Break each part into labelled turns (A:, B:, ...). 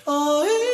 A: O ia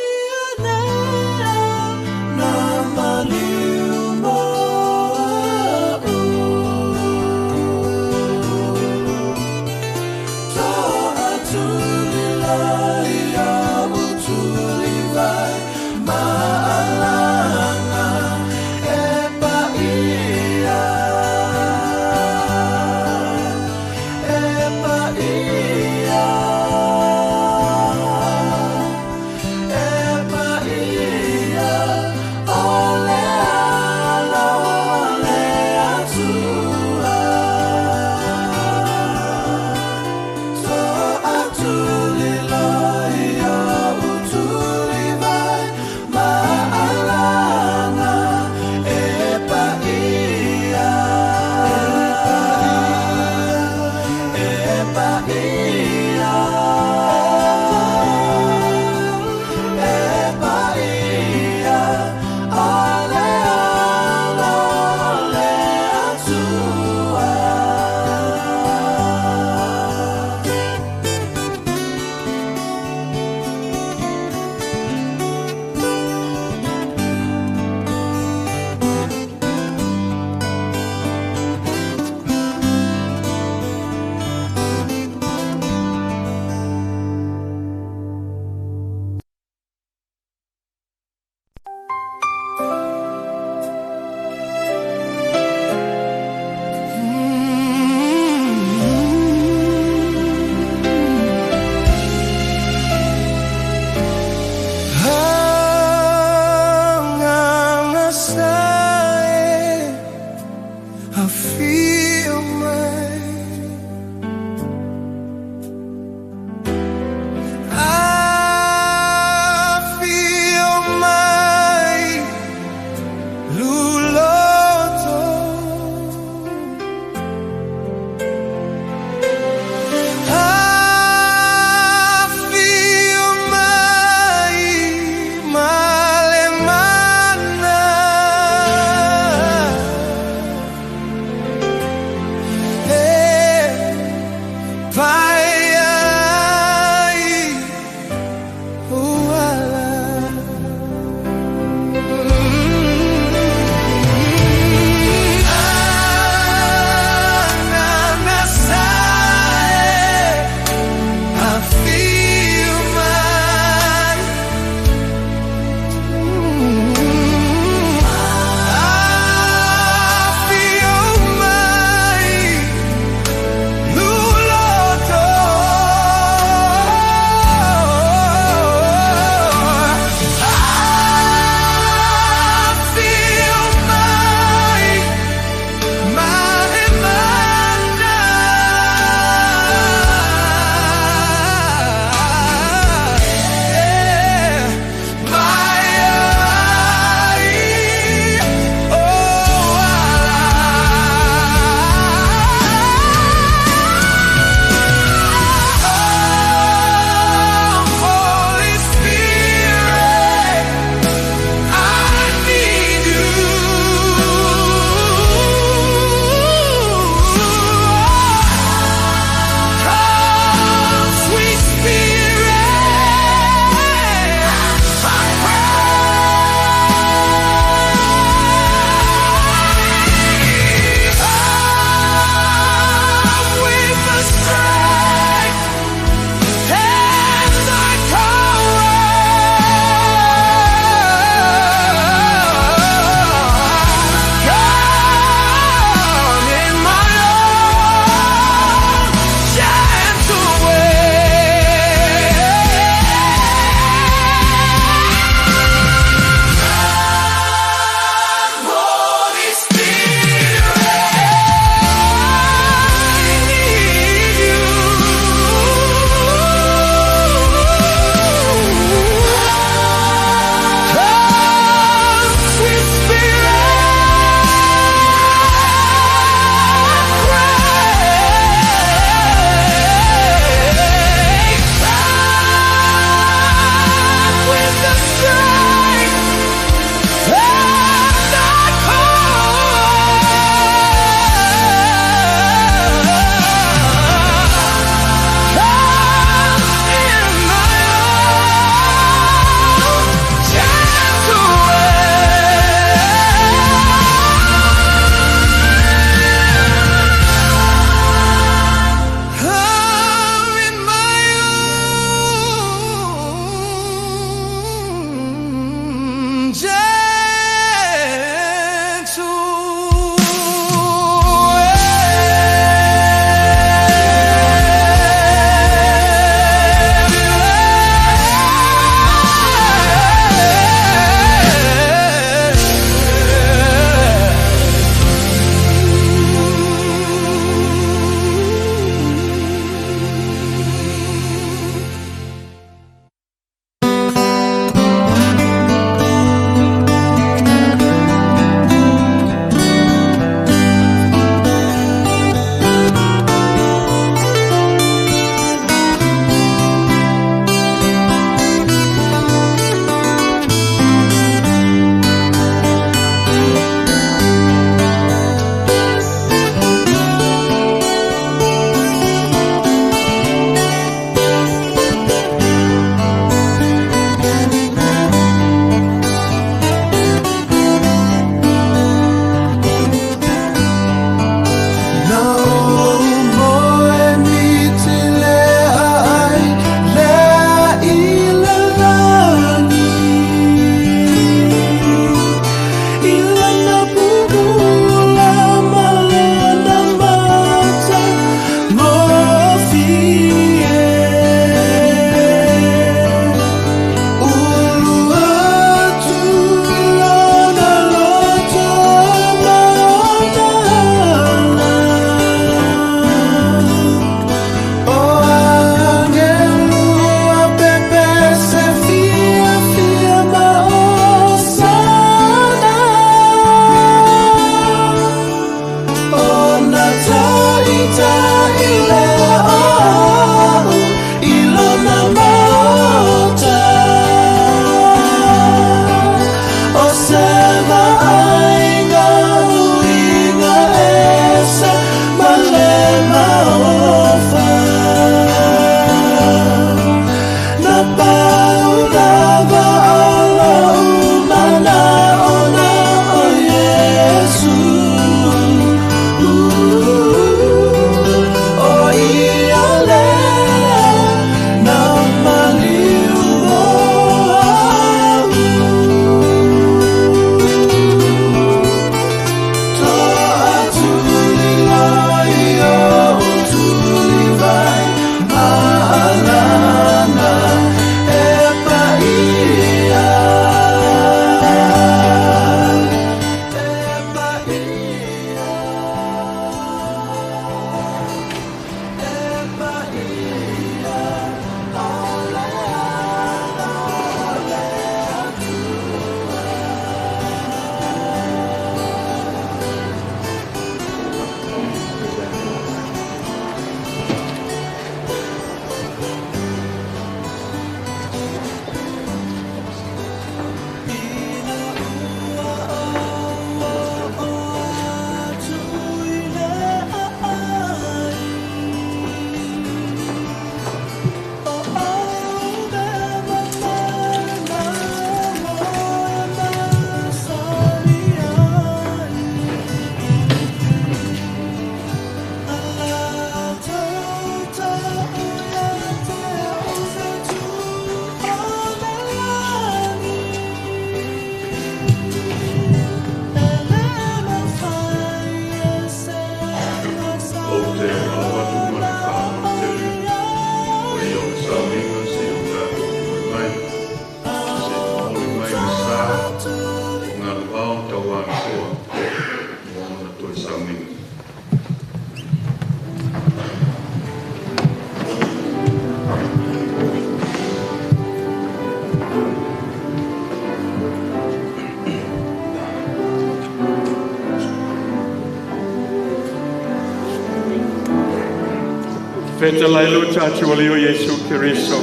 A: Fetalai lo tātou ali o Iesu Keriso.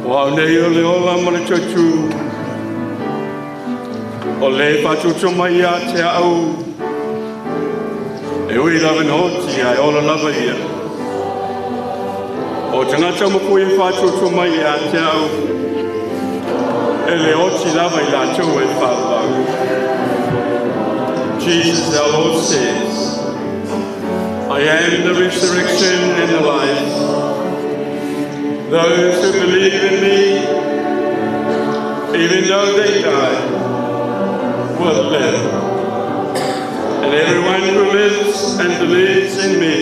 A: O au nei o le ola ma le tautu. O le whatutu mai a te au. E ui lava noti ai ola lava ia. O tangata mo e whatutu mai a te au. E le oti lava i lātou e whālau. Jesus our Lord says, I am the resurrection and the life. Those who believe in me, even though they die, will live. And everyone who lives and believes in me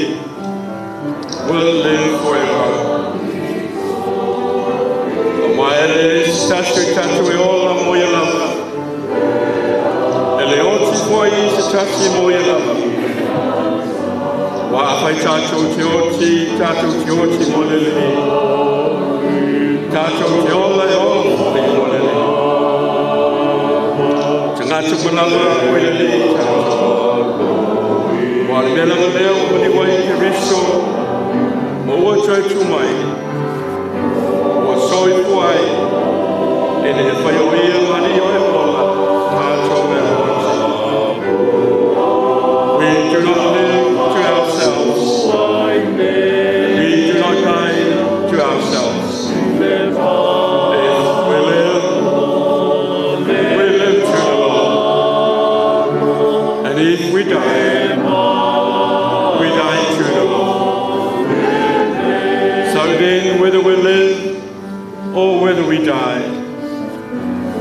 A: will live forever. O mai le tasu tatu e ola moia lava. E le oti foi se tasi moia lava. Wa whai tātou te oti, tātou te oti mo le le. Tātou te ola e ola mo le le. Te ngātu malava o le le tātou. Wa mela lea o mani wai ke riso, mo ua tautu mai, ua soi puai, e le whai o ia mani o e ola, tātou e oti. We do not live to ourselves. We do not die to ourselves. If we live, we live to the Lord. And if we die, we die to the Lord. So then, whether we live or whether we die,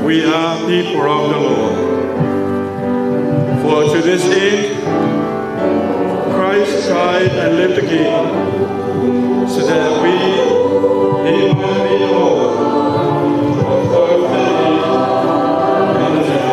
A: we are people of the Lord. For to this end, Christ died and lived again, so that he might be the Lord of both the living and the dead.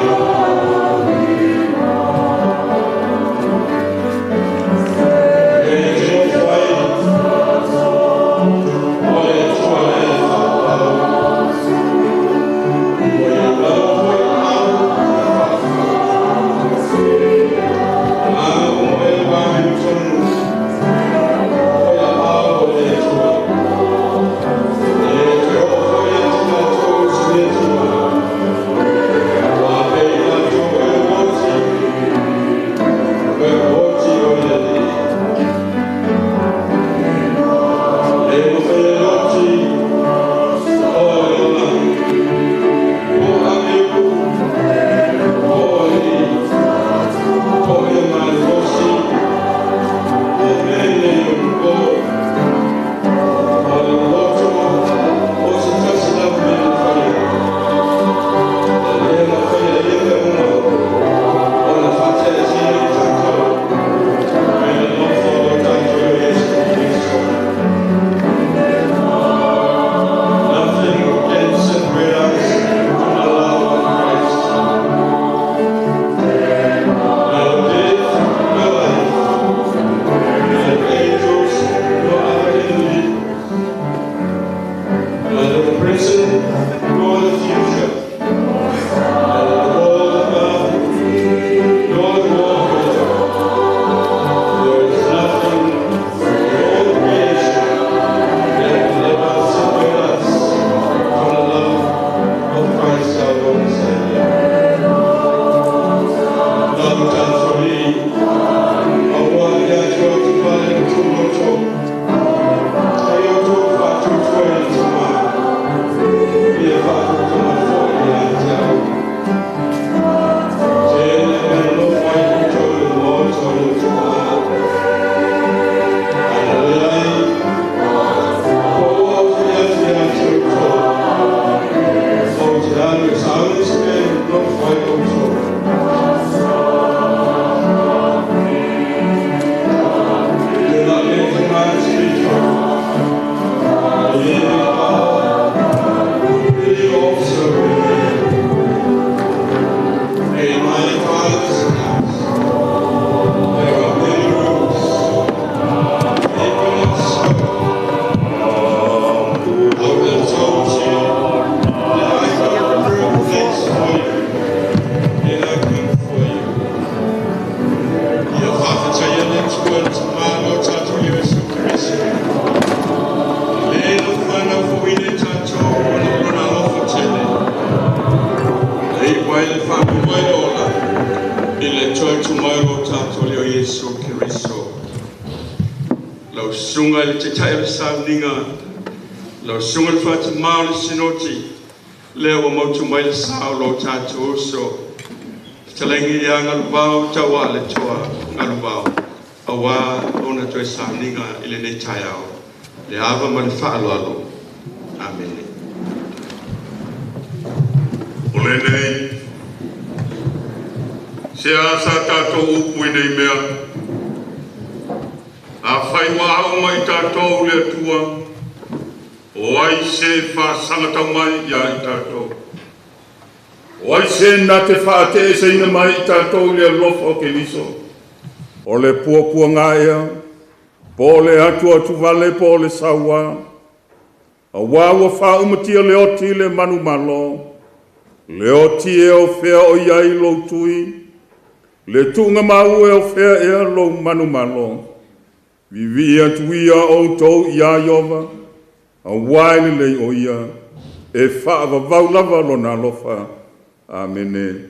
A: Mai le faamoemoe le ola i le toe tu mai o tatou Alii o Iesu Keriso. Lau susuga i le Taitai o le Sauniga, lau susuga i le Faatamā o le Sinoti, lea ua mautu mai le sa o lo tatou uso, fetalaiga ia Galuvao Tauaaletoa Galuvao, auā ona toe sauniga i lenei taeao. Le ava ma le faaaloalo. Amene.
B: O lenei, se a sa tatou upu i nei mea, afai ua ao mai tatou le Atua, o ai se faasagatau mai ia i tatou? O ai se na te faateeseina mai i tatou i le alofa o Keriso? O le puapuaga ea, po o le atuatuvale po o le sauā, auā ua faaumatia le oti i le manumalo, le oti e o fea o i ai lou tui, le tuugamau e o fea ea lou manumalo. Viivii atu ia outou iā Ieova, auā e lelei o ia, e faavavau lava lona alofa. Amene.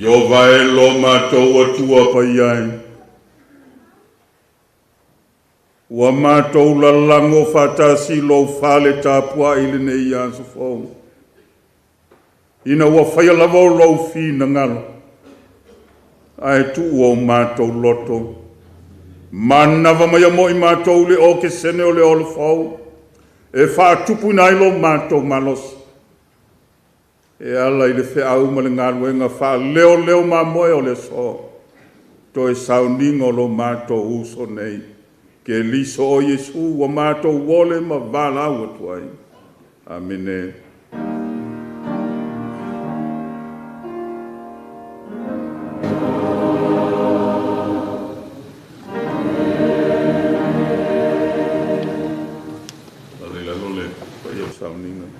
B: Ieova e lo matou Atua paia e. Ua matou lalago faatasi lou fale tapuai i lenei aso fou. Ina ua faia lava o lou finagalo, ae tuu o matou loto. Manava mai mo i matou le okesene o le olofou, e faatupuina ai lo matou malosi. E ala i le feau ma le galuega faaleoleo mamoe o le aso, toe sauniga o lo matou uso nei, Keriso o Iesu ua matou ole ma valaau atu ai. Amene. Ale lalo le paia o sauniga.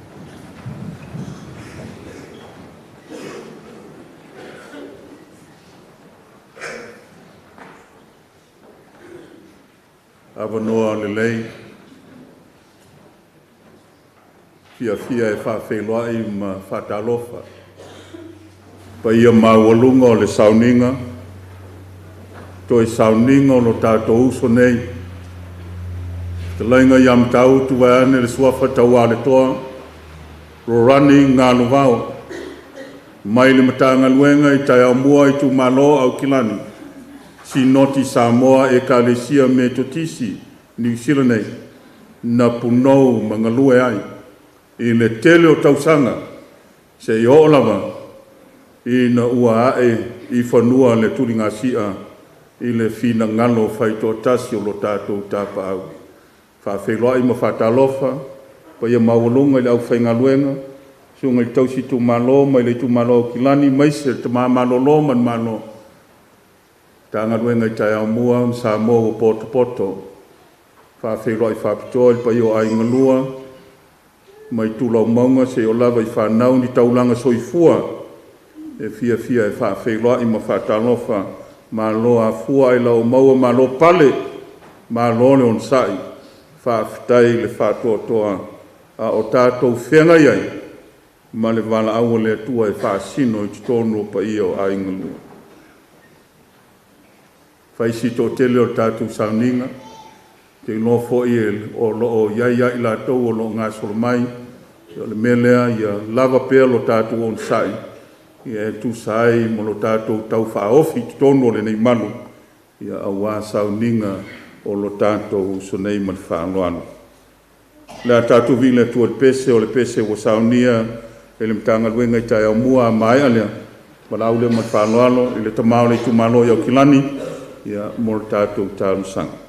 B: Avanoa lelei, fiafia e faafeiloai ma faatalofa. Paia maualuga o le sauniga, toe sauniga o lo tatou uso nei. Fetalaiga ia Matautu vaeane le suafa Taualetoa, Rorani Galuvao, mai le Matagaluega i Taeaomua i Itumalo Aukilani, Sinoti Samoa Ekalesia Metotisi, Niu Sila nei, na punou ma galue ai i le tele o tausaga se i oo lava ina ua ae i fanua le tuligasia i le finagalo faitoatasi o lo tatou tapaau. Faafeiloai ma faatalofa, paia maualuga i le aufaigaluega, susuga i le tausi itumalo mai le itumalo Aukilani, maise le tama malolo ma le malo, Matagaluega i Taeaomua ma Samoa ua potopoto. Faafeiloai faapitoa i le paia o aiga lua, mai tulaumauga se o lava i whanau ni taulaga soifua, e fiafia e faafeiloai ma faatalofa Malo afua ailao maua, malo pale, malo le onosai, faafetai le faatoatoa a o tatou feagai ai ma le valaau a le Atua e faasino i totonu o paia o aiga lua. Fai si toatele o le tatou sauniga, te iloa foi o loo iai ia i latou o loo gasolo mai, o le mea lea ia lava pea lo tatou onosai, ia e tusa ai mo lo tatou taufaaofi i totonu o lenei malu, ia aua sauniga o lo tatou uso nei ma le faaaloalo. Le a tatou vili atu le pese o le pese ua saunia e le Matagaluega i taeao mua a maea lea, valaau lea ma le faaaloalo i le tama o le itumalo i Aukilani, ia mo le tatou talosaga.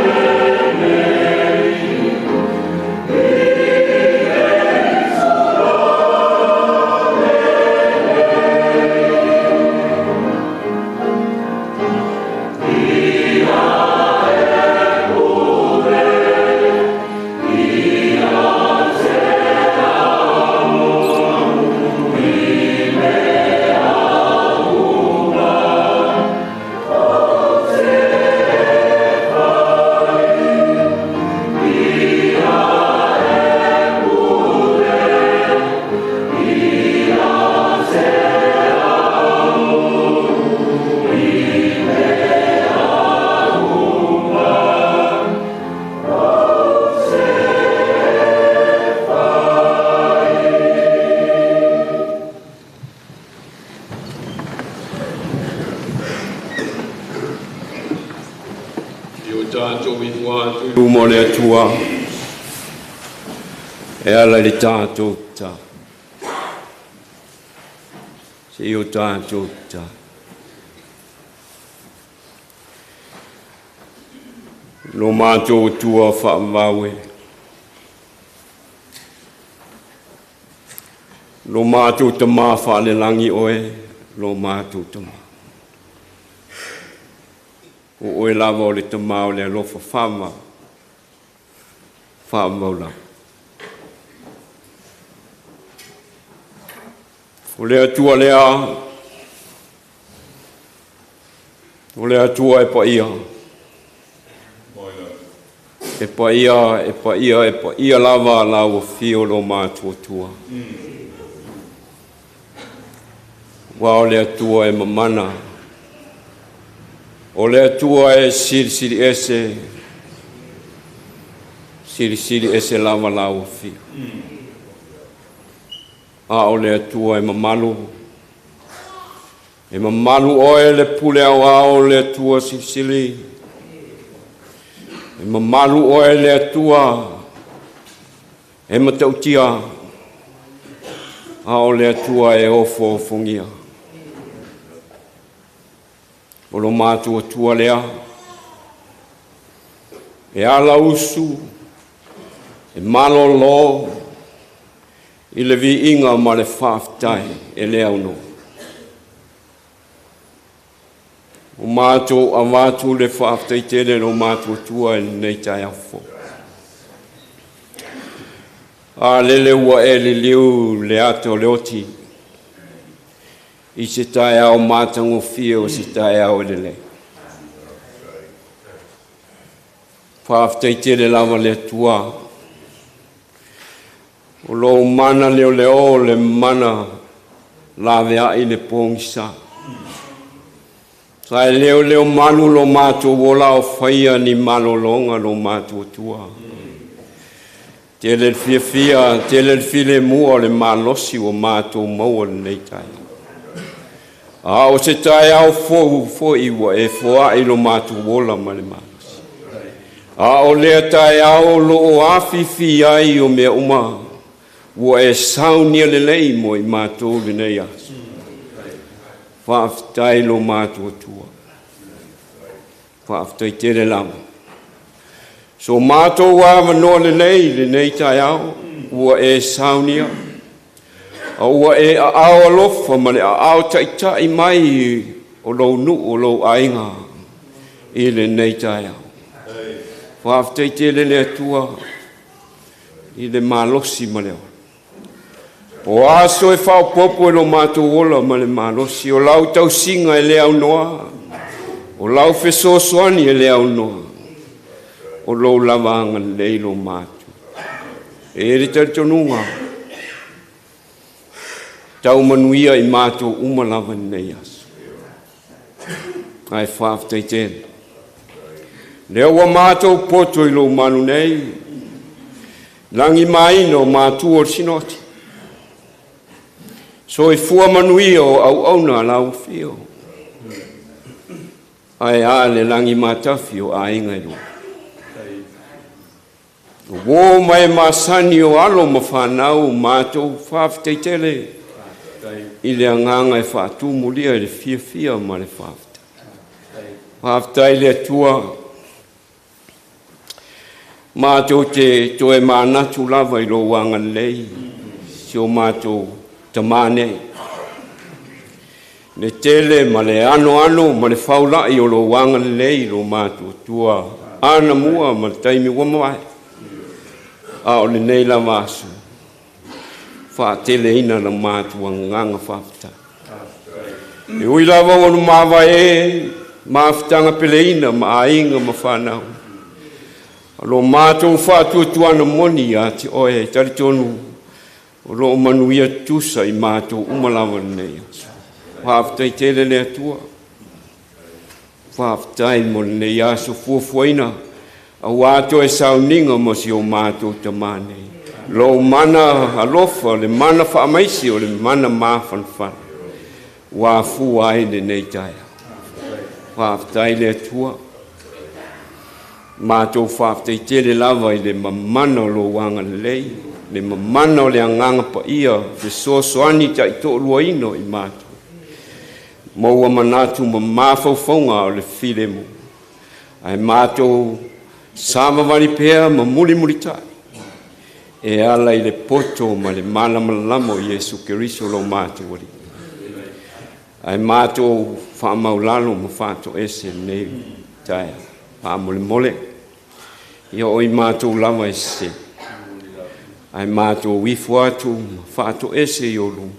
A: Amen. Luma o le Atua e ala i le tatou tatalo. Se i o tatou tatalo. Lo matou Atua faavavau e, lo matou Tamā faalelagi oe, lo matou Tamā. O oe lava o le Tamā o le alofa faavavau, faavavau lava. O le Atua lea, o le Atua e paia, e paia, e paia, e paia lava lau afio lo matou Atua. Ua o le Atua e mamana, o le Atua e silisili ese, silisili ese lava lau afio. A o le Atua e mamalu, e mamalu oe le pule aoao o le Atua silisili. E mamalu oe le Atua e matautia, a o le Atua e ofoofogia. O lo matou Atua lea, e ala usu, e malolo i le viiga ma le faafetai e le aunoa. O matou avatu le faafetai tele lo matou Atua i lenei taeao fou. A lele ua e liliu le ata o le oti i se taeao matagofie o se taeao e lelei. Faafetai tele lava le Atua. O lou mana leoleo le mana laveai le pogisa. Sa e leoleo malu lo matou ola o faia ni malologa lo matou Atua. Tele le fiafia, tele le filemu o le malosi ua matou maua lenei taeao. A o se taeao fou foi ua e foai lo matou ola ma le malosi. A o lea taeao lo o afifi ai o mea uma, ua e saunia lelei mo i matou lenei aso. Faafetai lo matou Atua. Faafetai tele lava. So matou avanoa lelei lenei taeao ua e saunia, a ua e aao alofa ma le aao taitai mai o lou nuu o lou aiga i lenei taeao. Faafetai tele le Atua i le malosi ma le ola. O aso e faaopoopo e lo matou ola ma le malosi, o lau tausiga e le aunoa, o lau fesoasoani e le aunoa, o lou lava agalelei lo matou. E le talitonuga, tau manuia i matou uma lava lenei aso. Ae faafetai tele. Lea ua matou poto i lou malu nei, lagimaina o matua o le Sinoti. Soifua manuia o auauna a lau afio. Ae a le lagi matafi o aiga e lua. O uō ma e masani o alo ma whanau mātou faafetai tele i le agaga e faatumulia i le fiafia ma le faafetai. Faafetai le Atua. Mātou te toe manatu lava i lou agalelei, si o mātou tamā nei. Le tele ma le anoano ma le faulai o lou agalelei i lo mātou Atua anamua ma le taimi ua mavae. A o lenei lava aso, faateleina la matou agaga faafetai. E ui lava ua mavae e mafutaga peleina ma aiga ma whanau. O lo mātou whaatuatuana moni ia te oe e talitonu o lo manuia tusa i mātou uma lava lenei aso. Faafetai tele le Atua. Faafetai mo lenei aso fuafuaina auā toe sauniga mo si o mātou tamā nei. Lou mana alofa, le mana faamaisi o le mana mafanafana ua afua ai lenei taeao. Faafetai le Atua. Matou faafetai lava i le mamana o lou agalelei, le mamana o le agaga paia fesoasoani taitoaluaina o i matou. Maua manatu ma mafaufauga o le filemu, ae matou savavali pea ma mulimulitai e ala i le poto ma le malamalama o Iesu Keriso lo matou Alii. Ae matou faamaulalo ma faatoese lenei taeao. Faamolemole, ia o i matou lava e sese, ae matou ifo atu ma faatoese i ou luma,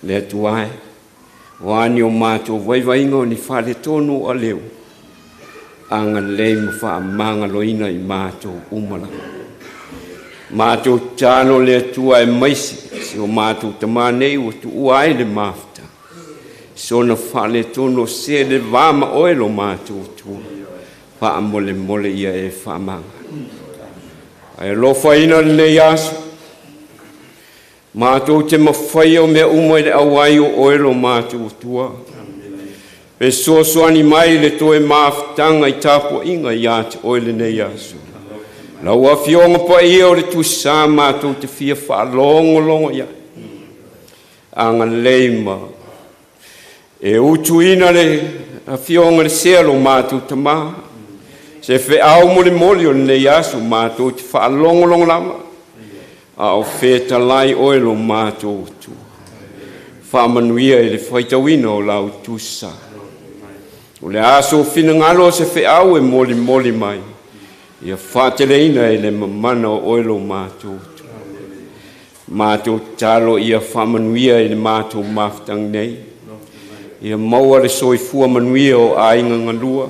A: le Atua e, o a ni o matou vaivaiga o ni faaletonu o aleu, agalelei ma faamagaloina i matou uma lava. Matou tatalo le Atua aemaise si o matou tamā nei ua tuua ai le mafuta, sona faaletonu o se le va ma oe lo matou Atua, faamolemole ia e faamagalo. Ae alofaina lenei aso, matou te mafaia o mea uma i le auai o oe lo matou Atua. Fesoasoani mai le toe mafutaga i tapuaiga ia te oe lenei aso. Lau afioga paia o le Tusa matou te fia faalogologo i ai. Agalelei ma e utuina le afioga le sea lo matou tamā, se feau molimoli o lenei aso matou te faalogologo lava, a o fetalai oe lo matou Atua. Faamanuia i le faitauina o lau Tusa. O le aso finagalo o se feau e molimoli mai, ia faateleina e le mamana o oe lo matou Atua. Matou tatalo ia faamanuia i le matou mafutaga nei, ia maua le soifua manuia o aiga galua,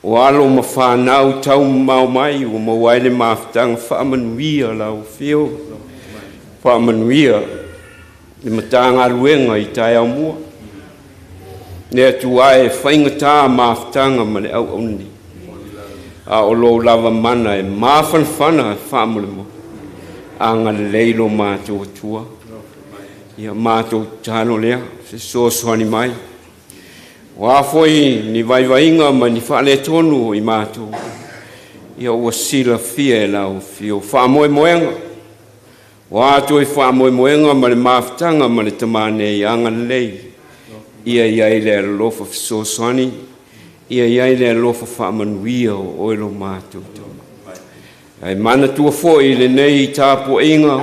A: o alo ma fanau tau mamao mai ua maua ai le mafutaga faamanuia lau afio, faamanuia le Matagaluega i taeao mua. Le Atua e faigata mafutaga ma le auauna, a o lou lava mana e mafanafana faamolemole, agalelei lo matou Atua. Ia matou tatalo lea, fesoasoani mai. O a foi ni vaivaiga ma ni faaletonu i matou, ia ua silafia e lau afio faamoemoega. O a toe faamoemoega ma le mafutaga ma le tamā nei, agalelei, ia i ai le alofa fesoasoani, ia i ai le alofa faamanuia o oe lo matou Tama. Ae manatua foi i lenei tapuaiga,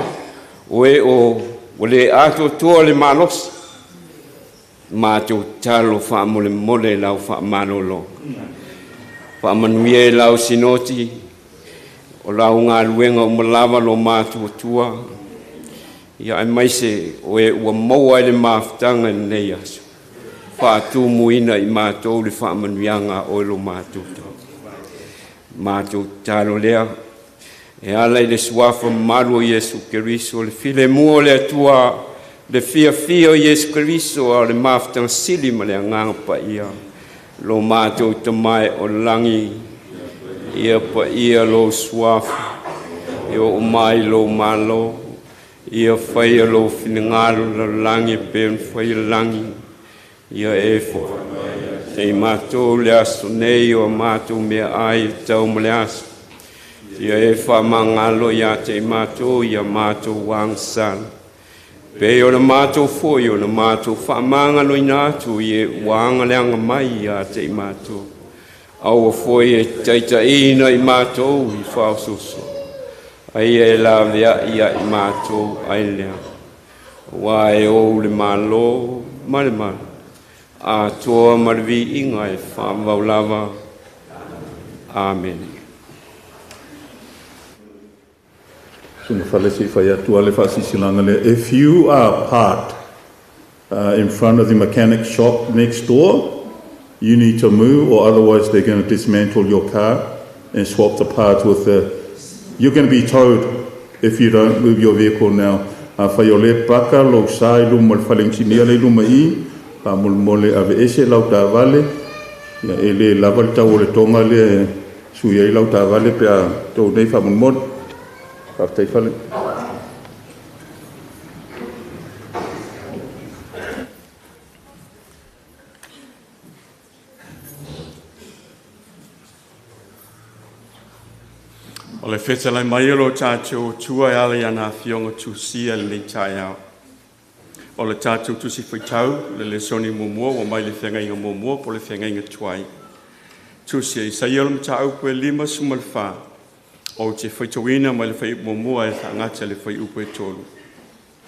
A: o e o ua le atoatoa le malosi, matou tatalo faamolemole lau faamalolo. Faamanuia e lau sinoti, o lau galuega uma lava lo matou Atua, ia aemaise o e ua maua ai le mafutaga i lenei aso, faatumuina i matou le faamanuiaga a oe lo matou Tama. Matou tatalo lea, e ala i le suafa mamalu o Iesu Keriso, le filemu o le Atua, le fiafia o Iesu Keriso, a o le mafutaga sili ma le agaga paia, lo matou Tama e o lagi, ia paia lou suafa, ia oo mai lou malo, ia faia lou finagalo lalolagi e pei ona faia lagi, ia e foai te i matou le aso nei o matou meaai e tau ma le aso, ia e faamagalo ia te i matou ia matou agasala, pei ona matou foi ona matou faamagaloina atu i e ua agaleaga mai ia te i matou, aua foi e taitaiina i matou i faaososo, aia e laveai ia i matou ai lea, aua e ou le malo ma le malo, atoa ma le viiga e faavavau lava. Amene.
B: Suna fale si fai atu ale faasilasilaga lea. If you are parked in front of the mechanic shop next door, you need to move or otherwise they're going to dismantle your car and swap the parts with the... You're going to be towed if you don't move your vehicle now. Afai o lea e paka lou sa i luma o le fale inisinia lea i luma i i, faamolemole aveese lau taavale, ia e le lava le tau o le toga lea e sui ai lau taavale pe a tou nei faamolemole. Faafetai fale.
A: O le fetalai mai o lo tatou Atua e ala i ana afioga tusia i lenei taeao. O le tatou tusi faitau, le lesoni muamua ua mai le feagaiga muamua po o le feagaiga tuai. Tusi a Isaia o le mataupu e 54, ou te faitauina mai le fuaiupu muamua e faagata i le fuaiupu e 3.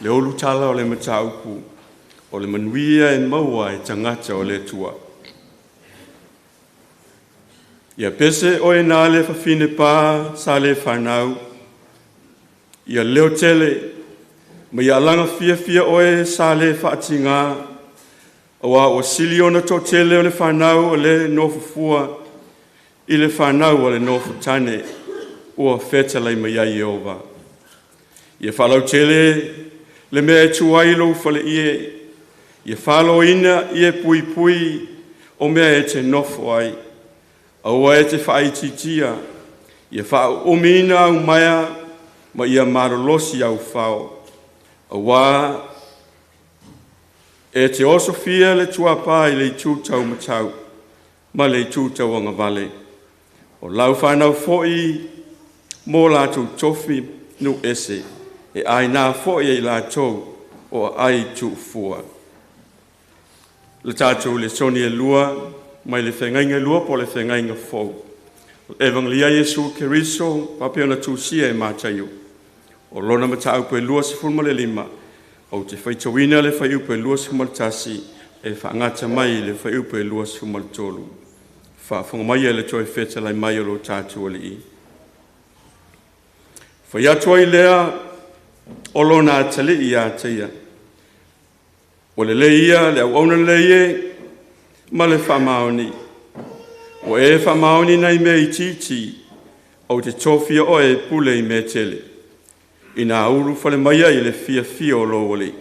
A: Le ulutala o le mataupu, o le manuia e maua e tagata o le Atua. Ia pese oe na le fafine pa sa le fanau, ia leo tele, ma ia alaga fiafia oe sa le faatigā, auā ua sili ona toatele o le fanau a le nofofua i le fanau a le nofotane ua fetalai mai ai Ieova. Ia faalautele le mea e tu ai lou faleie, ia faloina ie puipui o mea e te nofo ai. Aua e te faaitiitia, ia faauumiina au maea ma ia malolosi au fao. Auā e te osofia le tuapā i le itu taumatau ma le itu tauagavale. O lau fanau foi mo latou tofi nuu ese, e aina foi e i latou o aai tuufua. Le tatou lesoni e lua, mai le feagaiga e lua po o le feagaiga fou. O le Evagelia a Iesu Keriso faapea ona tusia e Mataio. O lona mataupu e 25, ou te faitauina le fuaiupu e 21 e faagata mai i le fuaiupu e 23. Faafofoga maia i le toe fetalai mai o lo tatou Alii. Fai atu ai lea o lona atalii ia te ia, ua lelei ia le auauna lelei e ma le faamaoni. Ua e faamaoni nai mea itiiti, ou te tofia oe e pule i mea tele, ina ulu fale mai ai le fiafia o lou alii.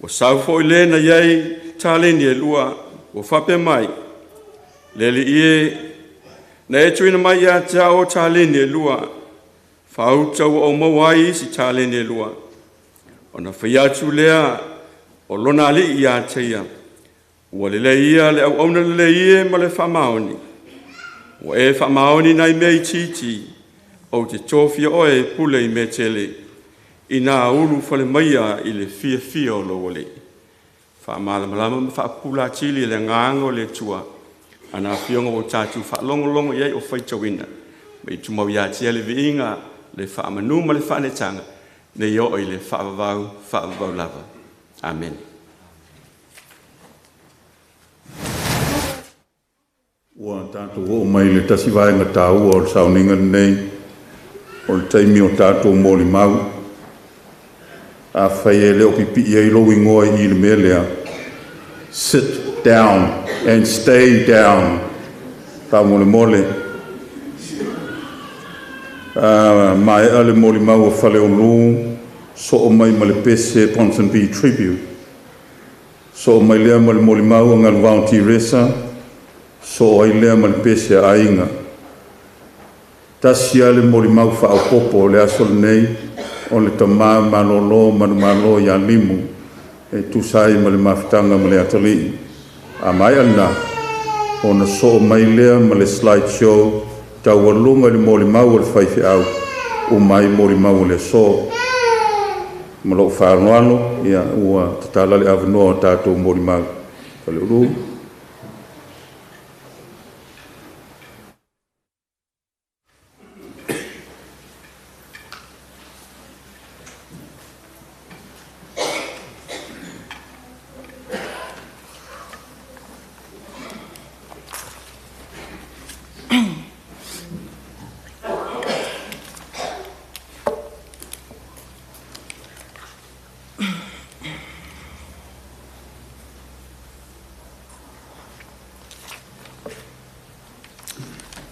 A: Ua sau foi le na i ai taleni e lua, ua faapea mai, le alii e, na e tuuina mai ia te au o taleni e lua, faauta ua ou maua ai isi taleni e lua. Ona fai atu lea o lona alii ia te ia, ua lelei ia le auauna lelei e ma le faamaoni. Ua e faamaoni nai mea itiiti, ou te tofia oe e pule i mea tele, ina ulu fale maia i le fiafia o lou alii. Faamalamalama ma faapupula atili le agaga o le Atua, ana afioga ua tatou faalogologo i ai o faitauina, ma i tumau ia te ia le viiga, le faamanu ma le faanetaga, nei oo i le faavavau, faavavau lava. Amene.
B: Ua tatou oo mai i le tasi vaega taua o le sauniga lenei, o le taimi o tatou molimau. Afai e le o pipii ai lou igoa i le mea lea, sit down and stay down. Faamolemole. Maea le molimau a Faleulu, soo mai ma le pese Ponsonby Tribute. Soo mai lea ma le molimau a Galuvao Tiresa, soo ai lea ma le pese a aiga. Tasi lava le molimau faaopoopo o le aso lenei, o le tama malolo manumalo ia Limu, e tusa ai ma le mafutaga ma le atalii. A maea lena, ona soo mai lea ma le slide show taualuga i le molimau o le faifeau, uma ai molimau o le aso. Ma lou faaaloalo, ia, ua tatala le avanoa o tatou molimau. Faleulu.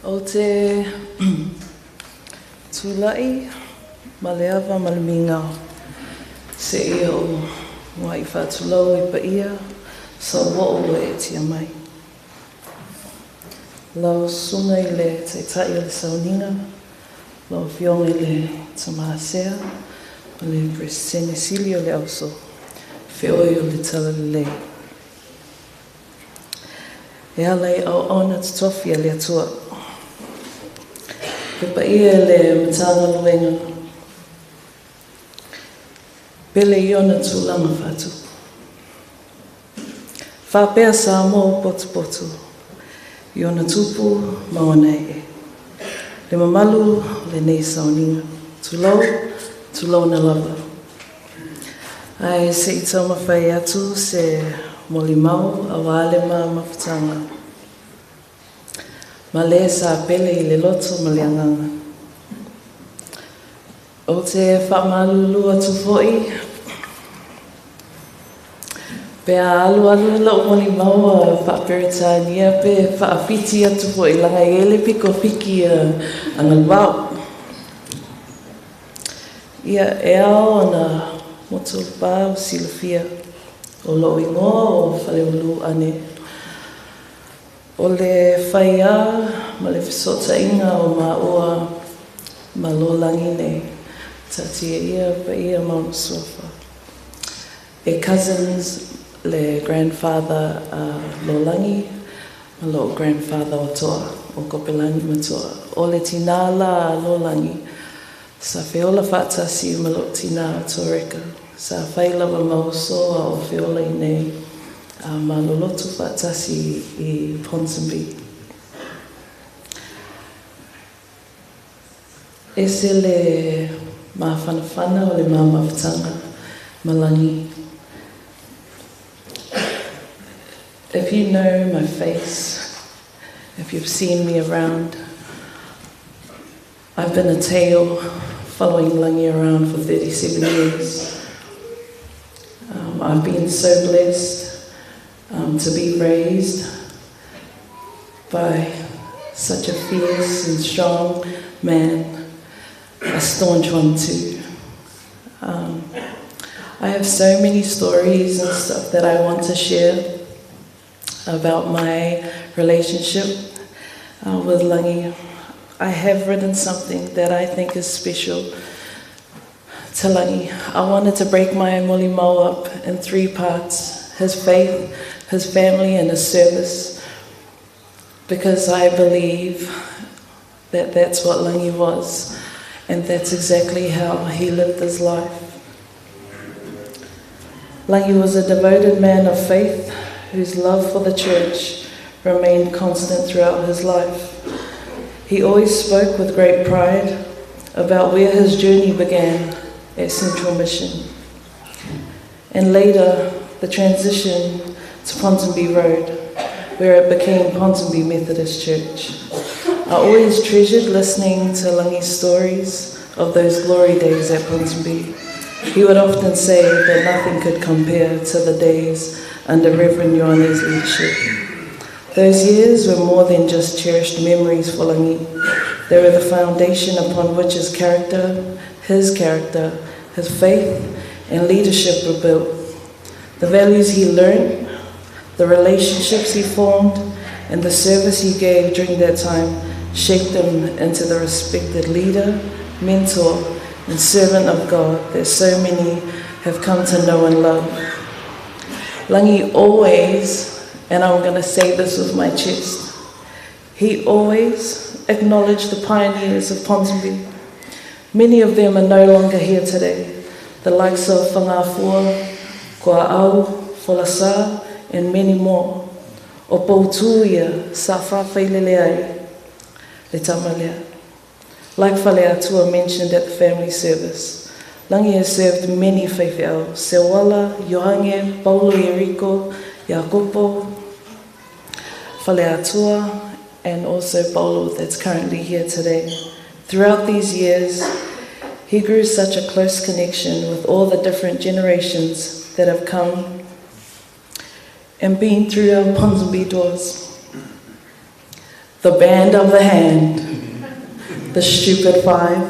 C: Ou te tulai ma le ava ma le migao seia ou mua'i faatulou i paia sauo'o ua eetia mai. Lau Susuga i le Taitai o le Sauniga, lau Afioga i le Tama Sea ma le Peresetene Sili o le Auso Feoi o le Talalelei. E ala i auauna totofi a le Atua. Le paia i le Matagaluega, pele i ona tulaga faatupu. Faapea Samoa ua potopoto i ona tupu ma ona ee. Le mamalu o lenei sauniga, tulou, tulouna lava. Ae se i taumafai atu se molimau aua le ma mafutaga ma le sa pele i le loto ma le agaga. Ou te faamalulu atu foi pe a alualu lou molimau a faa-Peretania pe faafiti atu foi laga e i ai le piko fiki a galuvao. Ia, e ao ona motu o Lepa ua silafia o lou igoa o Faleulu Ane. O le faiā ma le fesootaiga o maua ma Lolagi nei, taatia ia paia ma ona suafa. E cousins le grandfather a Lolagi ma lou grandfather o Toa, o Kopelani ma Toa. O le tinā la a Lolagi, sa feola faatasi ma lou tinā o Toreka. Sa fai lava ma uso a o feola i inei a malolotu faatasi i Ponsonby. Ese le mafanafana o le ma mafutaga ma Lagi. If you know my face, if you've seen me around, I've been a tail following Langi around for 37 years. I've been so blessed to be raised by such a fierce and strong man, a staunch one too. I have so many stories and stuff that I want to share about my relationship with Langi. I have written something that I think is special to Langi. I wanted to break my molimau up in 3 parts: his faith, his family, and his service, because I believe that that's what Langi was, and that's exactly how he lived his life. Langi was a devoted man of faith whose love for the church remained constant throughout his life. He always spoke with great pride about where his journey began at Central Mission, and later the transition to Ponsonby Road, where it became Ponsonby Methodist Church. I always treasured listening to Langi's stories of those glory days at Ponsonby. He would often say that nothing could compare to the days under Reverend Ioane's leadership. Those years were more than just cherished memories for Langi. They were the foundation upon which his character, his faith, and leadership were built. The values he learned, the relationships he formed, and the service he gave during that time shaped him into the respected leader, mentor, and servant of God that so many have come to know and love. Langi always, and I'm going to say this with my chest, he always acknowledged the pioneers of Ponsonby. Many of them are no longer here today, the likes of Whangafua, Koa'au, Folasa, and many more. O Poutuia, sa whawhailele ai, le tamalea. Like Faleatua mentioned at the family service, Langi has served many faifeau, Sewala, Ioange, Paulo Yeriko, Jakopo, Faleatua, and also Paulo that's currently here today. Throughout these years, he grew such a close connection with all the different generations that have come and been through our Ponsonby doors. The Band of the Hand, the Stupid Five,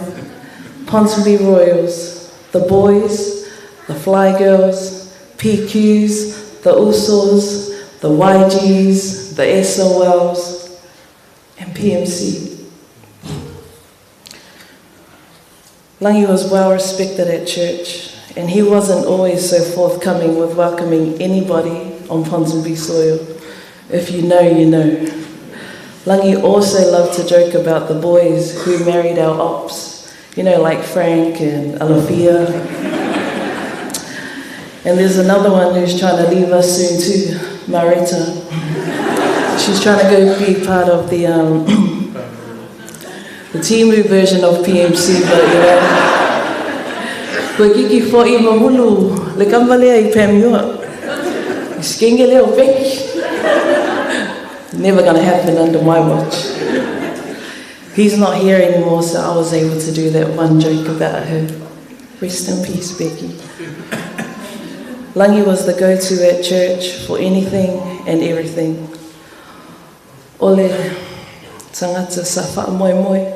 C: Ponsonby Royals, the Boys, the Fly Girls, PQs, the Usos, the YGs, the SOLs, and PMC. Langi was well respected at church, and he wasn't always so forthcoming with welcoming anybody on Ponsonby soil. If you know, you know. Langi also loved to joke about the boys who married our ops, you know, like Frank and Alafia. And there's another one who's trying to leave us soon too, Marita. She's trying to go be part of the the Timu version of PMC, but you know. Kua kiki fo'i ma mulu le kama lea i Panmure. Skenge leo Becky. Never gonna happen under my watch. He's not here anymore, so I was able to do that one joke about her. Rest in peace, Becky. Langi was the go-to at church for anything and everything. Ole tagata sa faamoemoe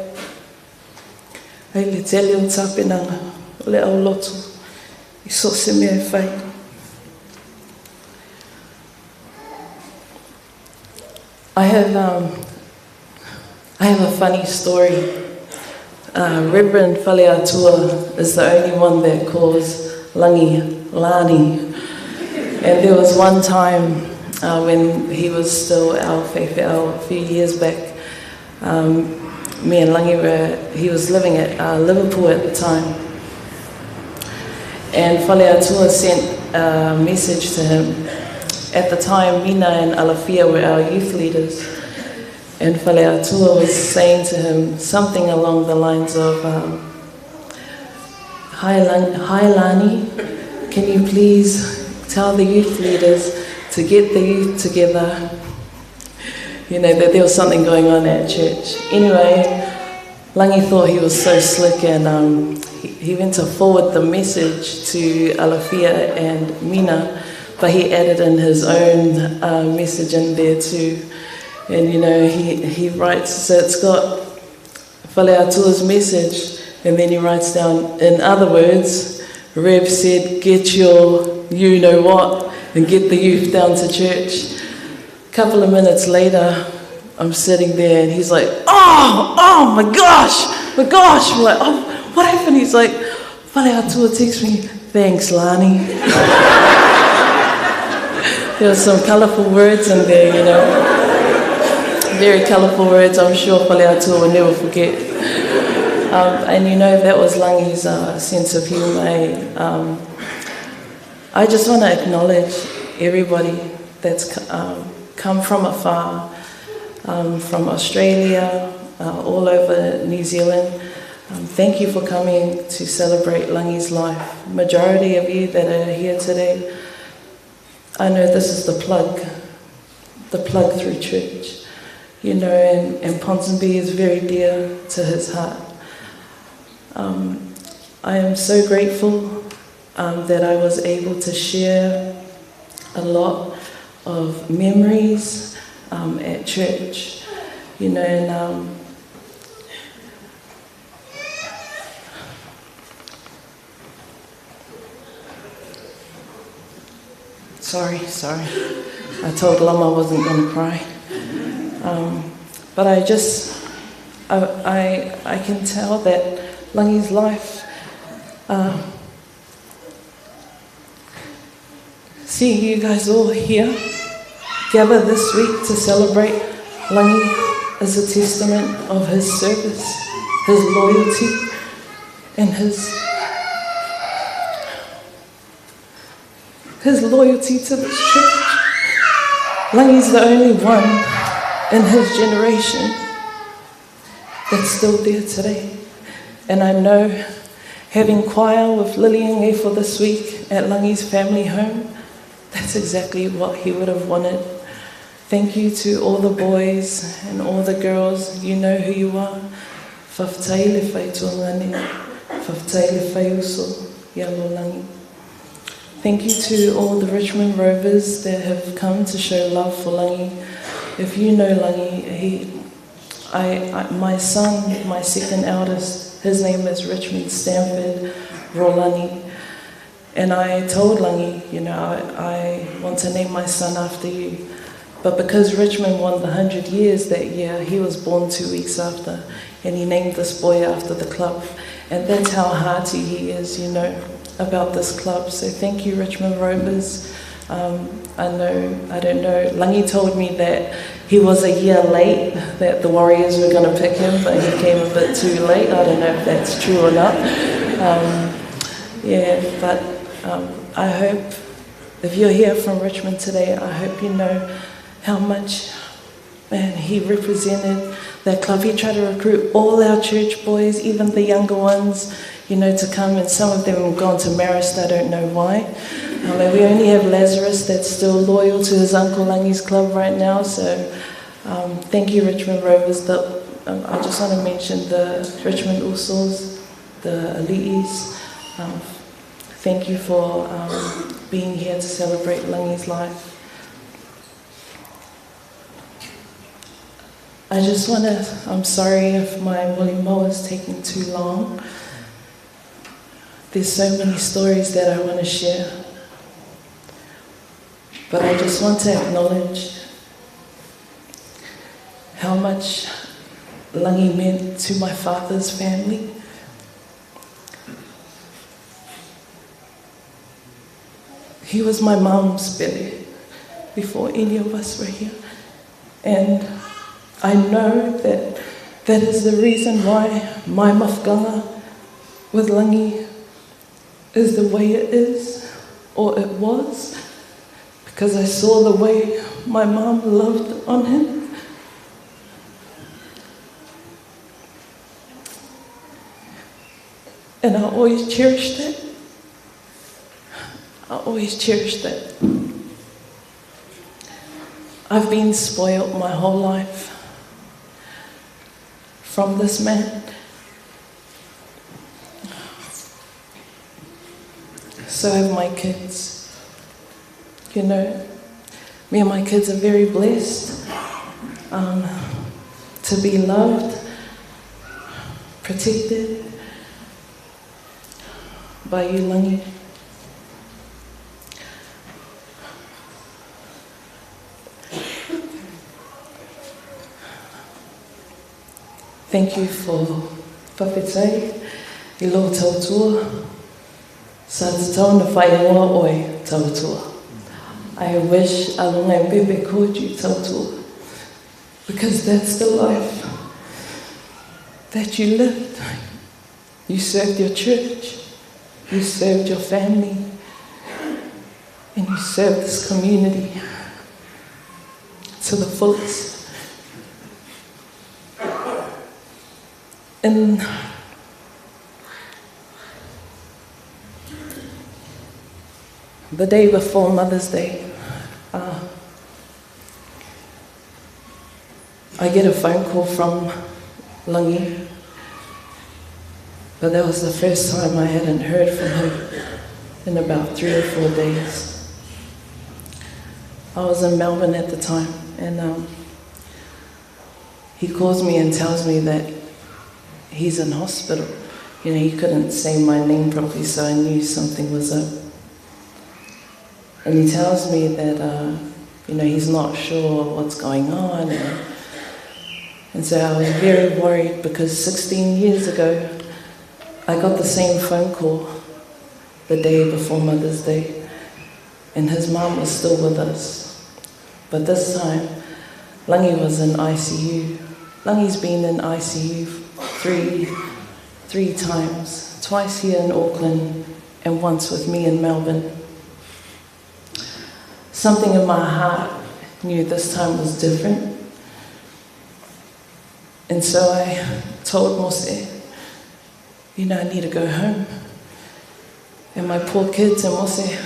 C: ai le tele o tapenaga o le aulotu i so o se mea e fai. I have um, I have a funny story. Reverend Faleatua is the only one that calls Langi Lani. And there was one time when he was still our faifeau a few years back, um, me and Langi were, he was living at Liverpool at the time. And Faleatua sent a message to him. At the time, Mina and Alafia were our youth leaders. And Faleatua was saying to him something along the lines of, Hi, Hi Lani, can you please tell the youth leaders to get the youth together? You know, that there was something going on at church. Anyway, Langi thought he was so slick and he went to forward the message to Alafia and Mina, but he added in his own message in there too. And you know, he writes, so it's got Faleatua's message, and then he writes down, in other words, Rev said, get your you know what and get the youth down to church. A couple of minutes later, I'm sitting there and he's like, oh, oh my gosh, my gosh. I'm like, oh, what happened? He's like, Faleatua texts me, thanks, Lani. There were some colourful words in there, you know. Very colourful words, I'm sure Faleatua will never forget. And you know, that was Langi's sense of humour. Eh? I just want to acknowledge everybody that's come from afar, from Australia, all over New Zealand. Thank you for coming to celebrate Langi's life. Majority of you that are here today, I know this is the plug through church, you know, and Ponsonby is very dear to his heart. I am so grateful that I was able to share a lot of memories at church, you know, and sorry. I told Lama I wasn't going to cry. But I just, I can tell that Langi's life, seeing you guys all here gather this week to celebrate Langi is a testament of his service, his loyalty, and his loyalty to this church. Langi's the only one in his generation that's still there today. And I know having choir with Lillian Ngefo this week at Langi's family home, that's exactly what he would have wanted. Thank you to all the boys and all the girls. You know who you are. Faftai le whai tuangane, faftai le whai uso, ia lo Langi. Thank you to all the Richmond Rovers that have come to show love for Langi. If you know Langi, my son, my second eldest, his name is Richmond Stanford Rolani. And I told Langi, you know, I want to name my son after you. But because Richmond won the 100 years that year, he was born 2 weeks after, and he named this boy after the club. And that's how hearty he is, you know, about this club. So thank you, Richmond Rovers. I know, I don't know, Langi told me that he was a year late, that the Warriors were going to pick him, but he came a bit too late. I don't know if that's true or not. Yeah, but I hope, if you're here from Richmond today, I hope you know how much, man, he represented that club. He tried to recruit all our church boys, even the younger ones, you know, to come, and some of them have gone to Marist, I don't know why. And we only have Lazarus that's still loyal to his Uncle Langi's club right now, so thank you, Richmond Rovers. I just want to mention the Richmond Usos, the Ali'is. Thank you for being here to celebrate Langi's life. I just want to, I'm sorry if my molimau is taking too long. There's so many stories that I want to share. But I just want to acknowledge how much Langi meant to my father's family. He was my mum's belly before any of us were here. And I know that that is the reason why my mafukanga with Langi is the way it is, or it was, because I saw the way my mum loved on him. And I always cherished that. I always cherished that. I've been spoiled my whole life from this man. So have my kids. You know, me and my kids are very blessed to be loved, protected by you, Langi. Thank you for whawhetai, i lō tautua, sa te tau na whaingoa oi tautua. I wish Alonga and Pepe called you tautua, because that's the life that you lived. You served your church, you served your family, and you served this community to the fullest. And the day before Mother's Day, I get a phone call from Langi, but that was the first time I hadn't heard from him in about 3 or 4 days. I was in Melbourne at the time, and he calls me and tells me that he's in hospital. You know, he couldn't say my name properly, so I knew something was up. And he tells me that, you know, he's not sure what's going on. And so I was very worried, because 16 years ago, I got the same phone call the day before Mother's Day, and his mum was still with us. But this time, Langi was in ICU. Langi's been in ICU three times, twice here in Auckland and once with me in Melbourne. Something in my heart knew this time was different. And so I told Mose, you know, I need to go home. And my poor kids and Mose,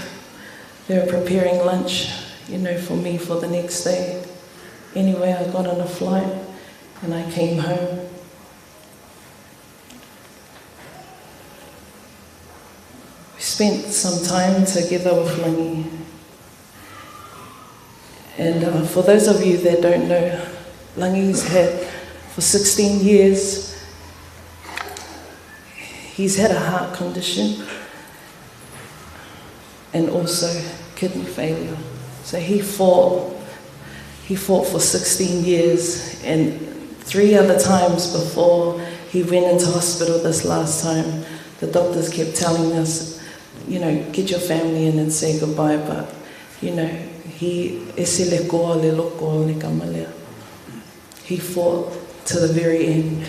C: they were preparing lunch, you know, for me for the next day. Anyway, I got on a flight and I came home. We spent some time together with Langi. And for those of you that don't know, Langi's had, for 16 years, he's had a heart condition and also kidney failure. So he fought for 16 years, and 3 other times before he went into hospital this last time, the doctors kept telling us, you know, get your family in and say goodbye, but You know, he ese le koa le loko le kamalea. He fought to the very end.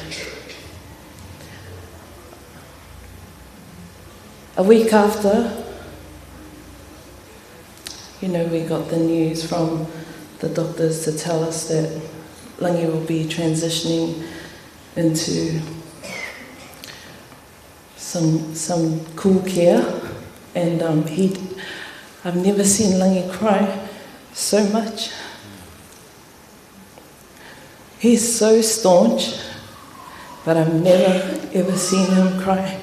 C: A week after, you know, we got the news from the doctors to tell us that Langi will be transitioning into some cool care, and I've never seen Langi cry so much. He's so staunch, but I've never ever seen him cry.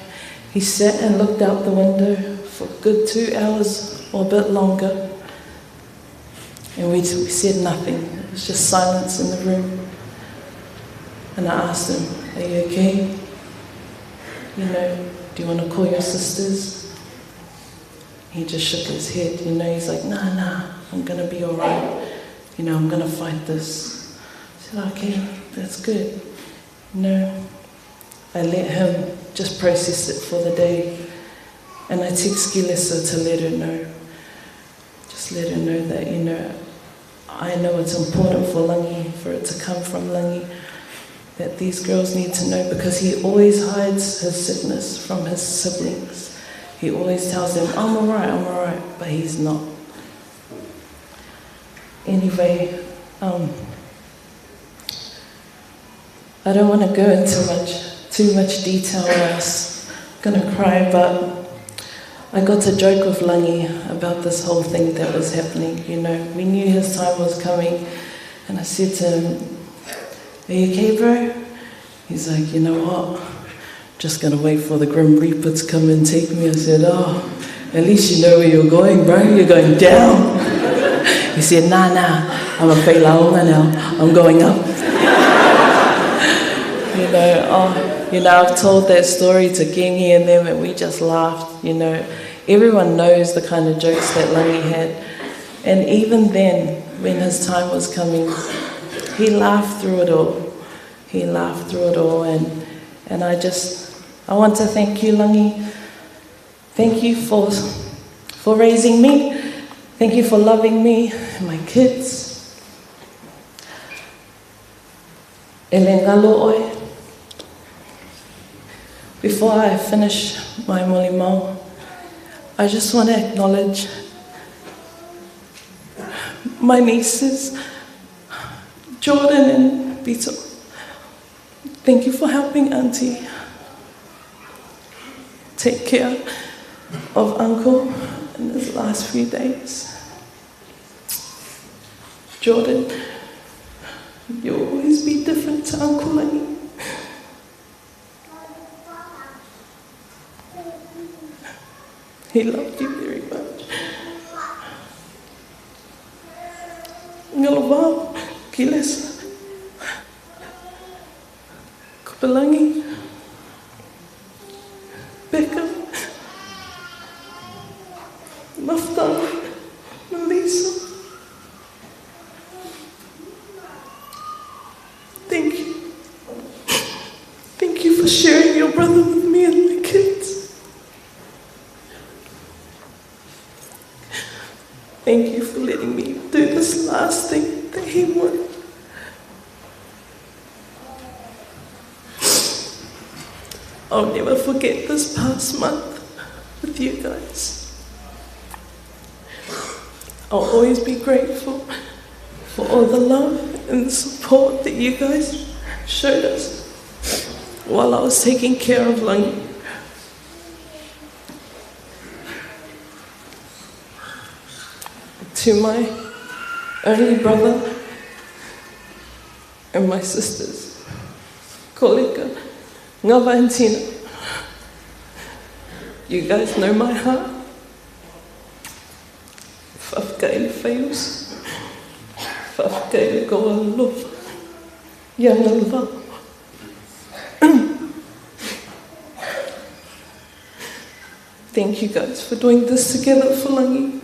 C: He sat and looked out the window for a good 2 hours or a bit longer, and we said nothing. It was just silence in the room. And I asked him, "Are you okay? You know, do you want to call your sisters?" He just shook his head, you know, he's like, nah, I'm going to be all right. You know, I'm going to fight this. I said, okay, that's good. You know, I let him just process it for the day. And I text Gilesa to let her know. Just let her know that, you know, I know it's important for Langi, for it to come from Langi, that these girls need to know, because he always hides his sickness from his siblings. He always tells them, I'm all right, but he's not. Anyway, I don't want to go into too much detail or else I'm going to cry, but I got to joke with Langi about this whole thing that was happening. You know, we knew his time was coming, and I said to him, "Are you okay, bro?" He's like, "You know what? Just gonna wait for the Grim Reaper to come and take me." I said, "Oh, at least you know where you're going, bro. You're going down." He said, nah, I'm a Feilaonga now. I'm going up." You know, I've told that story to Gengi and them, and we just laughed, you know. Everyone knows the kind of jokes that Langi had. And even then, when his time was coming, he laughed through it all. He laughed through it all, and I want to thank you, Langi. Thank you for raising me. Thank you for loving me and my kids. Before I finish my molimau, I just want to acknowledge my nieces, Jordan and Vito. Thank you for helping Auntie take care of Uncle in his last few days. Jordan, you'll always be different to Uncle Langi. He loved you very much. Ngalavau, Kilesa, Kupalangi, Becca, Mafta, Melissa. Thank you. Thank you for sharing your brother with me and my kids. Thank you for letting me do this last thing that he wanted. I'll never forget this past month with you guys. I'll always be grateful for all the love and the support that you guys showed us while I was taking care of Langi. To my only brother and my sisters, Koleka, Ngava and Tina, you guys know my heart. Fafkaile Faius, Fafkaile Goa Lofa, Yangalva. Thank you guys for doing this together for Langi.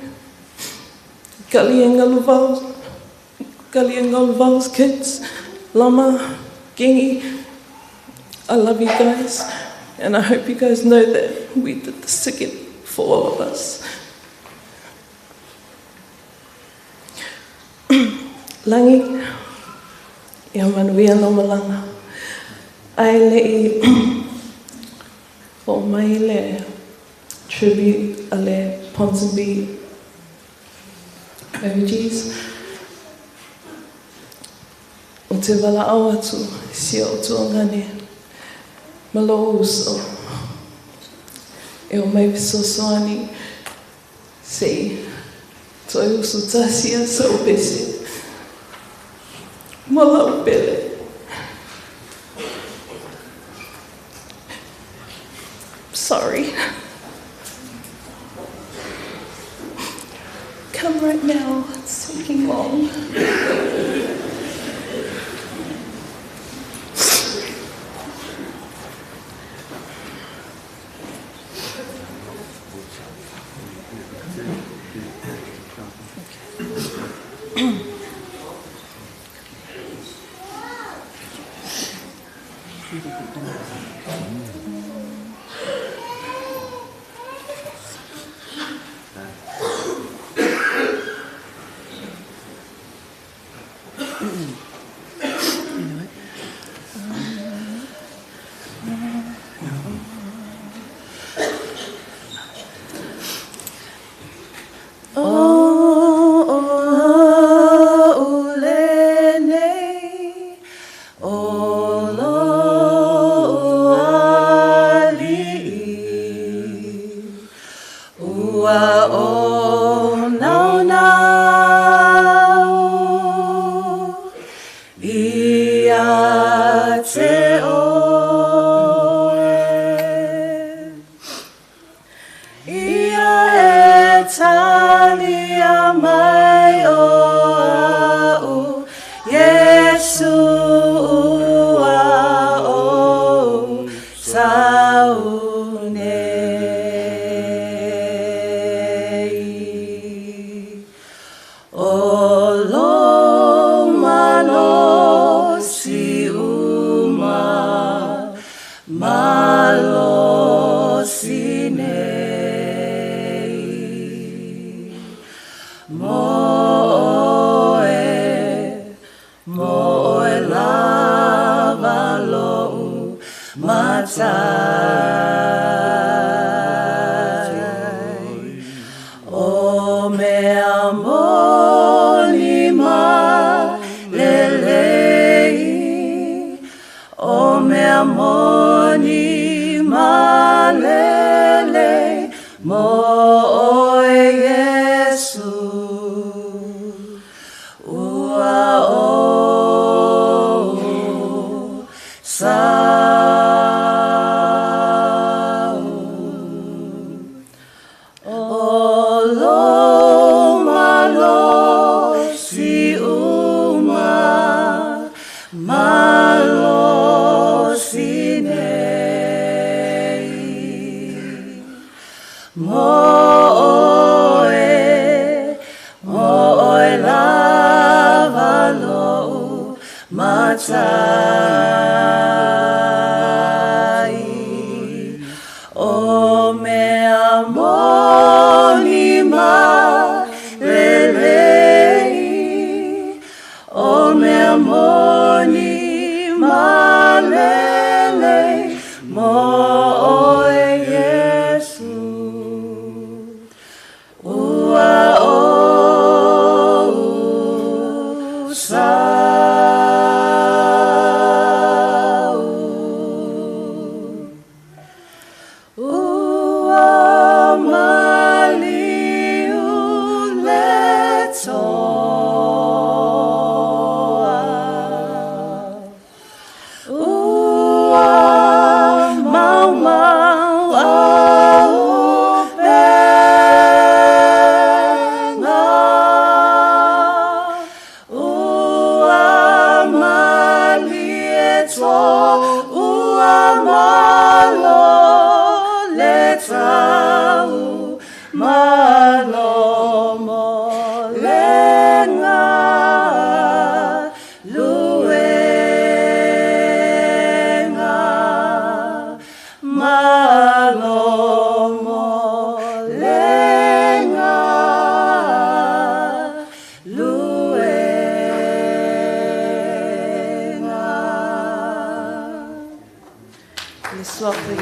C: Kaliangalvao's kids, Lama, Gengi, I love you guys, and I hope you guys know that we did this together for all of us. Lagi, ia manuia lau malaga. Ae le'i oo mai le tribute a le Ponsonby OGs, ou te valaau atu i si o'u tuagane ma lo'u uso e omai fesoasoani se'i toe usu tasi a sa'u pese ma la'u pele. Sorry. Come right now, it's taking long.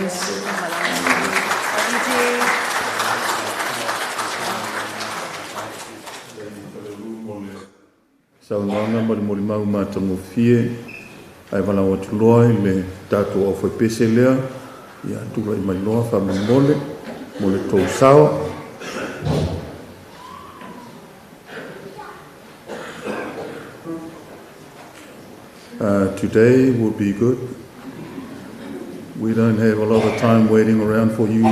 C: Iesu.
B: Saunoaga ma le molimau matagofie ae valaau atu loa i le tatou aufaipese lea ia tulai mai loa faamolemole mo le tou sao. Today would be good. We don't have a lot of time waiting around for you.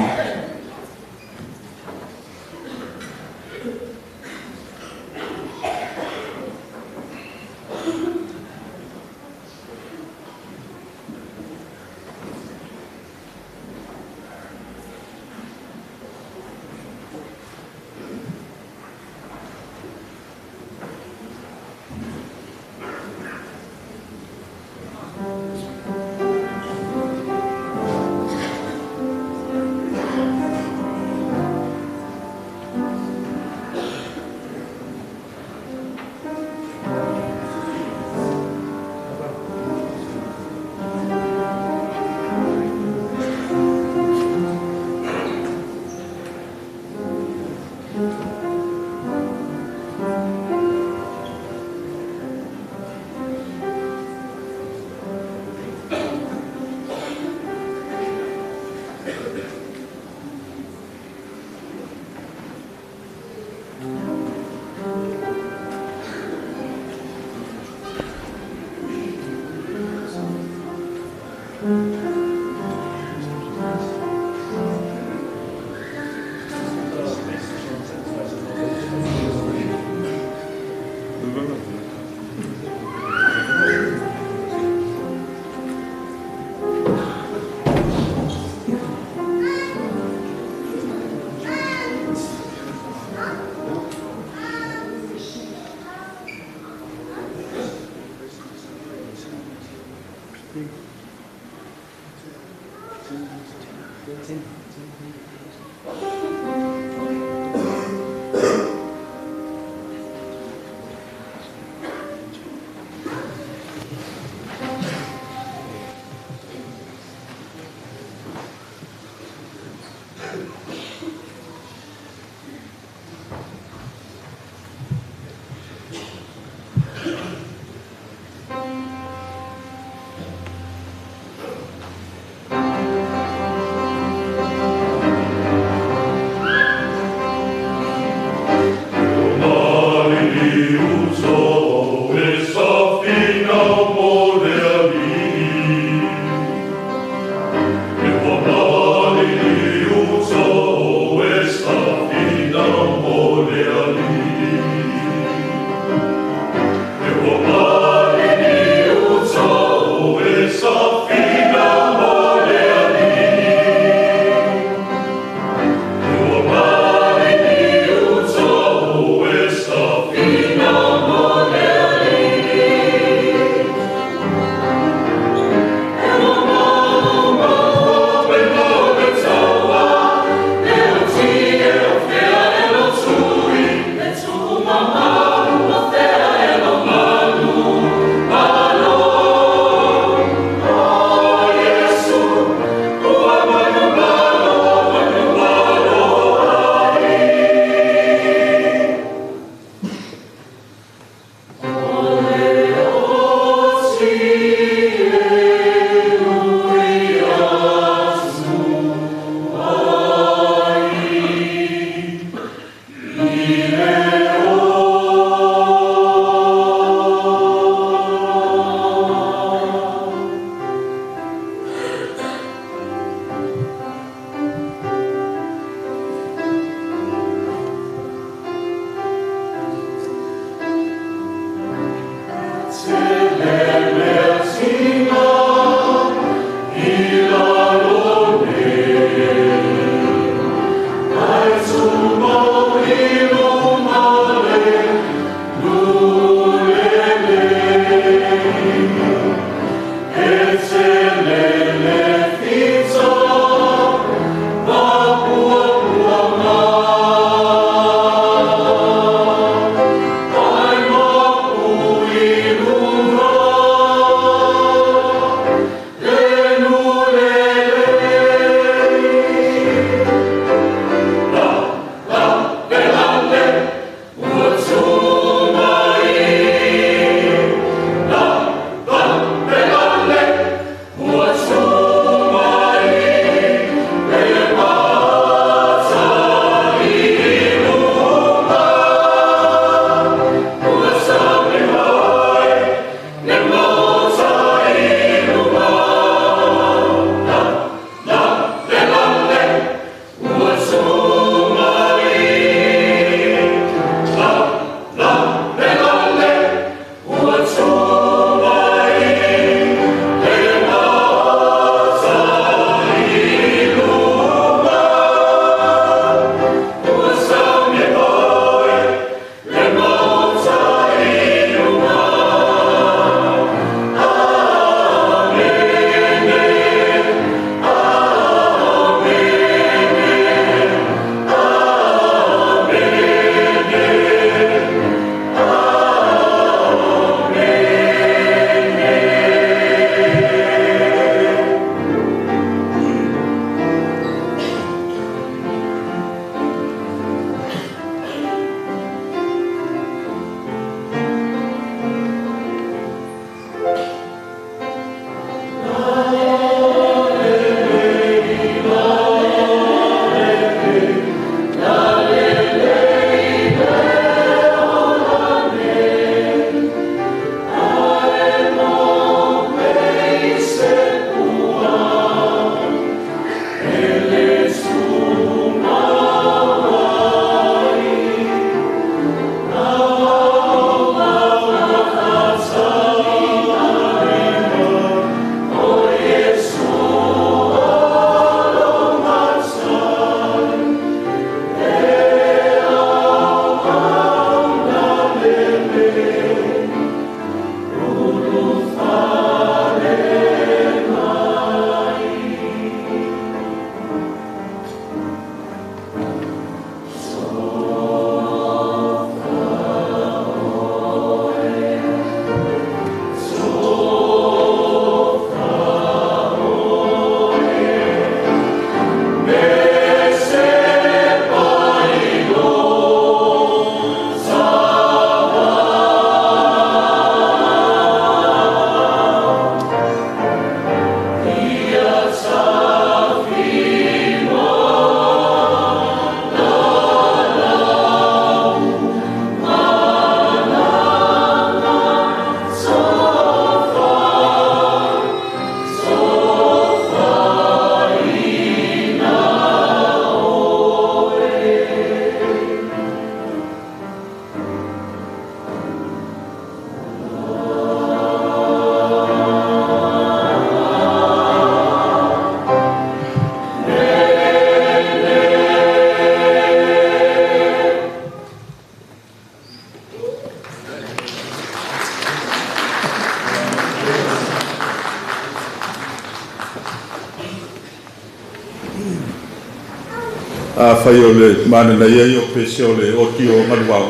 B: Afai o le mananaia ia o pese o le oti o Galuvao,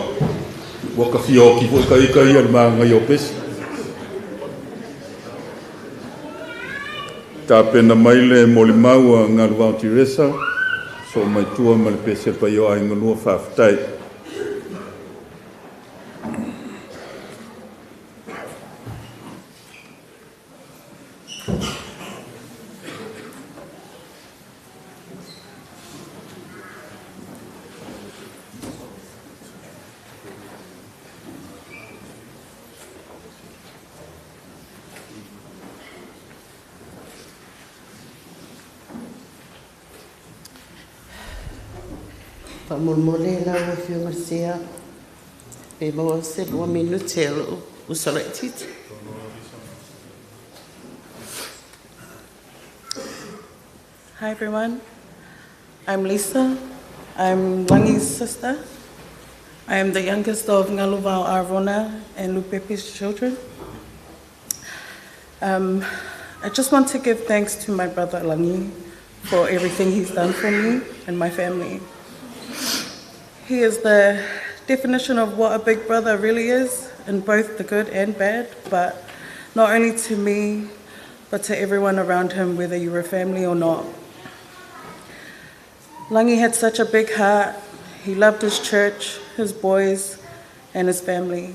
B: ua ka fia oti fo'i ka ita ia le mananaia o pese. Tapena mai le molimau a Galuvao Tiresa, so mai tua ma le pese paia o aiga lua. Faafetai.
D: Faamolemole lau Afioga Sea, pe maua se 2 minute o lou uso laitiiti.
C: Hi everyone, I'm Lisa. I'm Langi's sister. I am the youngest of Galuvao Arona and Lupepe's children. I just want to give thanks to my brother Langi for everything he's done for me and my family. He is the definition of what a big brother really is, in both the good and bad, but not only to me, but to everyone around him, whether you were family or not. Langi had such a big heart. He loved his church, his boys, and his family.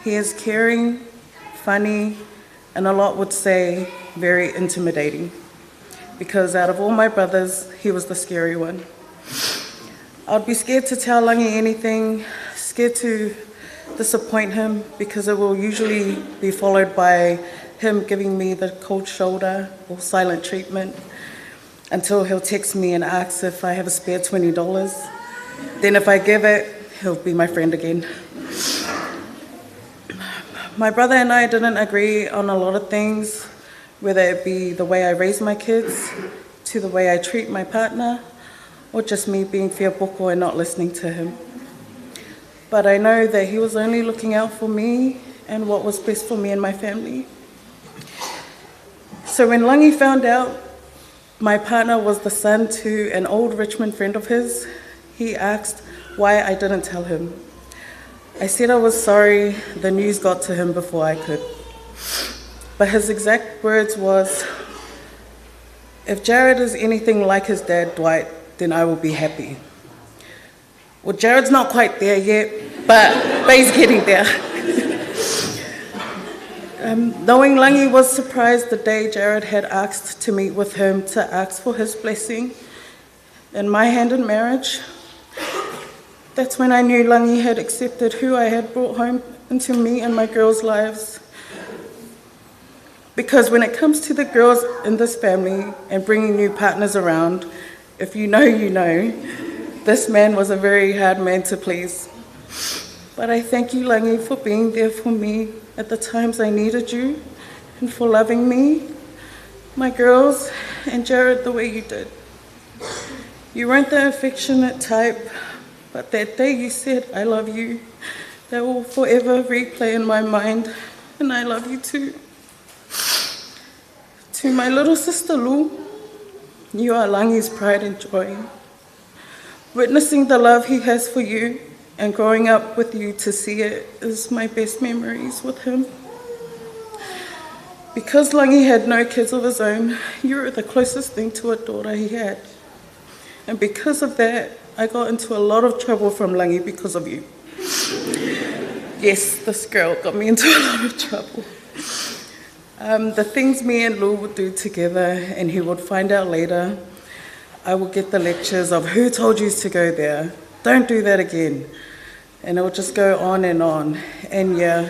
C: He is caring, funny, and a lot would say very intimidating. Because out of all my brothers, he was the scary one. I'd be scared to tell Langi anything, scared to disappoint him, because it will usually be followed by him giving me the cold shoulder or silent treatment until he'll text me and ask if I have a spare $20. Then if I give it, he'll be my friend again. My brother and I didn't agree on a lot of things, whether it be the way I raise my kids, to the way I treat my partner, or just me being fiapoko and not listening to him. But I know that he was only looking out for me and what was best for me and my family. So when Langi found out my partner was the son to an old Richmond friend of his, he asked why I didn't tell him. I said I was sorry the news got to him before I could. But his exact words was, "If Jared is anything like his dad, Dwight, then I will be happy." Well, Jared's not quite there yet, but he's getting there. Knowing Langi was surprised the day Jared had asked to meet with him to ask for his blessing and my hand in marriage, that's when I knew Langi had accepted who I had brought home into me and my girls' lives. Because when it comes to the girls in this family and bringing new partners around, if you know, you know, this man was a very hard man to please. But I thank you, Langi, for being there for me at the times I needed you and for loving me, my girls, and Jared the way you did. You weren't the affectionate type, but that day you said, "I love you," that will forever replay in my mind, and I love you too. To my little sister Lou, you are Langi's pride and joy. Witnessing the love he has for you and growing up with you to see it is my best memories with him. Because Langi had no kids of his own, you were the closest thing to a daughter he had. And because of that, I got into a lot of trouble from Langi because of you. Yes, this girl got me into a lot of trouble. The things me and Lou would do together, and he would find out later, I would get the lectures of "Who told you to go there? Don't do that again." And it would just go on and on. And yeah,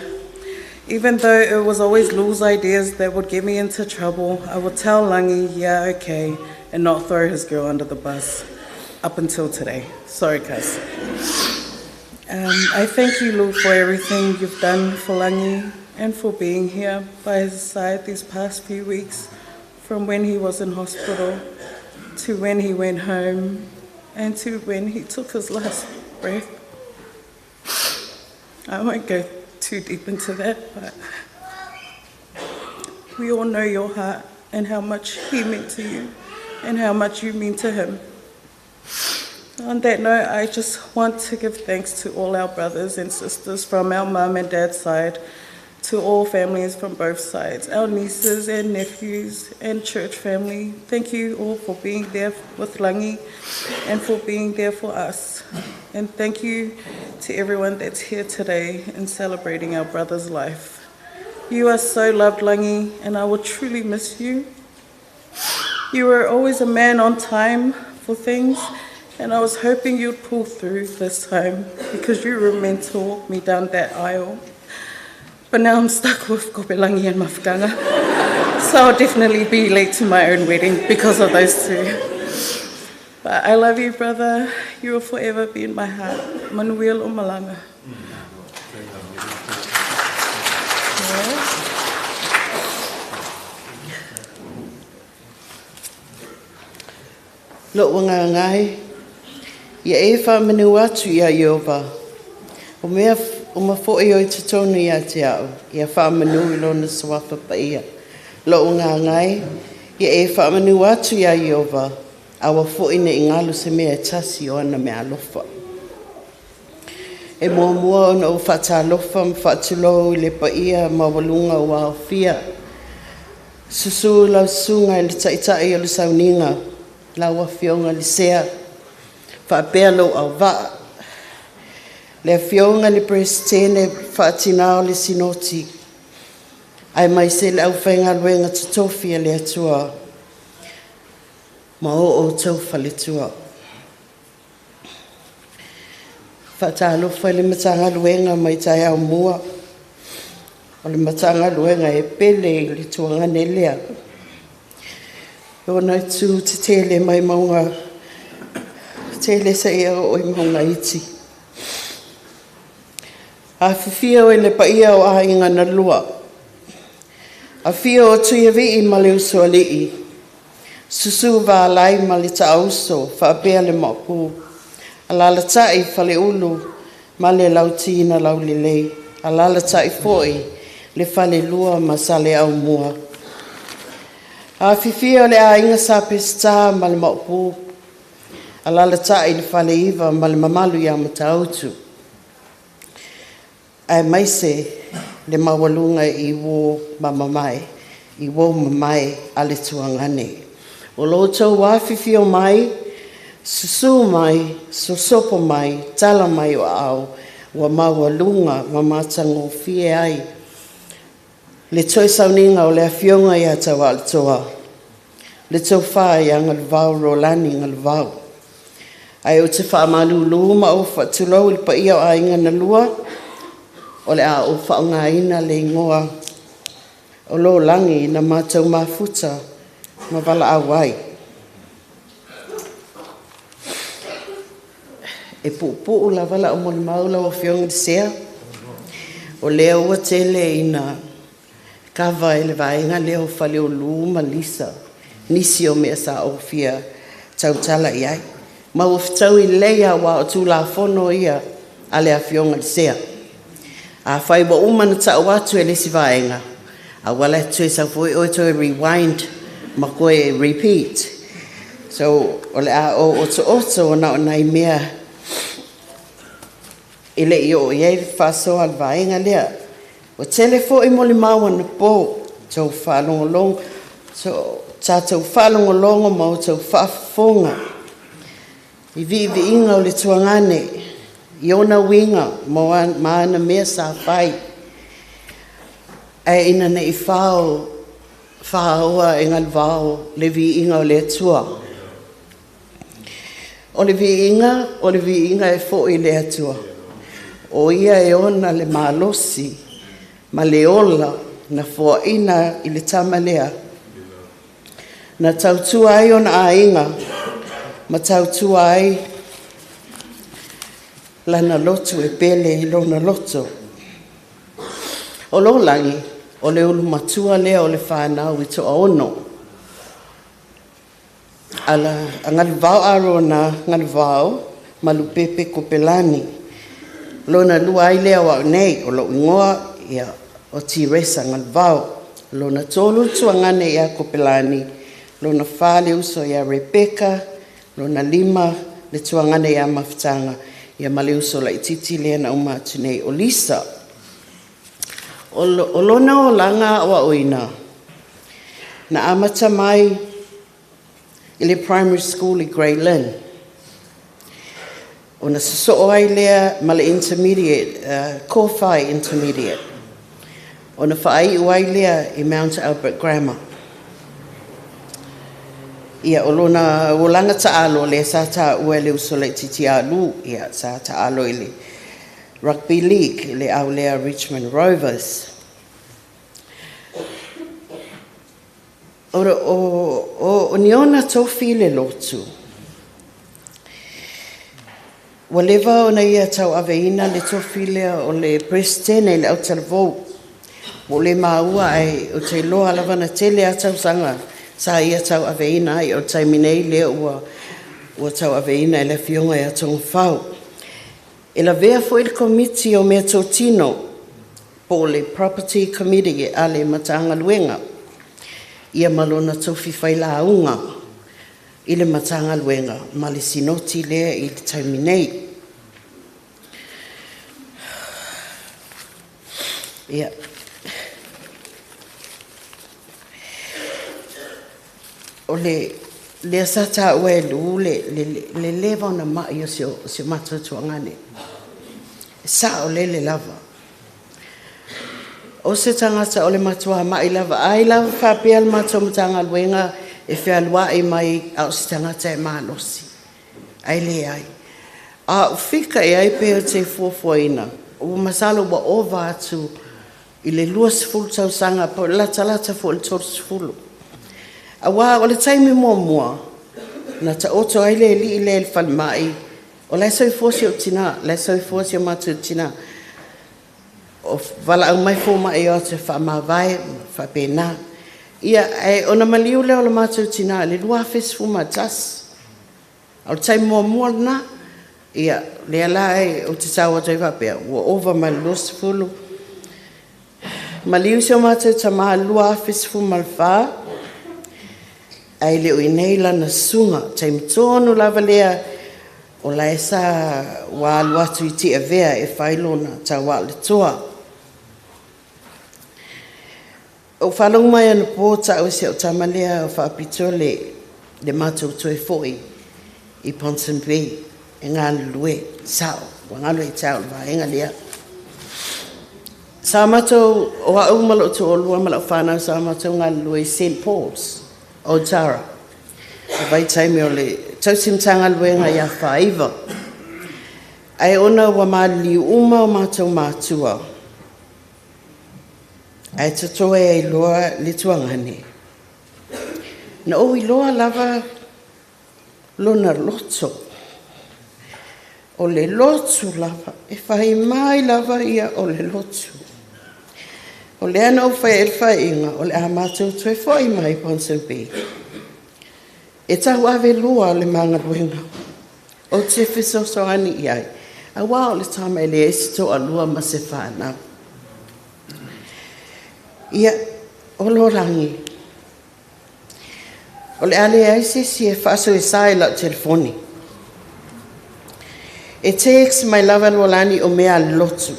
C: even though it was always Lou's ideas that would get me into trouble, I would tell Langi, "Yeah, okay," and not throw his girl under the bus up until today. Sorry, cuz. I thank you, Lou, for everything you've done for Langi and for being here by his side these past few weeks, from when he was in hospital to when he went home and to when he took his last breath. I won't go too deep into that, but we all know your heart and how much he meant to you.
E: and how much you mean to him. On that note, I just want to give thanks to all our brothers and sisters from our mum and dad's side, to all families from both sides, our nieces and nephews and church family. Thank you all for being there with Langi and for being there for us. And thank you to everyone that's here today in celebrating our brother's life. You are so loved, Langi, and I will truly miss you. You were always a man on time for things, and I was hoping you'd pull through this time because you were meant to walk me down that aisle. But now I'm stuck with Kopelangi and Mafukanga. So I'll definitely be late to my own wedding because of those two. But I love you, brother. You will forever be in my heart. Manuel Omalanga.
D: Lo'u agaga e, ia e faamanu atu iā Ieova, o mea uma foi o i totonu ia te a'u, ia faamanu i Lona suafa paia. Lo'u agaga e, ia e faamanu atu iā Ieova, aua foi ne i galo se mea e tasi o ana meaalofa. E muamua ona ou faatalofa ma faatulou i le paia maualuga ua aofia. Susu lau susuga i le Taitai o le Sauniga, lau Afioga i le Sea, faapea lou auvaa. Le Afioga i le Peresetene faatinā o le Sinoti, aemaise le aufaigaluega totofi a le Atua ma o outou faletua. Faatalofa i le Matagaluega mai taeao mua, o le Matagaluega e pele i le tuagane lea. Ona itu tetele mai mauga tele seia oo i mauga iti. Afifio i le paia o aiga na lua. Afio o Tuiavii ma le Usoalii. Susu Valai ma le Taauso faapea le Maopu. Alaalatai Faleulu ma le Lautina Laulelei. Alaalatai foi le Falelua ma Saleaaumua. Afifio le aiga Sa Peseta ma le Maopu. Alaalatai le Faleiva ma le mamalu ia Matautu. Aemaise le maualuga i uō ma mamae, i uō mamae a le tuagane. O lo outou afifio mai, susu mai, sosopo mai, tala mai o aao, ua maualuga ma matagofie ai le toe sauniga o le Afioga ia Taualetoa, le Tofa ia Galuvao Rolani Galuvao. Ae ou te faamalulu ma ou faatulou i le paia o aiga na lua, o le a ou faaaogaina le igoa o lo lagi na matou mafuta ma valaau ai. E puupuu lava lau molimau lau Afioga i le Sea, o lea ua tele ina kava e le vaega lea o Faleulu ma Lisa, nisi o mea sa ou fia tautala i ai. Ma ua fetaui lelei aua o Tulafono ia a le Afioga i le Sea. Afai ua uma ona tau atu e le isi vaega, aua la e toe sau foi oe toe rewind ma koe repeat. So, o le a ou otooto ona o nai mea e le i oo i ai le faasoa a le vaega lea. Ua tele foi molimau anapo, tou faalogologo, tatou faalogologo ma outou faafofoga i viiviiga o le tuagane, i ona uiga ma ana mea sa fai, ae ina ne i fao faaoa e galuvao le viiga o le Atua. O le viiga, o le viiga e foi i le Atua. O ia e ona le malosi ma le ola na foaina i le tama lea. Na tautua ai ona aiga ma tautua ai lana lotu e pele i lona loto. O lo lagi, o le ulu matua lea o le whanau i toaono. Ala, a Galuvao Arona Galuvao ma Lupepe Kopelani. Lona lua ai lea o au nei, o lou igoa ia o Tiresa Galuvao. Lona tolu tuagane ia Kopelani, Lona 4 le uso ia Rebecca, lona 5 le tuagana ia Mafutaga, ia ma le uso laititi lea na uma atu nei o Lisa. O lona olaga o aoina, na amata mai i le primary school i Grey Lynn. Ona sosoo ai lea ma le intermediate, Kōwhai Intermediate. Ona faaiu ai lea i Mount Albert Grammar. Ia o lona olaga taalo lea sa taua e le uso laititi a Lu, ia sa taalo i le Rugby League, le aulea Richmond Rovers. O ni ona tofi le lotu. Ua leva ona ia tauaveina le tofi lea o le Peresetene i le autalavou. Ua le maua ai o te iloa lava na tele a tausaga sa ia tauaveina ai o le taimi nei lea ua tauaveina e le afioga ia Togafau. E lavea foi le komiti o mea totino po o le Property Committee a le Matagaluega ia ma lona tofi failauga i le Matagaluega ma le sinoti lea i le taimi nei. Ia. O le lea sa taua e Lu le leva ona mai o si o matou tuagane. E sao lele lava. O se tagata o le matua mai lava, ai lava faapea le matou Matagaluega e fealuai mai a o se tagata e malosi. Ai leai. A o fika e ai pe o te fuafuaina. Ua masalo ua ova atu i le 20 tausaga po latalata foi le 30. Auā o le taimi muamua, na taoto ai le alii lea i le falemai, o la e soifua si ou tinā, la e soifua si o matou tinā. O valaau mai fomai o atu e faamavae ma faapena. Ia, e ona maliu lea o le matou tinā i le 2011. O le taimi muamua lena, ia, lea la e ou te tau atu ai faapea, ua ova ma le 20. Maliu si o matou tamā i le 2014, ai le o inei lana susuga, taimi tonu lava lea o la e sa ua alu atu i Tiavea e fai lona tauā o le toa. O faalogo mai anapo ta'u e si au tama lea o faapitoa le matou toe fo'i i Ponsonby e galulue sa'o ua galu e tau le vaega lea. Sa matou o a'u ma lo'u to'alua ma la'u fanau sa matou galulue i St Paul's o Tara. O vaitaimi o le tausi Matagaluega iā Faiva. Ae ona ua maliliu uma o matou matua. Ae totoe ai loa le tuagane. Na ou iloa lava lona loto. O le lotu lava, e fai mai lava ia o le lotu. O lea na ou fai ai le faaiuga, o le a matou toe fo'i mai Ponsonby. E tauave lua le ma galuega. Ou te fesoasoani i ai. Auā o le tama e leai se toalua ma se fanau. Ia, o lo lagi. O le a leai se isi e faasoesa i lau telefoni. E text mai lava Lualani o mea a le lotu.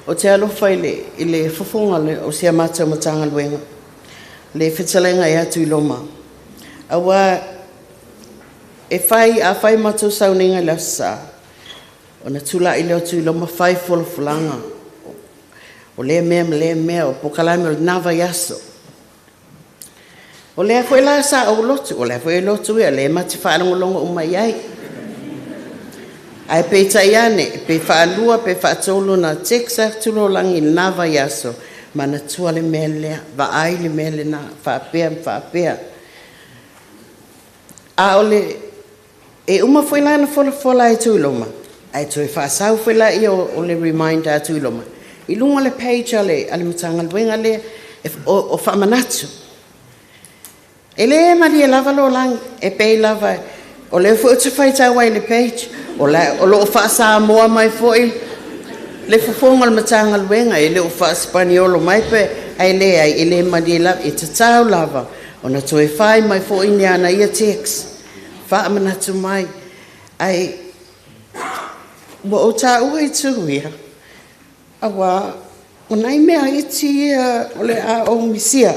D: O te alofa i le fofoga o si a matou Matagaluega. Le fetalaiga ia Tuiloma. Auā e fai a fai matou sauniga i le Aso Sa. Ona tula'i lea o Tuiloma fai folafolaga. O lea mea ma lea mea o pokalame o lena vaiaso. O lea foi la sa ou lotu, o lea foi e lotu ia, lea ma te faalogologo uma i ai. Ae peitai ane, pe faalua pe faatolu na text atu lolagi i lena vaiaso, manatua le mea lea, vaai le mea lena, faapea ma faapea. A o le, e uma foi la na folafola ai Tuiloma, ae toe faasau foi laia o le reminder a Tuiloma. I luga o le page a le Matagaluega lea, o faamanatu. E lē malie lava lo lagi, e pei lava, o lea foi ou te faitau ai i le page, o loo faasamoa mai foi le fofoga o le Matagaluega, e le o faasepaniolo mai pe, ae leai, e lē malie lava, e tatau lava Ona toe fai mai fo'i ni ana ia text, faamanatu mai, ae ua ou taua itu ia, auā o nai mea iti ia o le a ou misia.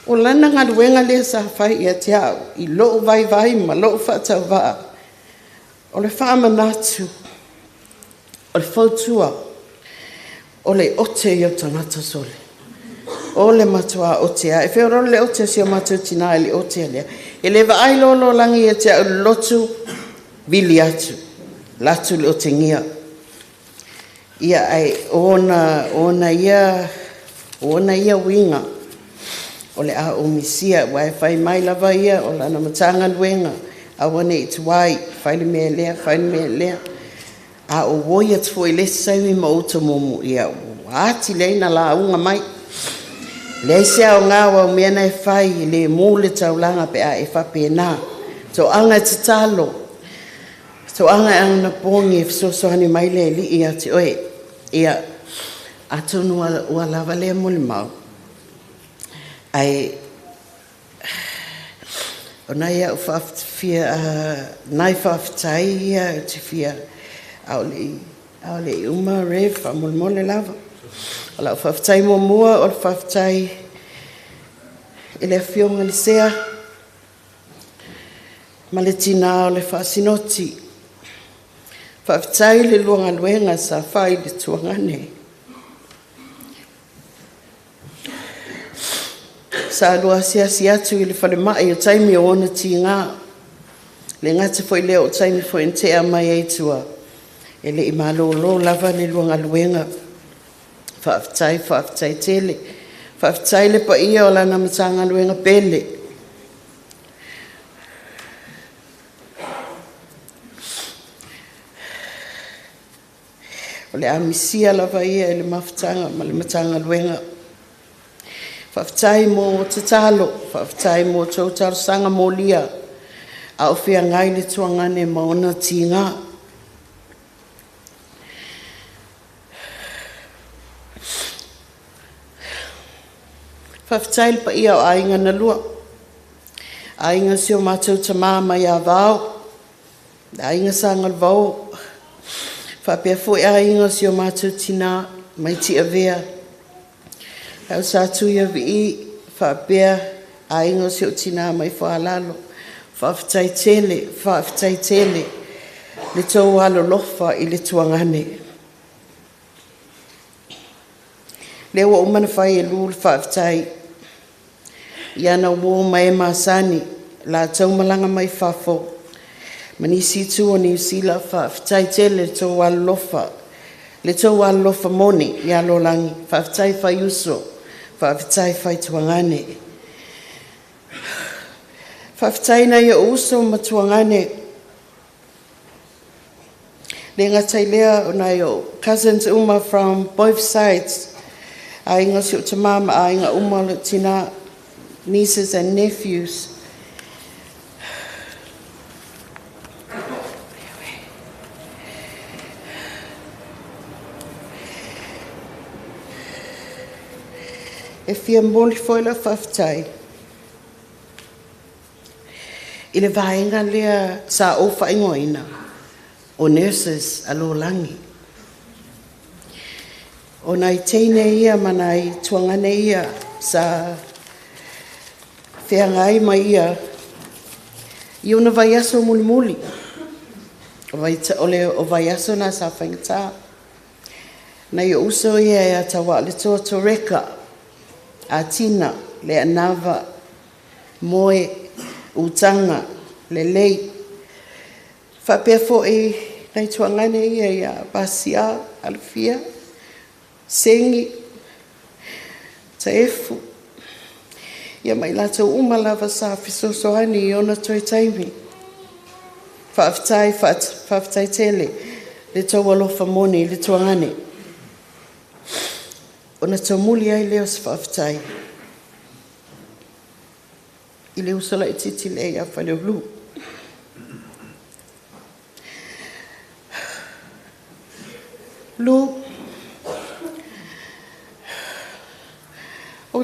D: O lana galuega lea sa fai ia te a'u i lo'u vaivai ma lo'u faatauva'a, o le faamanatu, o le fautua, o le ote ia o tagata sole. O le matuā ote a. E feoloolo le ote a si o matou tinā i le ote lea. E le vaai lololagi ia te a'u i le lotu, vili atu, latu le otegia. Ia ae ona ia uiga o le a ou misia, ua e fai mai lava ia o lana Matagaluega, aua ne i tuai, fai le mea lea, fai le mea lea. A o oi atu foi i le isi taimi ma ou tomumu, ia ua atili ai na lauga mai. Leai se aoga o au mea na e fai, e le mu le taulaga pe a e faapena. Toaga e tatalo, toaga e anapogi e fesoasoani mai le Alii ia te oe. Ia, atonu ua lava lea molimau. Ae o nai a'u faafia nai faafetai ia ou te fia aole i uma Rev faamolemole lava. O lau faafetai muamua o le faafetai i le afioga i le Sea ma le tinā o le faasinoti. Faafetai i le lua galuega sa fai i le tuagane. Sa lua asiasi atu i le falemai o taimi o ona tigā. Le gata foi lea o taimi foi na tea mai ai tua, e le i malōlō lava le lua galuega. Faafetai, faafetai tele. Faafetai le paia o lana Matagaluega pele. O le a misia lava ia i le mafutaga ma le Matagaluega. Faafetai mo tatalo, faafetai mo tou talosaga molia, a o feagai le tuagane ma ona tigā. Faafetai le paia o aiga na lua, aiga si o matou tamā mai Avao, le aiga Sagalevao, faapea foi aiga si o matou tinā mai Tiavea, lau sa Tuiavii, faapea aiga si o tinā mai Foalalo. Faafetai tele, faafetai tele le tou alolofa i le tuagane. Lea ua uma ona fai e Lu le faafetai ia na uō ma e masani latou malaga mai fafo ma nisi itu o Niu Sila. Faafetai tele le tou alolofa, le tou alolofa moni ia Lolagi. Faafetai fai uso, faafetai fai tuagane. Faafetai nai ou uso ma tuagane. Le gata i lea o nai ou cousins uma from both sides, aiga si o tamā ma aiga uma o le tinā, nieces and nephews. E fia momoli foi lau faafetai i le vaega lea sa ou faaigoaina o nurses a Lolagi. O nai teine ia ma nai tuagane ia sa feagai ma ia i ona vaiaso mulimuli. O le o vaiaso na sa faigata. Nai o uso ia e atawa le toa toreka, a tina, le anava, moe, utanga, le lei. Faapea foi nai tuagane ia ia Pasia, Alfia, Sengi, Taefu. Ia mai latou uma lava sa fesoasoani i ona toe taimi. Faafetai, faafetai tele le tou alofa moni i le tuagane. Ona taumuli ai lea o se faafetai i le uso laitiiti lea ia Faleulu. Lu,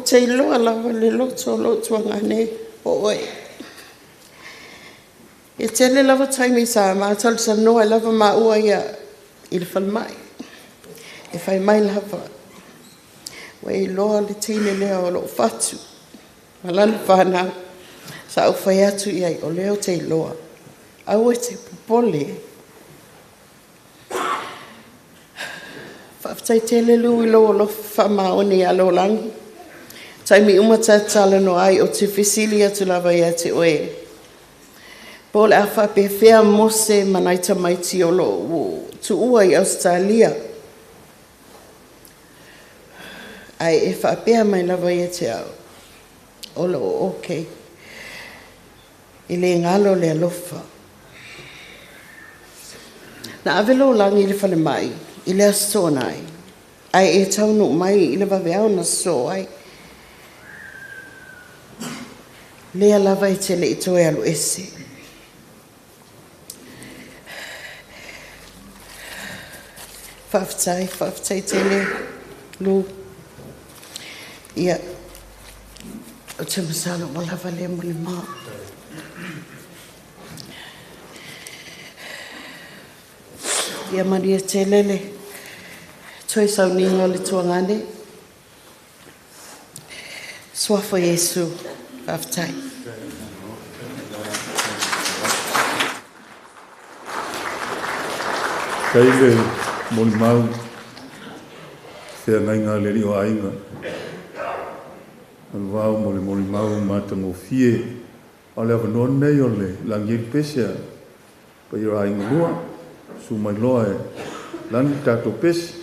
D: te iloa lava le loto o lou tuagane o oe. E tele lava taimi sa matalatalanoa ai lava maua ia i le falemai. E fai mai lava, ua e iloa le teine lea o loo fatu ma lana fanau. Sa ou fai atu i ai, o lea ou te iloa. Aua e te popole. Faafetai tele Lu i lou alofa faamaoni ia Lolagi. Taimi uma ta talanoa ai ou te fesili atu lava ia te oe. Po o le a faapefea Mose ma nai tamaiti o loo tuua i Ausetalia. Ae e faapea mai lava ia te au, o loo okay. E le galo le alofa. Na ave Lolagi i le falemai i le Aso Toonai, ae e taunuu mai i le vaveao na sosoo ai. Lea lava e te le i toe alu ese. Faafetai, faafetai tele, Lu. Ia, ou te masalo ua lava lea mo le ma. Ia manuia tele le toe sauniga o le tuagane. Suafa Iesu. Faafetai.
B: Tai le molimau feagaiga a le alii o aiga. Aluvao mo le molimau matagofie. A o le avanoa lenei o le lagi ai le pese a paia o aiga lua. Susu mai loa e lagi le tatou pese.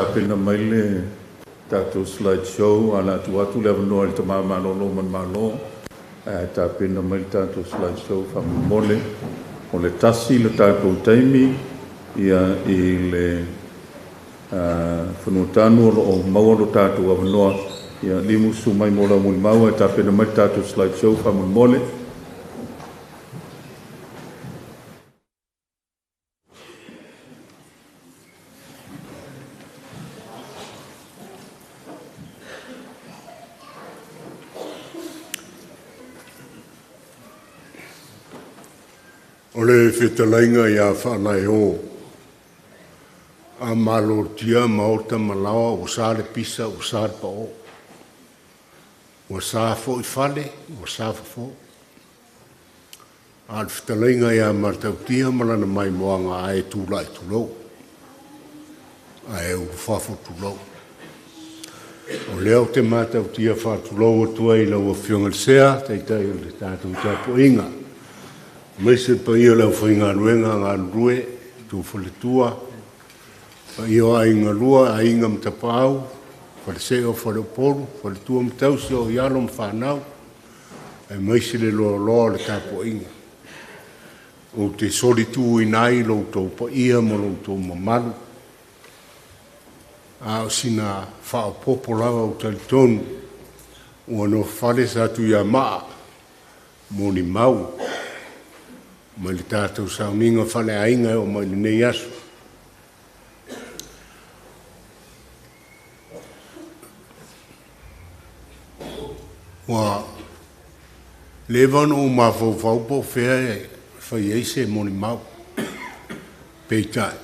B: tapena mai le tatou slide show ala atu atu le avanoa i le tama malolo manumalo ae tapena mai le tatou slide show faamolemole. O le 1 le tatou taimi ia i le fanutanu o loo maua lo tatou avanoa ia limusu mai mo lau mulimau ae tapena mai le tatou slide show faamolemole.
F: O le fetalaiga ia Faalaeo, a malotia maota malaoa ua sa le pisa ua sa le pao, ua sa foi fale ua sa fofo. A le fetalaiga ia Matautia ma lana maimoaga ae tulai tulou, ae ulufafo tulou. O lea o te Matautia faatulou atu ai i lau Afioga i le Sea, taitai o le tatou tapuaiga. Aemaise le paia o le aufaigaluega galulue, tufaletua, paia o aiga lua, aiga ma tapaau, falesee o faleupolu, faletua ma tausi o ialo ma fanau, aemaise le loaloa o le tapuaiga. Ou te solituina ai lo outou paia ma lo outou mamalu. A o sina faaopopo lava ou talitonu, ua nofale sa Tuiamaa, molimau, mai le tatou sauniga faleaiga e oo mai lenei aso. Ua leva ona ou mafaufau po o fea e fai ai se molimau. Peitai,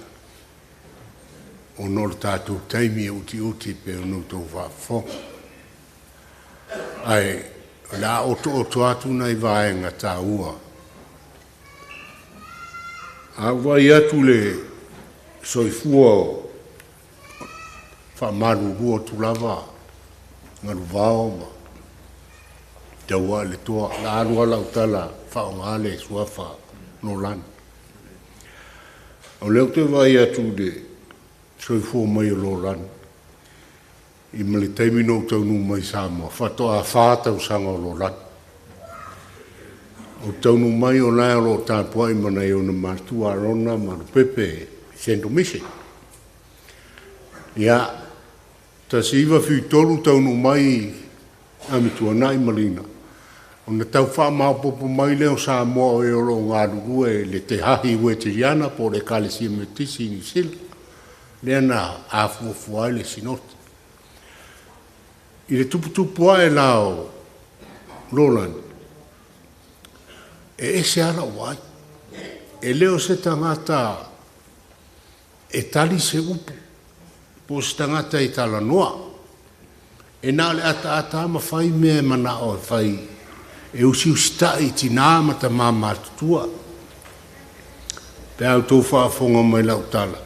F: ona o le tatou taimi e utiuti pe ona outou faafofoga. Ae o le a otooto atu nai vaega taua. A vaai atu le soifua o faamalulu atu lava galuvao ma taua le toa. La alu ala o tala faaaoga le suafa Lolani. O lea ou te vaai atu le soifua mai o Lolani i ma le taimi na ou taunuu mai Samoa, faatoa 4 tausaga o Lolani. O taunuu mai o lae o loo tapuai ma nai ona matua Arona ma Lupepe Central Mission. Ia, 1973 taunuu mai Amituanai ma Lina. Ona tau faamaopoopo mai lea o Samoa o e o loo galulue le Te Hahi Weteriana po o le Ekalesia Metotisi i Niu Sila. Lea na afuafua ai le sinoti. I le tuputupu ae la o Lolani, e ese ala o ai. E leo se tagata e tali se upu, po se tagata e talanoa. E na o le ataata ma fai mea e manao e fai, e usiusitai i tinā ma tamā matutua. Pe au tau faafofoga mai lau tala.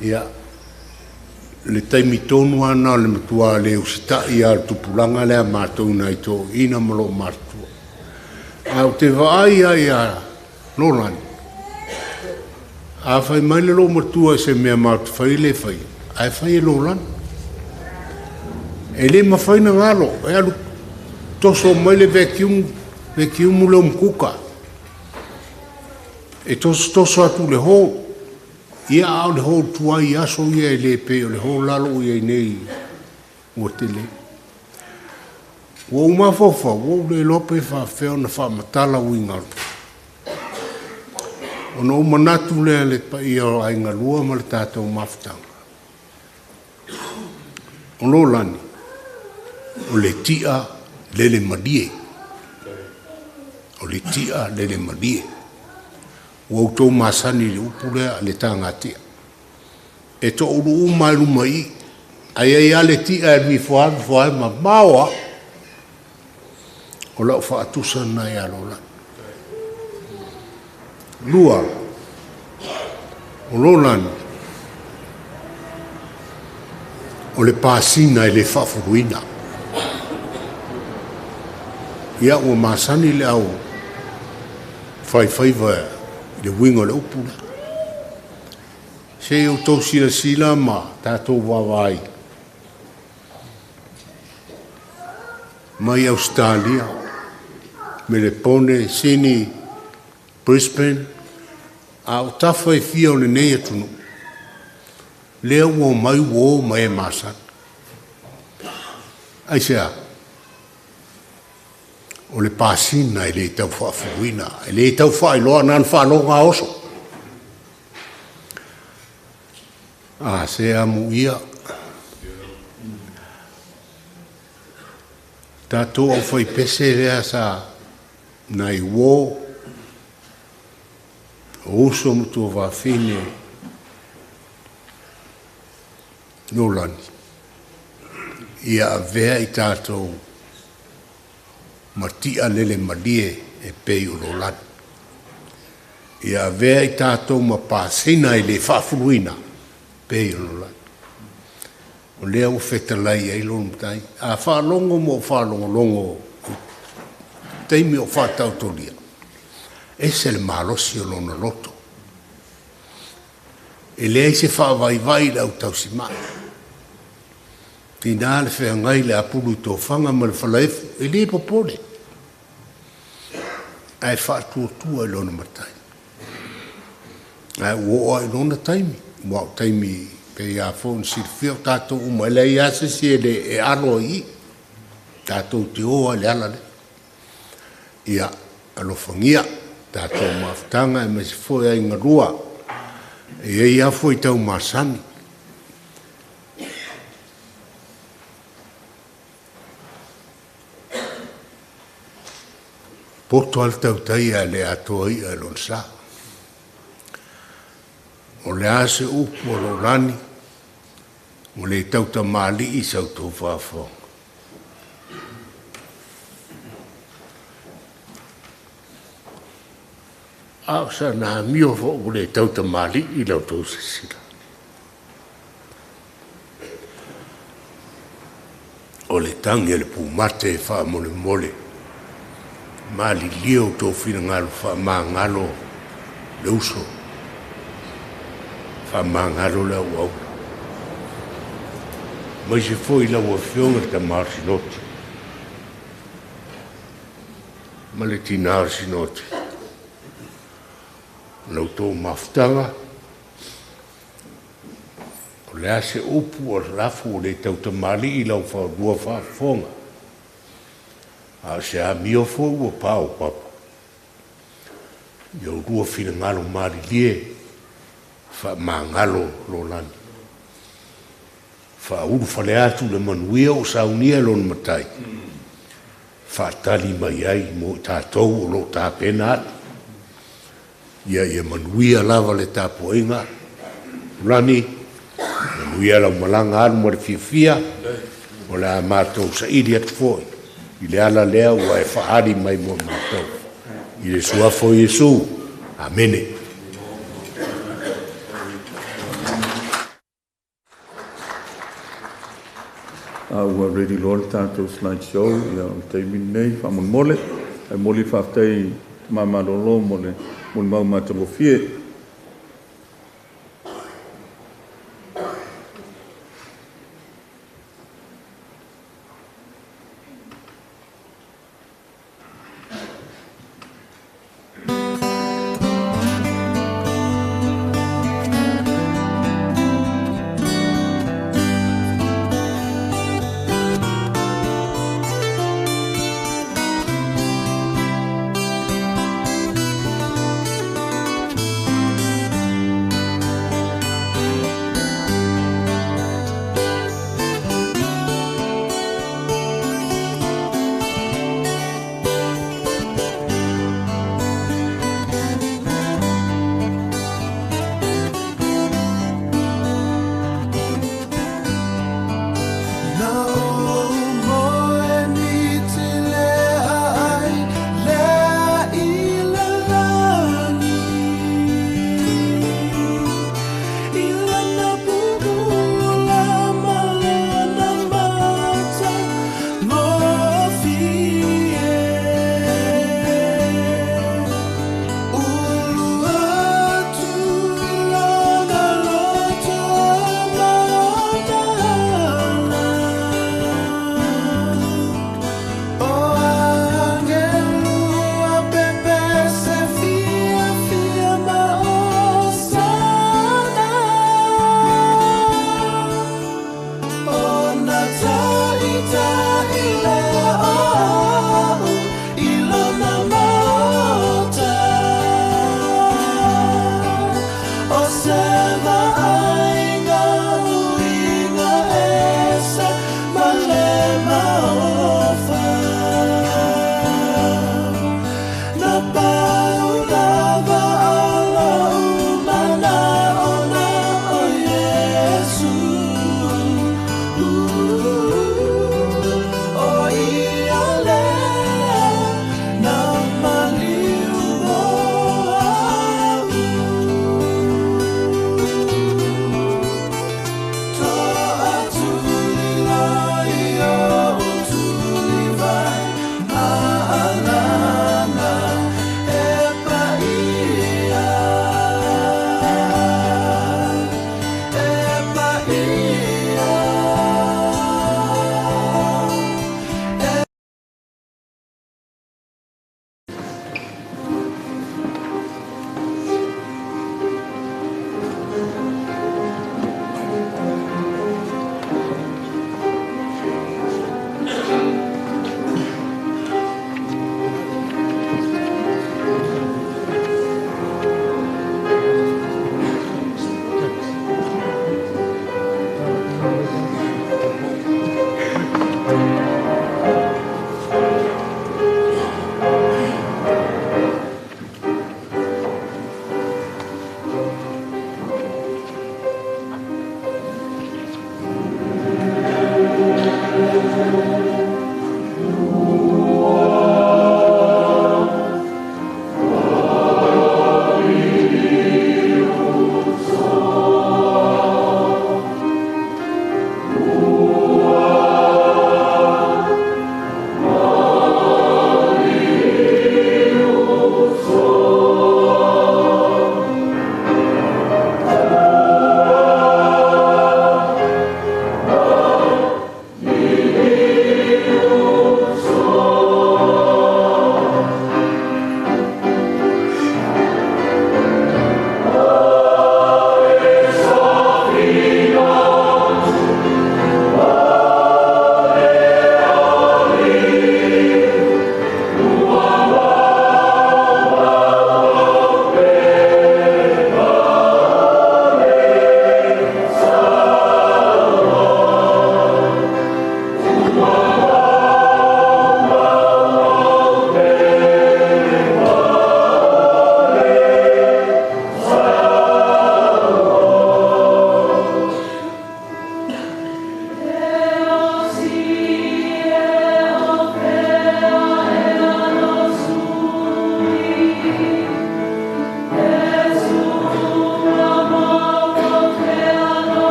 F: Ia, le taimi tonu ana o le matua le usitai a le tupulaga lea matou nai toeaiina ma loo matutua. A o te vaai ai a Lolani, a fai mai le loo matua i se mea matou fai le fai, ae fai e Lolani. E le mafai na galo, e alu toso mai le vacuum, vacuum le umkuka. E toso toso atu le ho. Ia a o le ho tuai aso ia e le pe o le ho lalo ia i nei ua tele. Ua ou mafaufau, ua ou le iloa pe faafefea ona faamatala uiga. Ona ou manatu lea le paia o aiga lua ma le tatou mafutaga. O Lolani, o le tia lele malie. O le tia lele malie. Ua outou masani i le upu lea le tagatia. E toulu uma e luma i. Ai ai a le tia e lui foa foa ma maoa. O lau faatusa na ia Lolani. Lua, o Lolani, o le pasina e le faafuluina. Ia ua masani le au faifaiva i le uiga o le upu lea. Se i outou silasila ma tatou vaavaai mai Ausetalia, Melepone, Sini, Brisbane, a o tafa e fia o lenei atunuu, lea ua omai ua o ma e masani. Aisea? O le pasina e le tau faafuluina, e le tau faailoa na ona faalogo oso. A se amuia. Tatou au faipese lea sa nai uo, o uso ma tuafafine Nolani, ia avea i tatou matia lele malie e pei o lo lani. Ia avea i tatou ma pasina i le faafuluina pei o lo lani. O lea ua fetalai ai lona matai. A faalogo ma o faalogologo i taimi o faataotolia, ese le malosi o lona loto. E leai se faavaivai i le au tausimai. Tina le feagai le apulu i tofaga ma le falaefu, e le popole. Ae faatuatua i lona matai. Ae ua oo ai lona taimi. Ua o taimi pei a foi ona silafia o tatou uma, e leai lava se isi e le e alo ai i i. Tatou te o lava i le ala lea. Ia, alofagia tatou mafutaga aemaise foi aiga lua. E i ai lava fuaitau masani. Poto lava le tautai ae le atoa i'a i lona sa. O le a se upu o lo lani, ua le tautamalii sa outou faafofoga. A o sana amio foi ua le tautamalii la outou silasila. O le tagi a le pumate e faamolemole, malilie outou finagalo faamagalo le uso, faamagalo le auauna. Aemaise foi lau Afioga i le Tama o le Sinoti ma le Tina o le Sinoti, o la outou mafutaga, o le a se upu o le lafu ua le tautamalii i lau lua faafofoga, a o se amio foi ua paopapa i oulua finagalo malilie faamagalo lo lani. Faaulufale atu le manuia ua saunia e lona matai, faatali mai ai mo i tatou o lo o tapena atu. Ia ia manuia lava le tapuaiga, Lani, manuia lau malaga alu ma le fiafia, o le a matou saili atu foi i le ala lea ua e faaali mai mo matou. I le suafa o Iesu. Amene.
A: A ua ready loa le tatou slide show, ia o le taimi lenei faamolemole. Ae momoli le faafetai i Tama Malolo mo le molimau matagofie.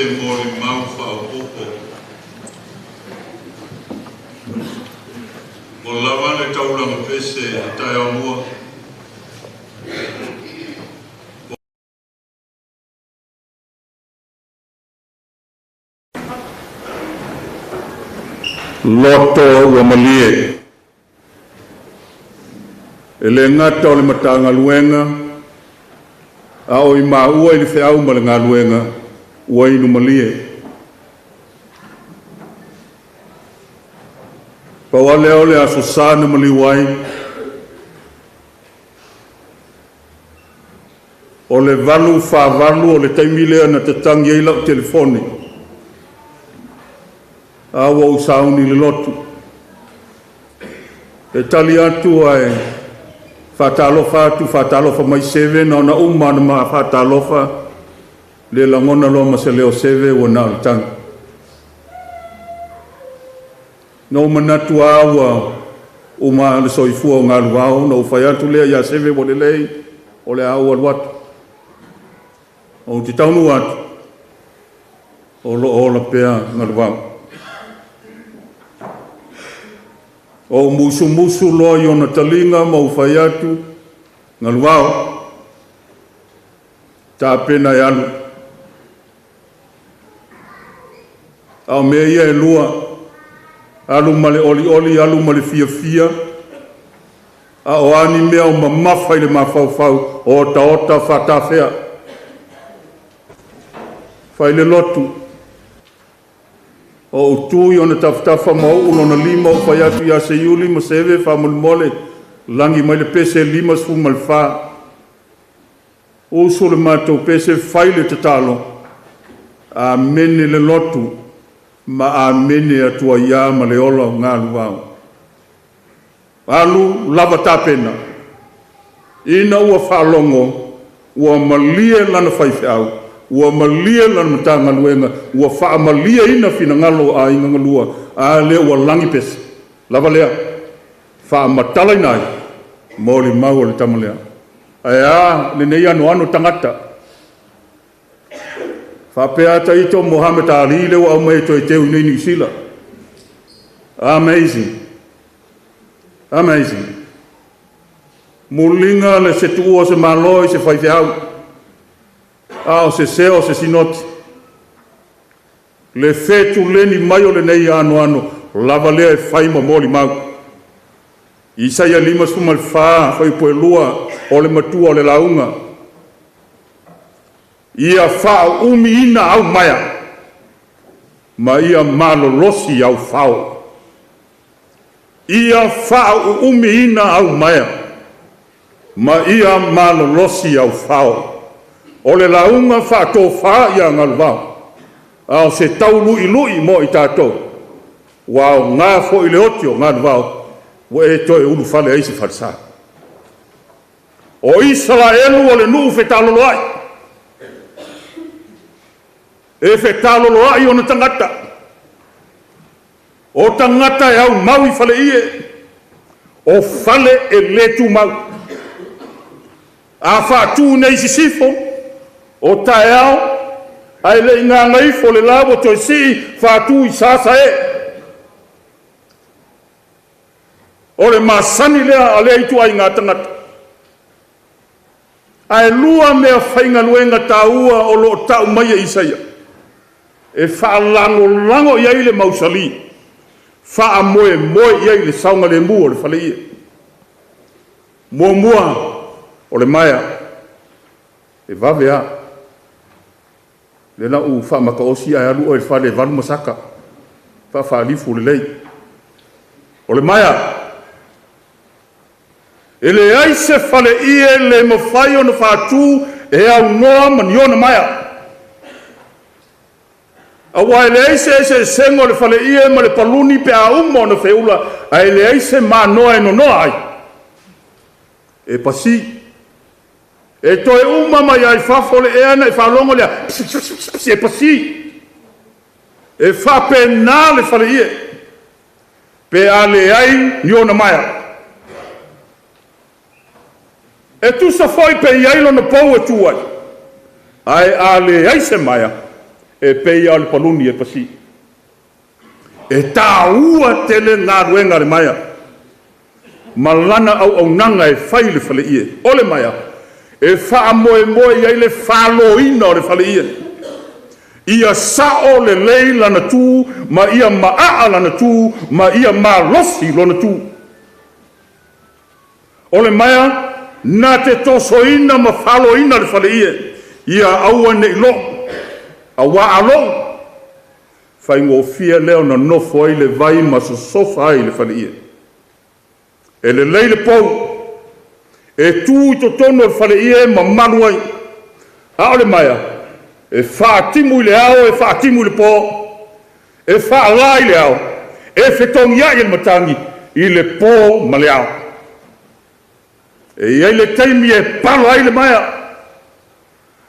B: se molimau faaopoopo. Ua lava le taulaga pese i taeao mua. Loto ua malie. E le gata o le Matagaluega, a o i maua i le feau ma le galuega ua inu malie. Pau lava lea o le Aso Sa na maliu ai, o le 8:48 o le taimi lea na tatagi ai lau telefoni, a ua ou sauni i le lotu. E tali atu ae faatalofa atu, faatalofa mai Seve, na ona uma ona ma faatalofa, le lagona loa ma se leo Seve ua na o le tagi. Na ou manatu a ua uma le soifua o Galuvao, na ou fai atu lea ia Seve ua lelei, o le a ou alu atu. Ou te taunuu atu, o loo ola pea Galuvao. O musumusu loa i ona taliga ma ou fai atu, Galuvao, tapena e alu. A o mea ia e lua, alu ma le olioli, alu ma le fiafia, a o ani mea o mamafa i le mafaufau, o otaota faatafea. Fai le lotu, o ou tu i ona tafatafa ma ou lona lima o fai atu ia Seiuli ma Seve faamolemole, lagi mai le pese 54. Usu le matou pese fai le tatalo, amene le lotu, ma amene atua ia ma le ola o Galuvao. Alu lava tapena, ina ua faalogo, ua malie lana faifeau, ua malie lana Matagaluega, ua faamalieina finagalo o aiga galua, a lea ua lagi pese. Lava lea, faamatalaina ai, molimau o le tama lea. Ae a lenei anoano tagata. Faapea ata ito Mohamed Ali le ua aumai e toe teu i nei Niu Sila. Amazing. Amazing. Muliga le se tuua o se Malo i se faifeau, a o se sea o se sinoti. Le fetuleni mai o lenei anoano, lava lea e fai ma molimau. Isaia 54, fuaiupu 2, o le matua o le lauga. Ia faaumiina au maea, ma ia malolosi au fao. Ia faaumiina au maea, ma ia malolosi au fao. O le lauga faatofā ia Galuvao, a o se tauluilui mo i tatou, ua aoga foi le oti o Galuvao, ua e toe ulufale ai se falesa. O Isaraelu o le nuu fetaloloai, e fetaloloai ona tagata. O tagata e au mau i fale ie, o fale e le tumau. A faatu nei sisifo, o taeao, ae le i gagaifo le la ua toe sii faatu i sasa e. O le masani lea a lea ituaiga tagata. Ae lua mea faigaluega taua o loo tau mai e Isaia. E faalagolago i ai le mausali, faamoemoe i ai le saogalemu o le faleie. Muamua o le maea, e vave a. Le la u faamataosi ae alu oe i le fale e 8 masaka, faafaalifu lelei. O le maea, e leai se faleie le mafai ona faatu e aunoa ma ni ona maea. Aua e leai se eseesega o le faleie ma le paluni pe a uma ona feula, ae leai se manoa e nonoa ai. E pasi. E toe uma mai ai fafo le ea na e faalogo lea, psi, psi, psi, psi, e pasi. E faapena le faleie, pe a leai ni ona maea. E tusa foi pe i ai lona pou e tu ai, ae a leai se maea, E pei a o le paluni e pasi. E tāua tele galuega a le maea ma lana auaunaga e fai i le faleie. O le maea e faamoemoe i ai le faloina o le faleie. Ia sao lelei lana tu ma ia maaa lana tu ma ia malosi lona tu. O le maea na te tosoina ma faloina le faleie ia aua nei loo auā a loo faigofie lea ona nofo ai le vai ma sosofa ai le faleie. E lelei le pou e tu i totonu o le faleie ma malu ai. A o le maea e faatimu i le ao, e faatimu i le po, e faalā i le ao, e fetogiai e le matagi i le po ma le ao. E i ai le taimi e pala ai le maea,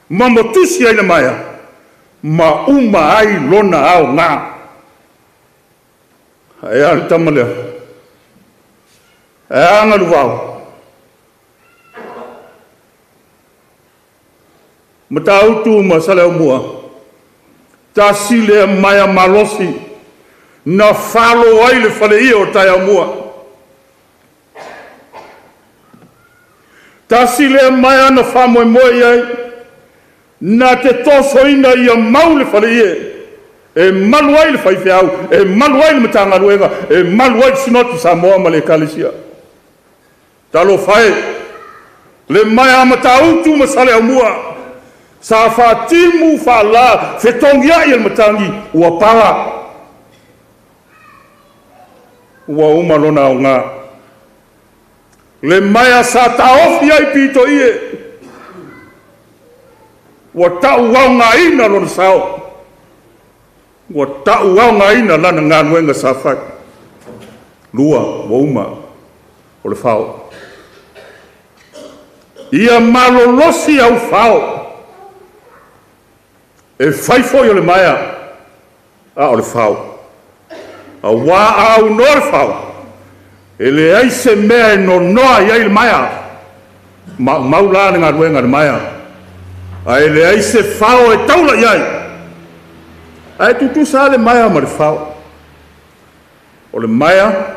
B: ma motusi ai le maea, ma uma ai lona aoga. Ae a le tama lea? Ae a galuvao? Matautu ma Saleaumua, tasi lea maea malosi na falo ai le faleia o Taeaumua. Tasi lea maea na faamoemoe i ai, na te tosoina ia mau le faleie, e malu ai le faifeau, e malu ai le Matagaluega, e malu ai le Sinoti Samoa ma le Ekalesia. Talofa e, le maea a Matautu ma Saleaumua, sa faatimu faalā fetogiai e le matagi ua pala, ua uma lona aoga. Le maea sa taofi ai pitoie, ua tauaogaina lona sao, ua tauaogaina lana galuega sa fai. Lua, ua uma o le fao. Ia malolosi au fao, e fai foi o le maea, a o le fao. Auā a aunoa le fao, e leai se mea e nonoa i ai le maea. Maumau la le galuega a le maea, ae leai se fao e taula i ai. Ae tutusa le maea ma le fao. O le maea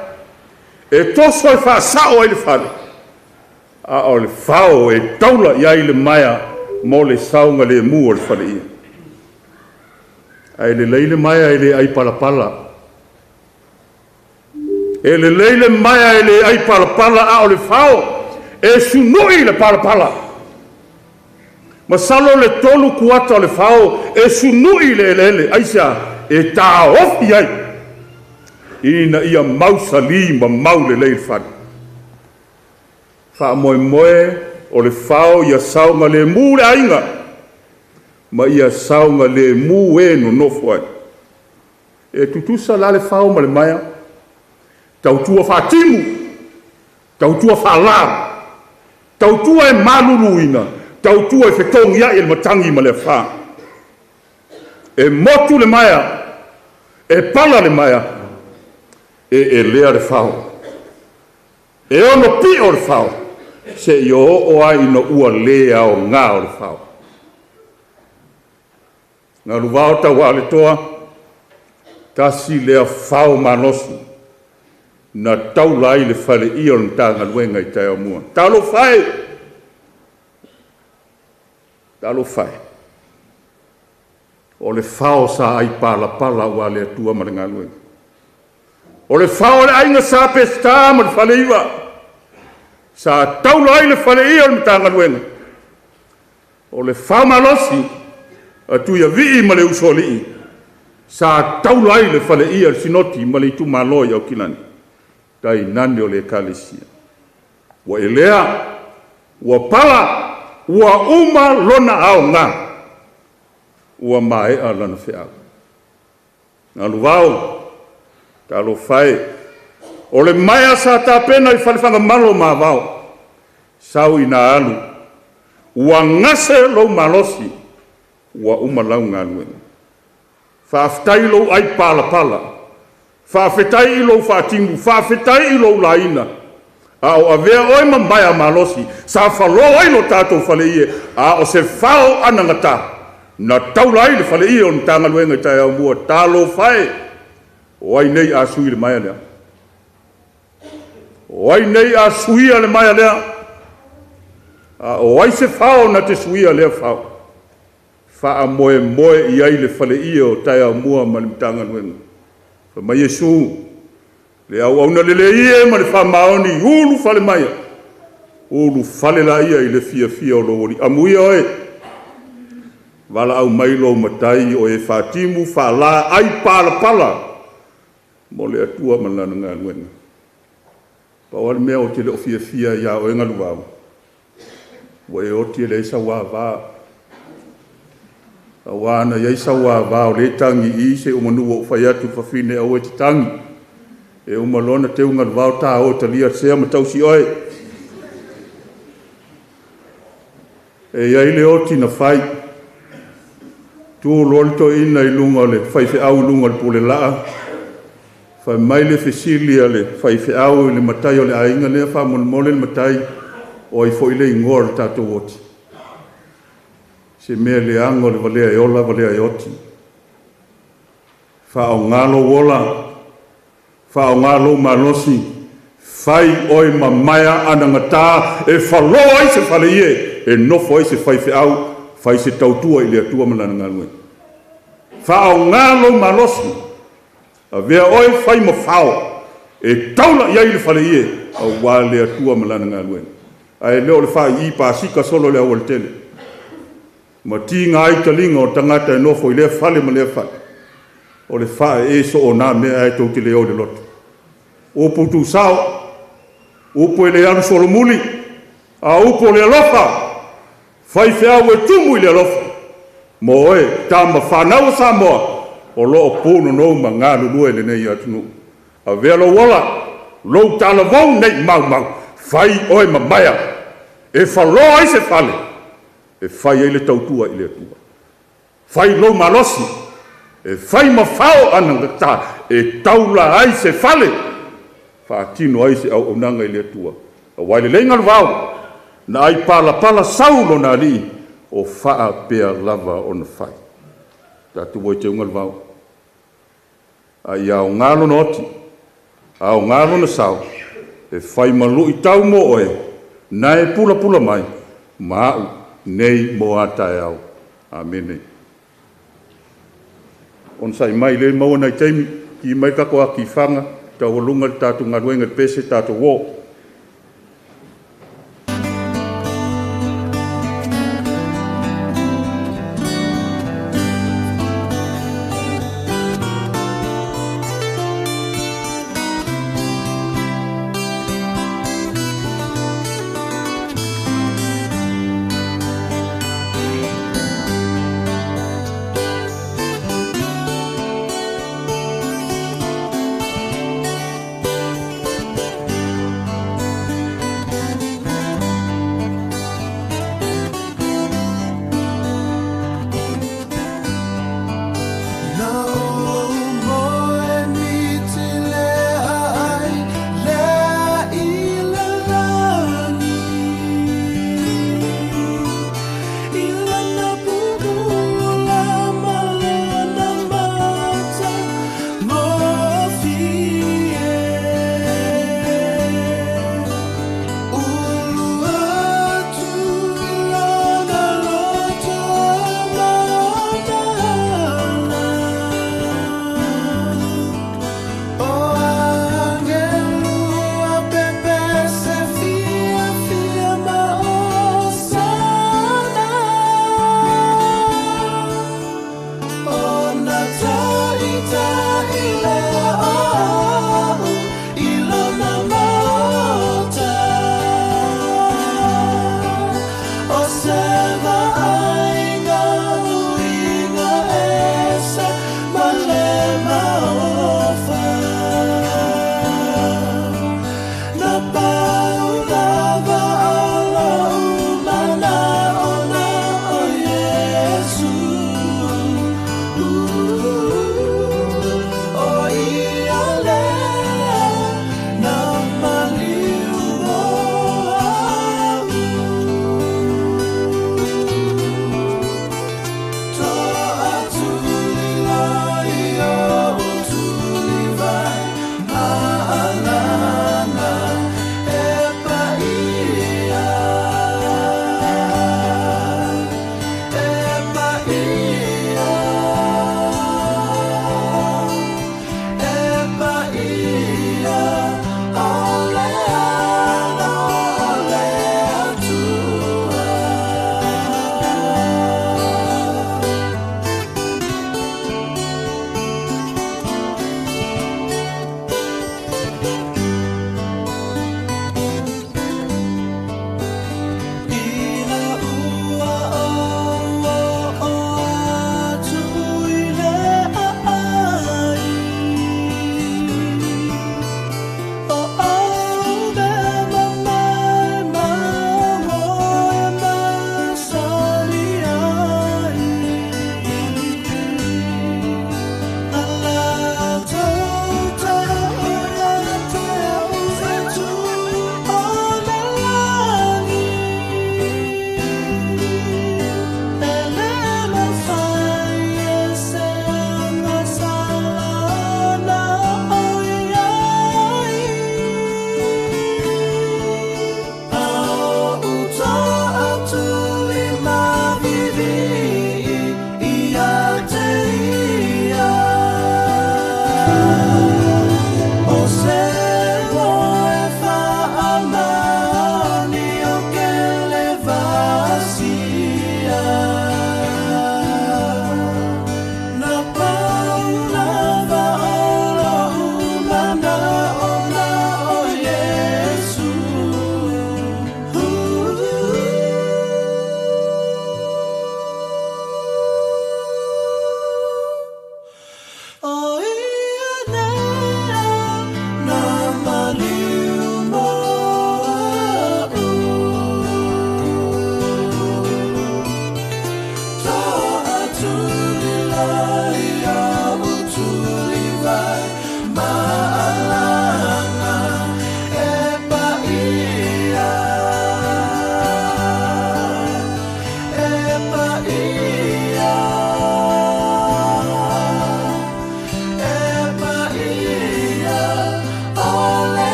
B: e toso e faasao ai le fale, a o le fao e taula i ai le maea mo le saoga lemu o le faleia. Ae lelei le maea e le ai palapala. E lelei le maea e le ai palapala, a o le fao e sunui le palapala. Masalo le 3 kuata o le fao e sunui le eleele, aisea e taofi ai ina ia mausali ma mau lelei le fale. Faamoemoe o le fao ia saoga lemu le aiga, ma ia saoga lemu e nonofo ai. E tutusa la le fao ma le maea, tautua faatimu, tautua faalā, tautua e maluluina, tautua e fetogiai e le matagi ma le afā. E motu le maea, e pala le maea, e elea le fao. E ono pio le fao, se i oo ai ina ua le aoga o le fao. Galuvao tauā le toa, tasi lea fao malosi, na taula ai le faleia o le Matagaluega i Taeaumua. Talofa e! Talofa e! O le fao sa ai palapala ua le Atua ma le galuega. O le fao o le aiga sa Peseta ma le faleiva, sa taula ai le faleia o le Matagaluega. O le fao malosi a Tuiavii ma le Usoalii, sa taula ai le faleia o le Sinoti ma le itumalo i Aukilani, tainane o le Ekalesia. Ua elea, ua pala, ua uma lona aoga, ua maea lana feau. Galuvao, talofa e, o le maea sa tapena i falefagamalo ma avao, sau ina alu, ua gase lou malosi, ua uma lau galuega. Faafetai lou ai palapala, faafetai i lou faatimu, faafetai i lou laina, a o avea oe ma maea malosi, sa falo ai lo tatou faleie, a o se fao anagata, Na taula ai le faleie o le Matagaluega i taeao mua, talofa e, o ai nei a sui le maea lea? O ai nei a suia le maea lea? A o ai se fao na te suia lea fao? Faamoemoe i ai le faleie o taeao mua ma le Matagaluega. Fai mai Iesu, le auauna lelei e ma le faamaoni ulu fale maia, ulu fale laia i le fiafia o lou alii. Amuia oe, valaau mai lou matai o e faatimu faalā ai palapala mo le Atua ma lana galuega. Pau lava le mea ou te le o fiafia ia oe Galuvao, ua e oti e leai sau ava. Auā na i ai sau ava o lea e tagi i i se manu ua ou fai atu i le fafine aua e te tagi. E uma loa ona teu Galuvao ta o e talia sea ma tausi oe. E i ai le oti na fai. Tu loa le toeaina i luga o le faifeau i luga o le pulelaa. Fai mai le fesili a le faifeau i le matai o le aiga lea, faamolemole le matai, o ai foi le igoa o le tatou oti. Se mea leaga o le valea e ola, valea e oti. Faaaoga lou ola, faaaoga lou malosi, fai oe ma maea anagata e faloa ai se faleie, e nofo ai se faifeau, fai se tautua i le Atua ma lana galuega. Faaaoga lou malosi, avea oe fai ma fao, e taula i ai le faleie, auā le Atua ma lana galuega. Ae le o le faai'i pasika solo le aualatele. Ma tiga ai taliga o tagata e nofo i lea fale ma lea fale. O le faaee soonā mea ae tou te le o i le loto. Upu tuusao, upu e le alu solomuli, a upu o le alofa, faifeau e tumu i le alofa. Mo oe, tama fanau o Samoa, o loo punonou ma galulue lenei atunuu. Avea lou ola, lou talavou nei maumau, fai oe ma maea, e faloa ai se fale, e fai ai le tautua i le Atua. Fai lou malosi, e fai ma fao anagata, e taula ai se fale, faatino ai se auaunaga i le Atua. Auā e lelei Galuvao, na ai palapala sau lona alii, o faapea lava ona fai. Tatou o i teuga le vao. A ia aoga lona oti, aoga lona sao, e fai ma luitau mo oe, na e pulapula mai, ma au nei mo a taeao. Amene. Ona sa'i mai le maua nai taimi, ki mai tatou akifaga, taualuga le tatou galuega i le pese tatou o.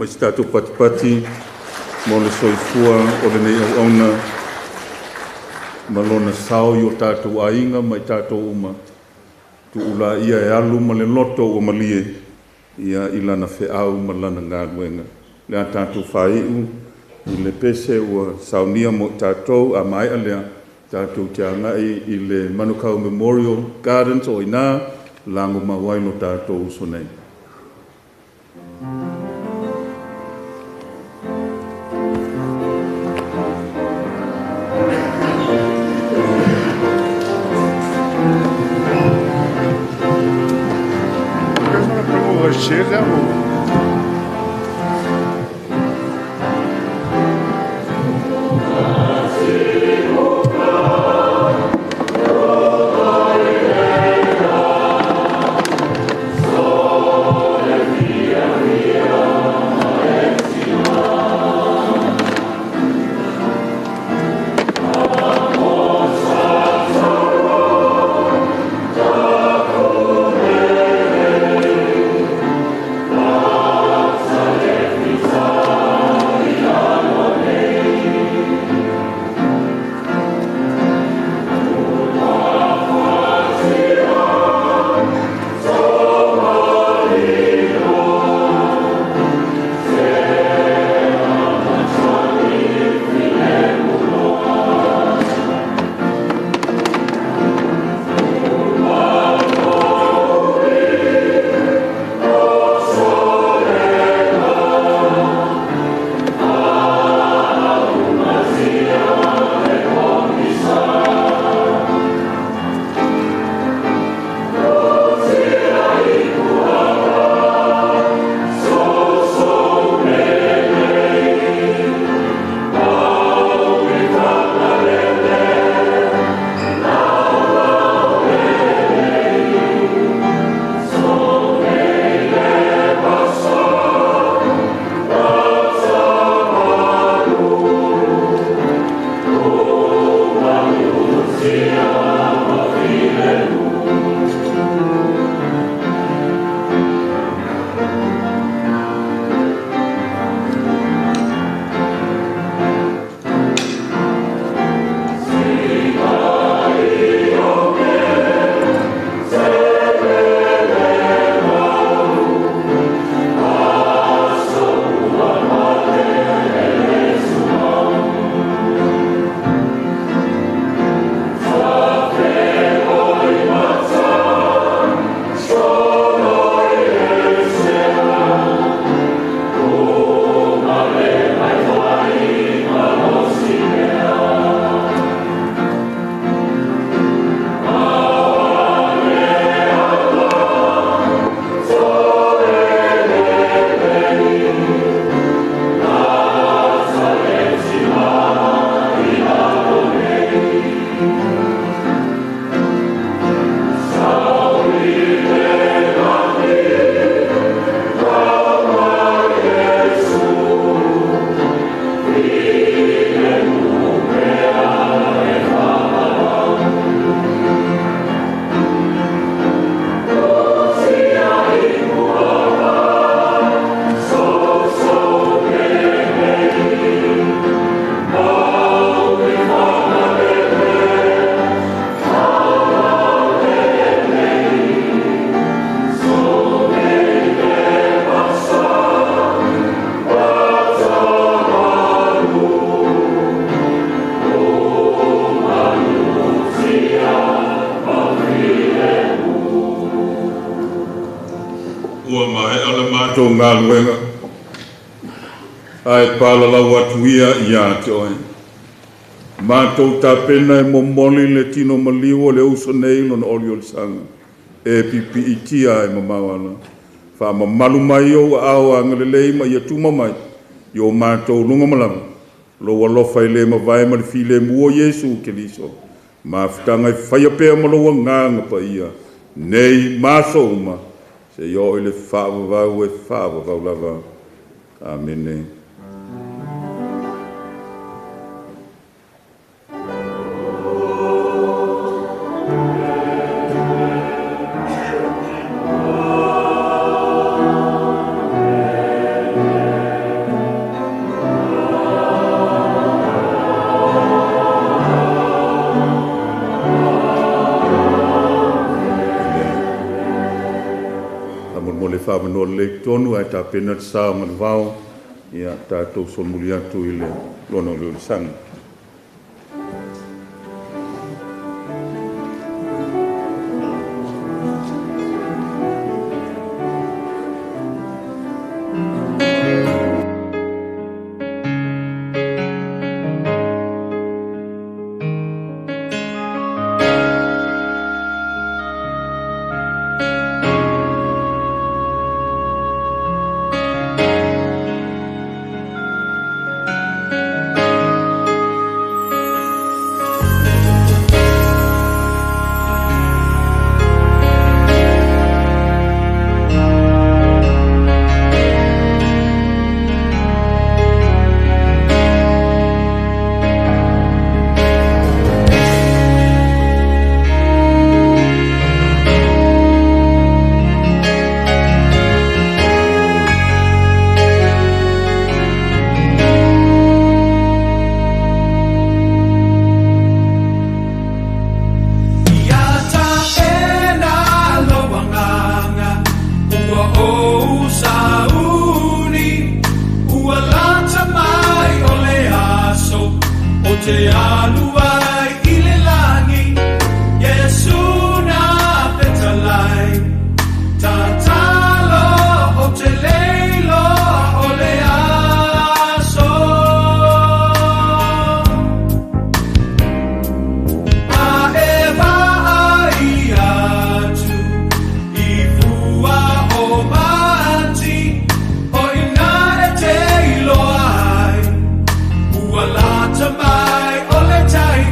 B: Mai se tatou patipati mo le soifua o lenei auauna ma lona sao i o tatou aiga ma i tatou uma. Tu'u laia e alu ma le loto ua malie ia i lana fe'au ma lana galuega. Le a tatou fāi'u i le pese ua saunia mo i tatou a mae'a lea tatou te aga'i i le Manukau Memorial Gardens o inā lago mau ai lo tatou uso nei.
F: Chega.
B: matou galuega, ae palalau atu ia iā te oe. Matou tapena e momoli le tino maliu o le uso nei lona oliolisaga e pipiitia ai mamao ala. Faamamalu mai ou aao agalelei ma ia tuma mai i o matou luga ma lalo lou alofa e lē mavae ma le filemu o Iesu Keliso. Mafutaga e faia pea ma lou agaga paia nei ma aso uma seia oo i le faavavau e faavavau lava. Amene. Mo le faavanoa lelei totonu ae tapena le sa o manuvao, ia tatou solomuli atu i le lona oliolisaga.
G: Ia taʻena lou agaga, ua ou sauni, ua lata mai o le aso ou te alu ai i le lagi. Iesu na fetalai, tatalo ou te le iloa o le aso. A e vaai atu i fua o mati, o ina e te iloa ai, ua lata mai o le taimi.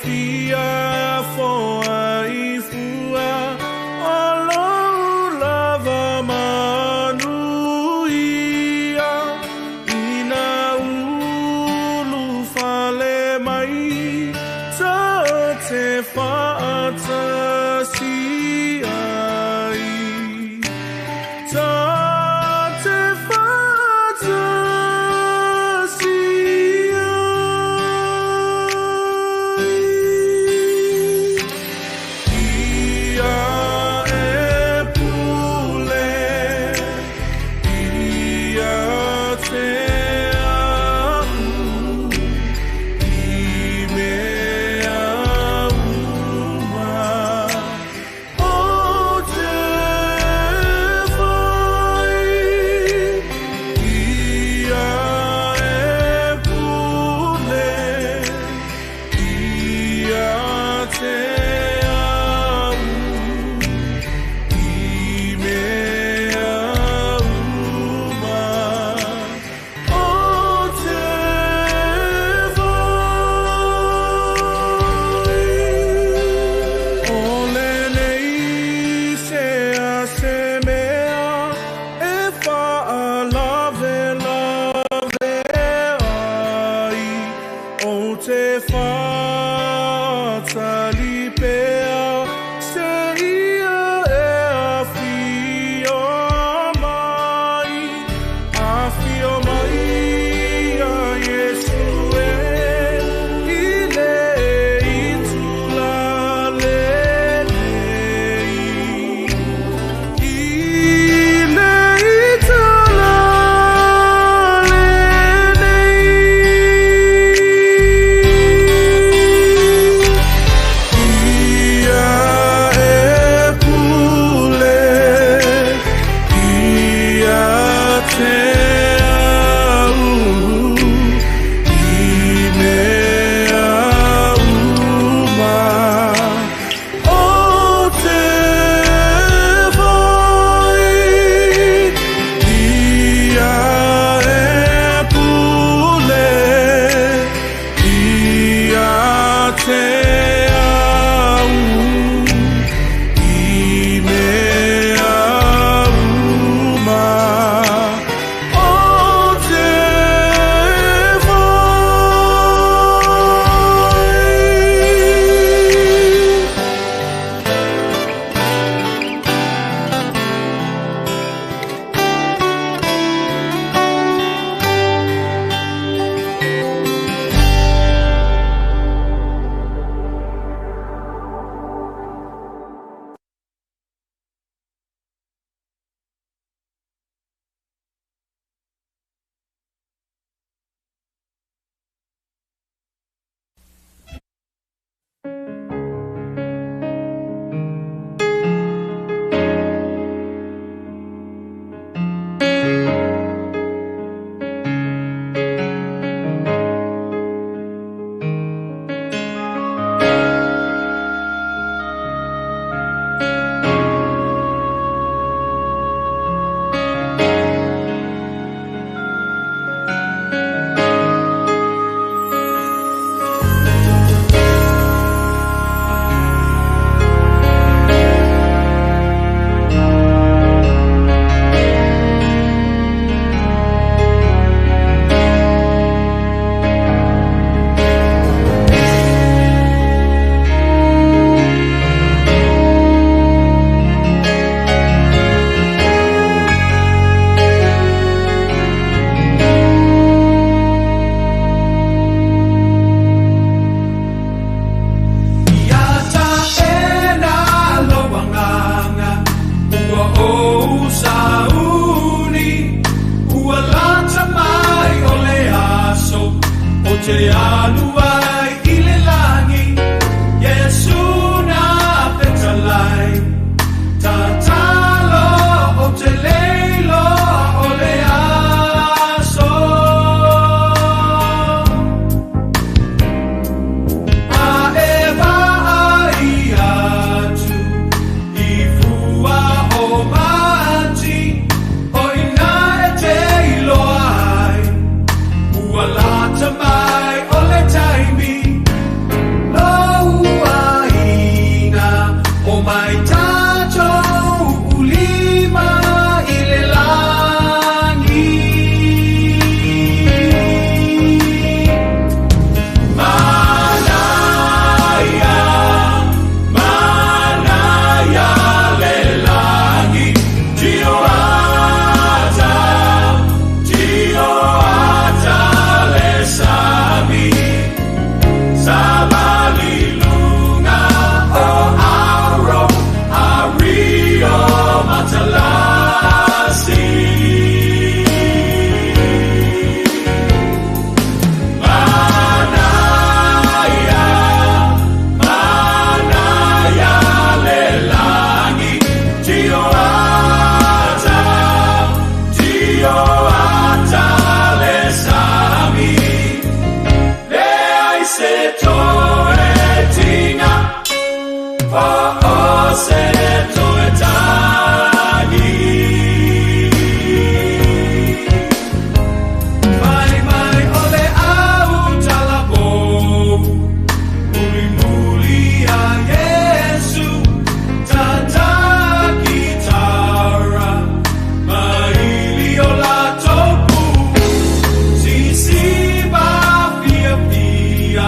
H: Fia foa i fua o lou lava manuia ina ulu fale mai ta te whaatasi ai ta te whaatasi ai. te whātali pea se ia e awhio mai. Awhio mai a Iesu e i le itula lenei. I le itula lenei. Ia e pule ia te au i mea uma o te vai. Ia e pule ia te au i mea uma o te vai.
G: Ia taena lou agaga, ua ou sauni, ua lata mai o le aso, o te alu ai i le lagi, Iesu na fetalai, tatalo o te le iloa o le aso. A e vaai atu i fua o mati, o ina e te iloa ai, ua lata mai o le taimi, lou aiga o mai tatou ulima i le lagi. Manaia, manaia le lagi, tioata, tioata le sami, savali luga o auro, ari o matalasi. Manaia, manaia le lagi, tioata, tioata le sami, leai se toe tiga, po o se toe tagi. Fai mai o le au talavou, mulimuli a Iesu, tata kitara, maili o latou pu, sisiva fiafia.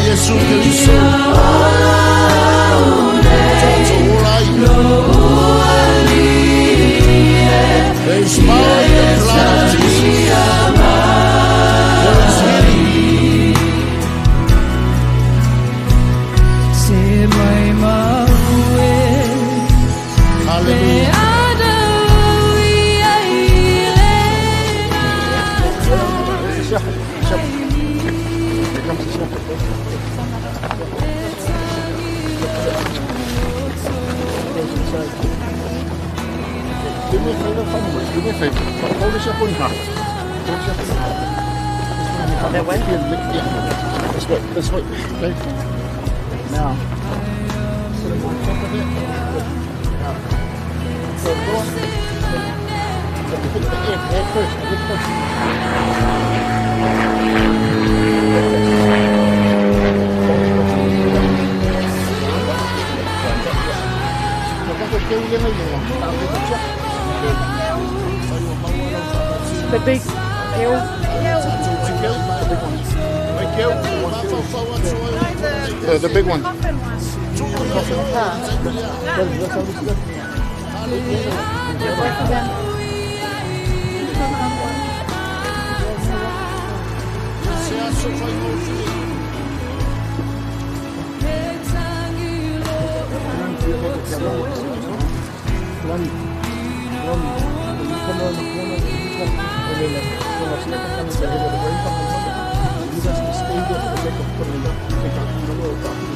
I: Iesu Keriso. Tatou ola ai. There is power in the blood of Jesus. There is healing.
G: Se mai maue.
I: Hallelujah.
G: Le ai le
J: Here comes the shepherd. Goes inside. Do me a favor, family. Do me a favor. Hold the shepherd in half. Hold the shepherd in half. This one in half.
D: That way?
J: Yeah, yeah. This way. This way. Okay. Now, put him on top of it. Good. Now, so go on. Put the head first. Head first.
E: The big hill.
J: The big one. Lani, Lani, when you come around the corner, when you come, and then when I snap it coming, the head of the brain comes, you guys can stay there for the sake of putting it up. You can talk to the Lord, talk to you.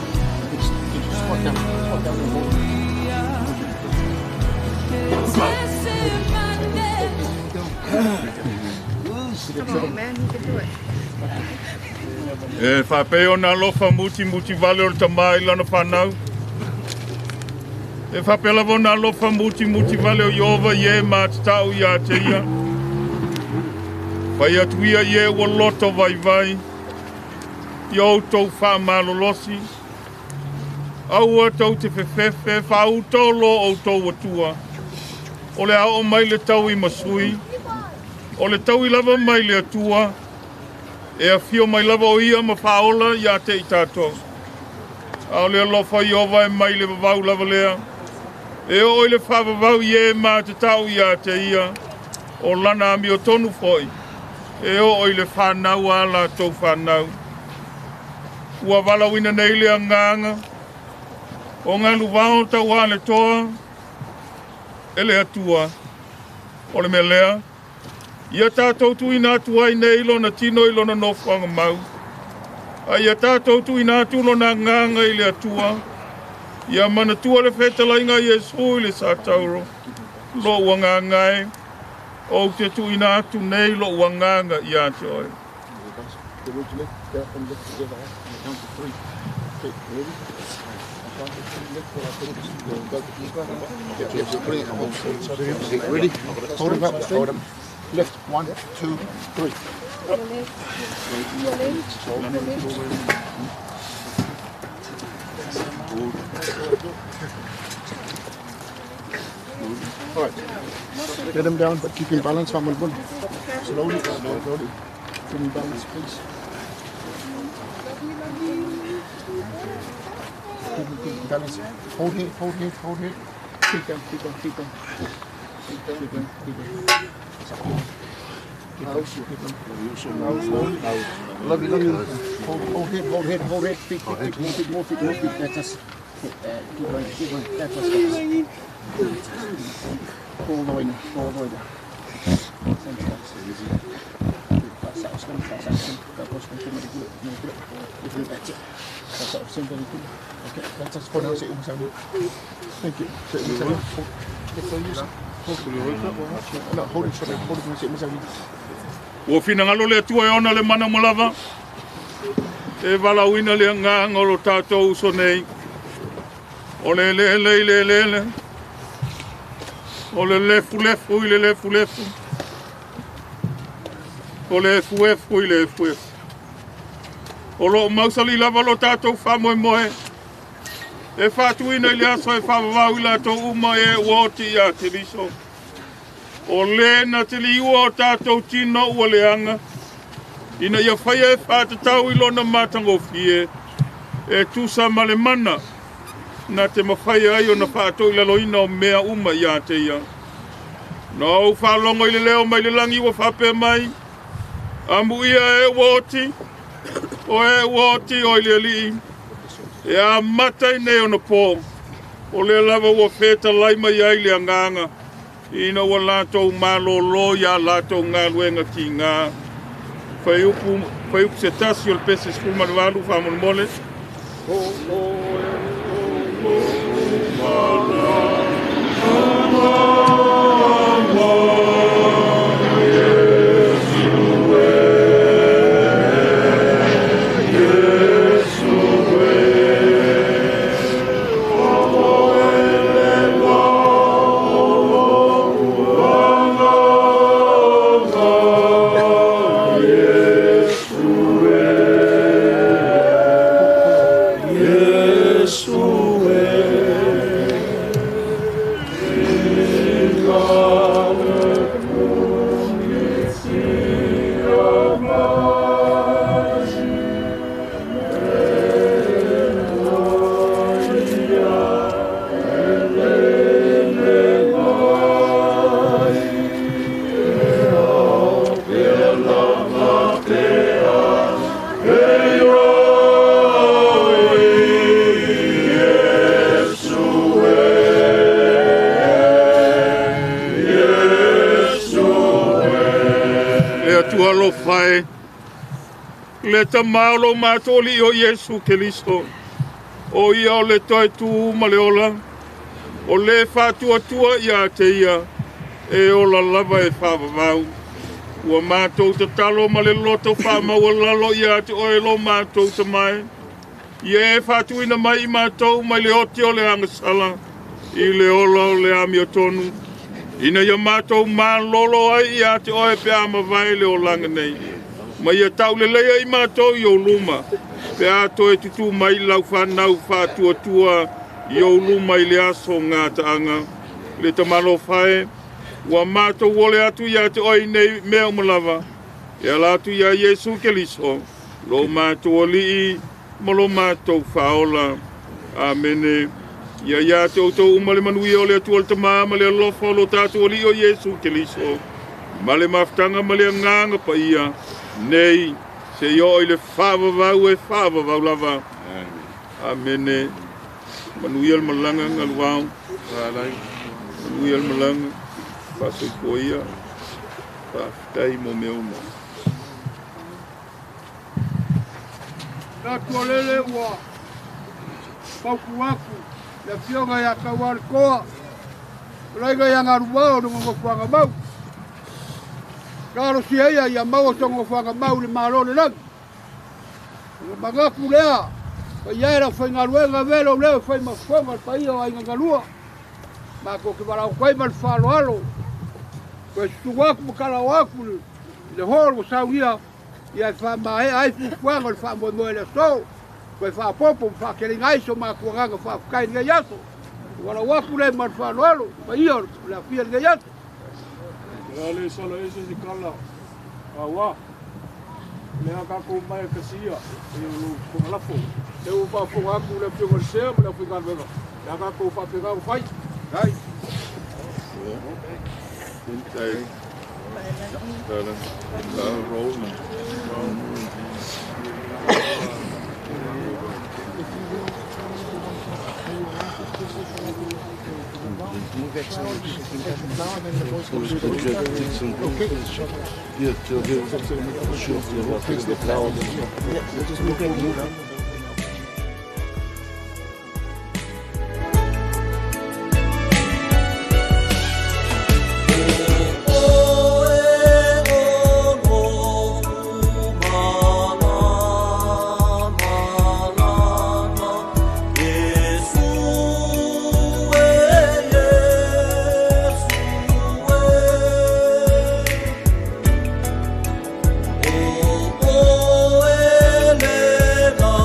J: You just squat down and hold it.
E: Come on, man, you can do it.
B: E whapeo na alofa muti muti vale o le tamai lana whanau. E whapea lava na alofa muti muti vale o Iova i e mātatau ia te ia. Whai atu ia i e ua loto vai vai. I au tau wha malolosi. Aua tau te fefefe, wha utolo o tau atua. O le ao mai le tau i masui. O le tau i lava mai le atua. E a fio mai lava o ia ma whaola ia te i tātou. A o le alofa Iova e mai le vavau lava lea. E o i le whavavau i e mā te tau ia te ia. O lana ami o tonu foi. E o i le whanau a la tau whanau. Ua walawina nei le anganga. O ngā luvao tau a le toa. E le atua. O le mea lea. Ia tātou tuina atu ai nei lona tino i lona nofoanga mau. A ia tātou tuina atu lona nganga i le atua. Ia manatua le whetalainga Iesu i le sātauro. Lo ua ngangae. O te tuina atu nei lo ua nganga i a te oe.
J: The words lift up and lift together on the count of three. Okay, ready? On count of three, lift up. Ready? Hold him up, hold him. Lift, 1, 2, 3. All right. Let him down, but keep him balanced. Slowly, slowly. Keep him balanced, please. Keep him balanced. Hold here, hold here, hold here. Keep going, keep going, keep going. Keep going, keep going, keep going. Keep going, keep going. Lovely, lovely. Hold head, hold head, hold head. Feet, feet, feet, more feet, more feet, more feet. That's us. Keep going, keep going. That's us. All the way down, all the way down. Same steps. Okay, that's us for now. Thank you. No, hold it, hold it.
B: Ua whinangalo le atua e ona le mana malava. E walauina le nganga o lo tātou uso nei. O le le le le le le. O le lefu lefu i le lefu lefu. O le efu efu i le efu efu. O lo mausali lava lo tātou whamoe moe. E whātuina i le aso e whawawau i la tō uma e uoti ia te riso. O le na te liua o tātou tino ua leanga. Ina ia whaia e whātatau i lona mātangofie. E tusa ma le mana na te mafai ai ona faatoilaloina o mea uma ia te ia. Na ou faalogo i le leo mai le lagi ua faapea mai, amuia e ua oti, o e ua oti o i le alii, e amata i nei ona pō, o lea lava ua fetalai mai ai le agaga, ina ua latou malōlō ia latou galuega tigā. Fuaiupu 1 o le pese 18 faamolemole. Le tamā o lo matou alii o Iesu Keriso, o ia o le toe tū ma le ola, o le faatuatua ia te ia, e ola lava e faavavau. Ua matou tatalo ma le loto faamaualalo ia te oe lo matou tamae, ia e faatuina mai i matou mai le oti o le agasala, i le ola o le amiotonu, ina ia matou malolo ai ia te oe pe a mavae le olaga nei. Ma ia tauleleia i matou i ou luma, pe a toe tutū mai lau fanau faatuatua i ou luma i le aso gataaga. Le tamalofa e, ua matou ole atu ia te oe nei mea uma lava, e ala atu ia Iesu Keriso, lo matou alii ma lo matou faaola. Amene. Ia ia te outou uma le manuia o le Atua le Tamā ma le alofa o lo tatou alii o Iesu Keriso, ma le mafutaga ma le agaga paia, nei se i oo i le faavavau e faavavau lava. Amene. Manuia le malaga galuao. Manuia le malaga. Faasoifua ia. Faafetai mo mea uma.
K: Tatou lele ua pauku aku le afioga ia Kaualetoa, o laiga ia Galuvao le gogofuaga mau. Talosia ia ia maua so gogofuaga mau le malo le lagi. O le manatu lea, paia e lau faigaluega velo leo fai mafofoga le paia o aiga galua. Matou te valaau atu ai ma le faaaloalo, toe tutu atu ma talao atu i le hall ua saunia ia e faamaea ai fuafuaga o le faamoemoe i le aso. Toe faapopo ma faateleina ai so matou agaga faafetai i lenei aso. Valaau atu lea ma le faaaloalo, paia o le afia i lenei aso.
J: Le a le sala ese se kala aua le a tatou mai kasia e o fogalafo. Le ua faafofoga atu le afioga i le sea ma le aufaigaluega. Le a tatou faapena ona fai. Ai.
I: Okay.
G: Oh,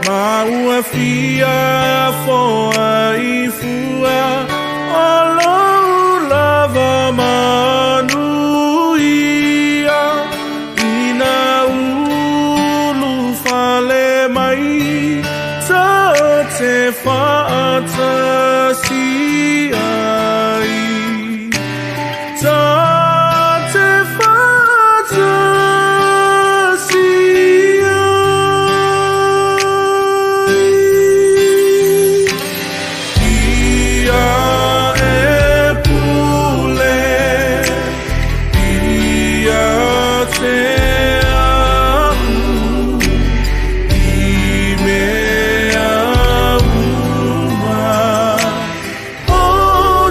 H: Ma ua fia foa i fua o lou lava manuia ina ulufale mai ta te faatasi ai. Ta te faatasi ai. Ia e pule ia te au i mea uma. O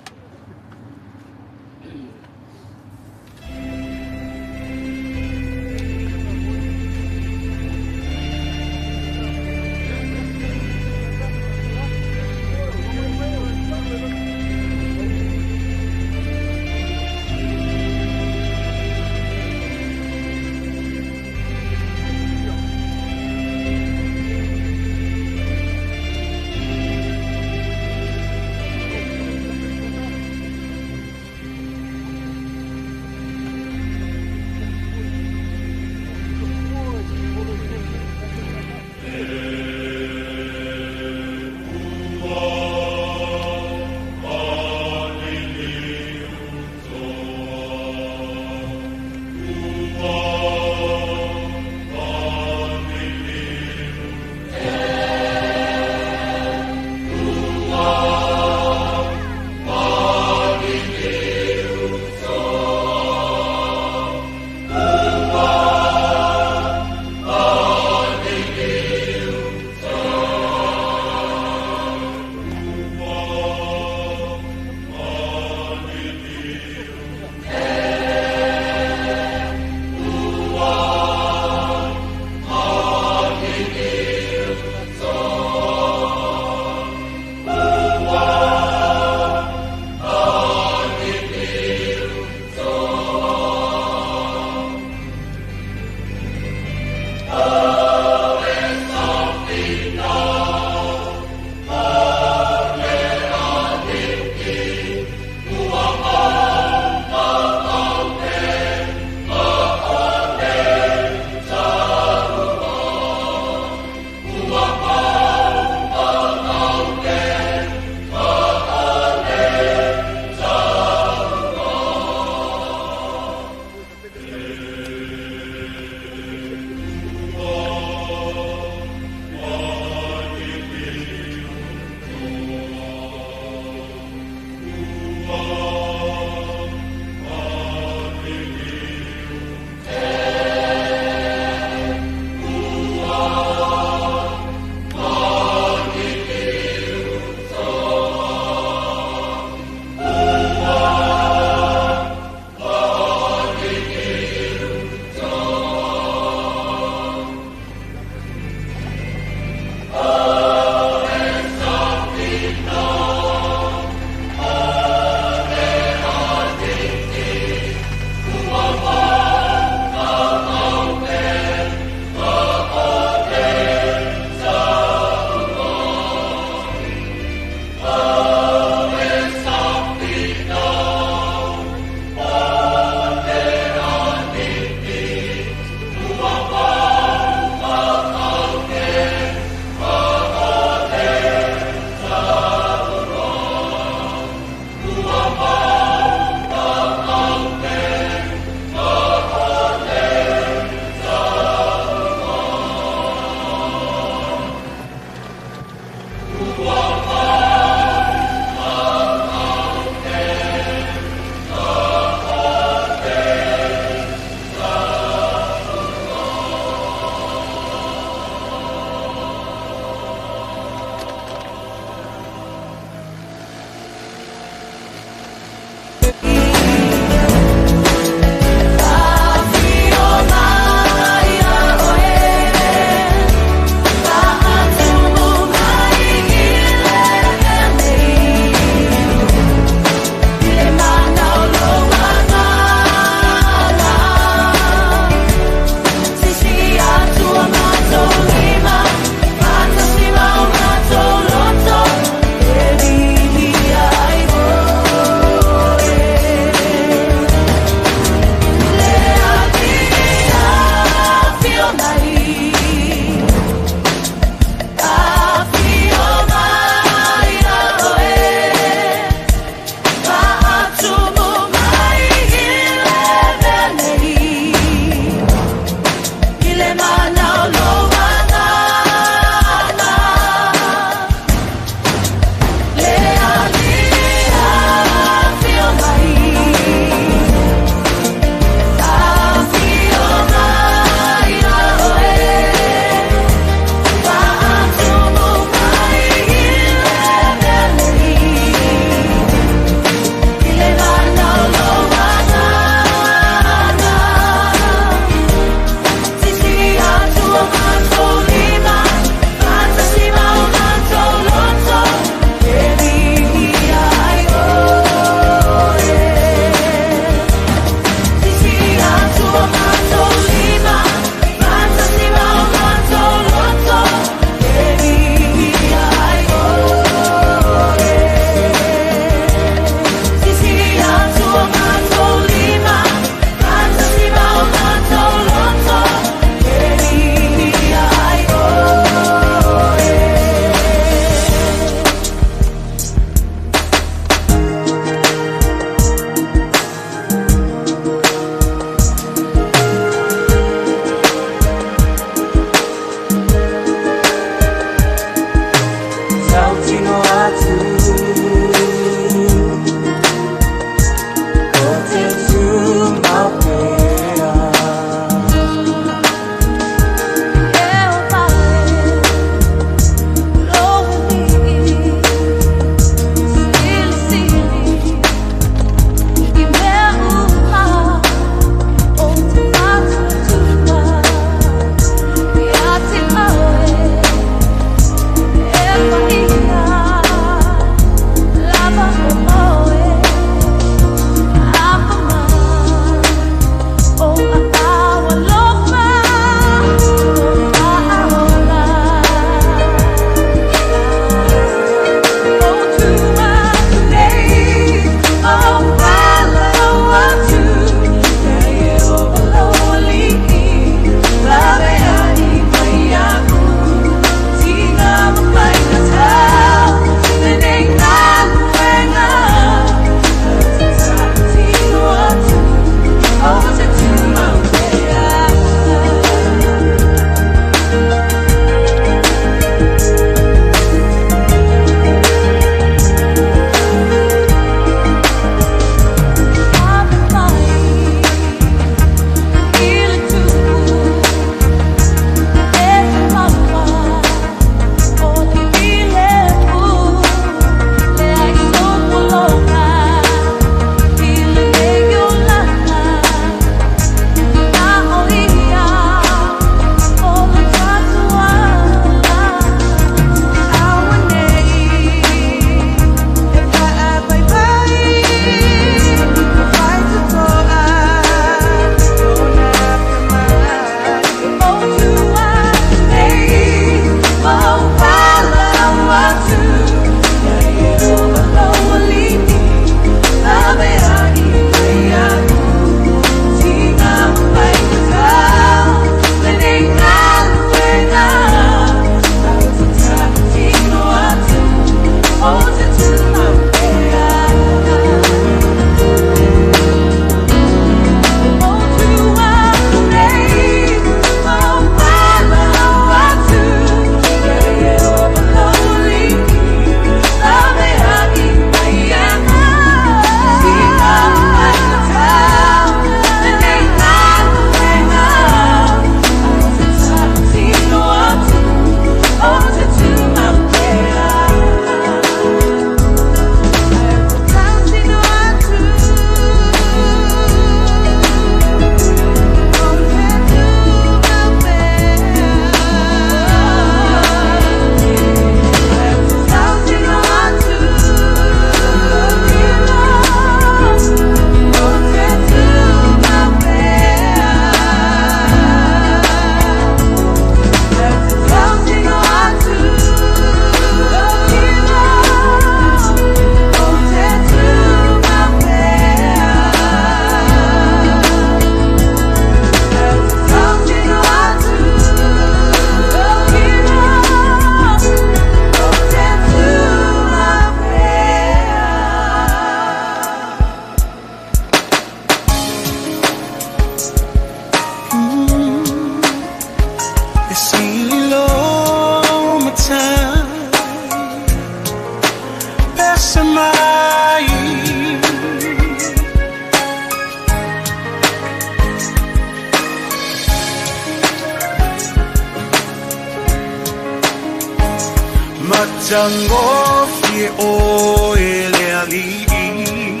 H: Matagofie oe le Alii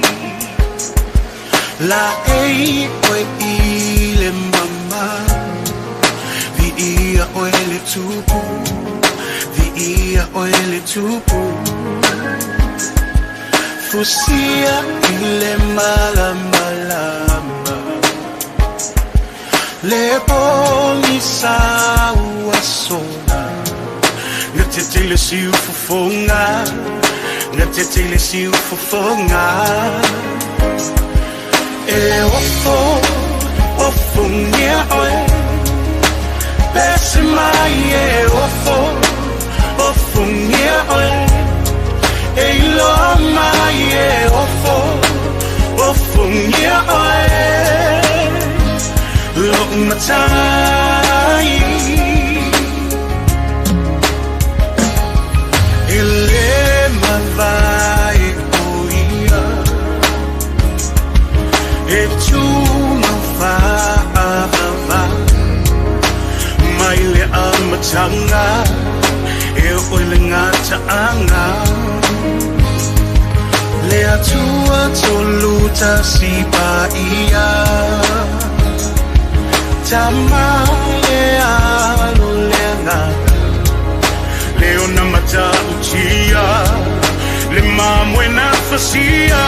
H: Laei oe i le mama Viia oe le Tupu Viia oe le Tupu Fusia i le malamalama Le pogisa ua sola Gatete le siufofoga Gatete le siufofoga E ofo ofogia oe Pese mai e ofo ofogia oe E iloa mai e ofo ofogia oe Lo'u matai E lē mavae o ia E tumau faavavau Mai le amataga E oo i le gataaga Le Atua Tolu Tasi Paia Tama le Alo le Agaga Le ona Matautia Le mamoe na fasia.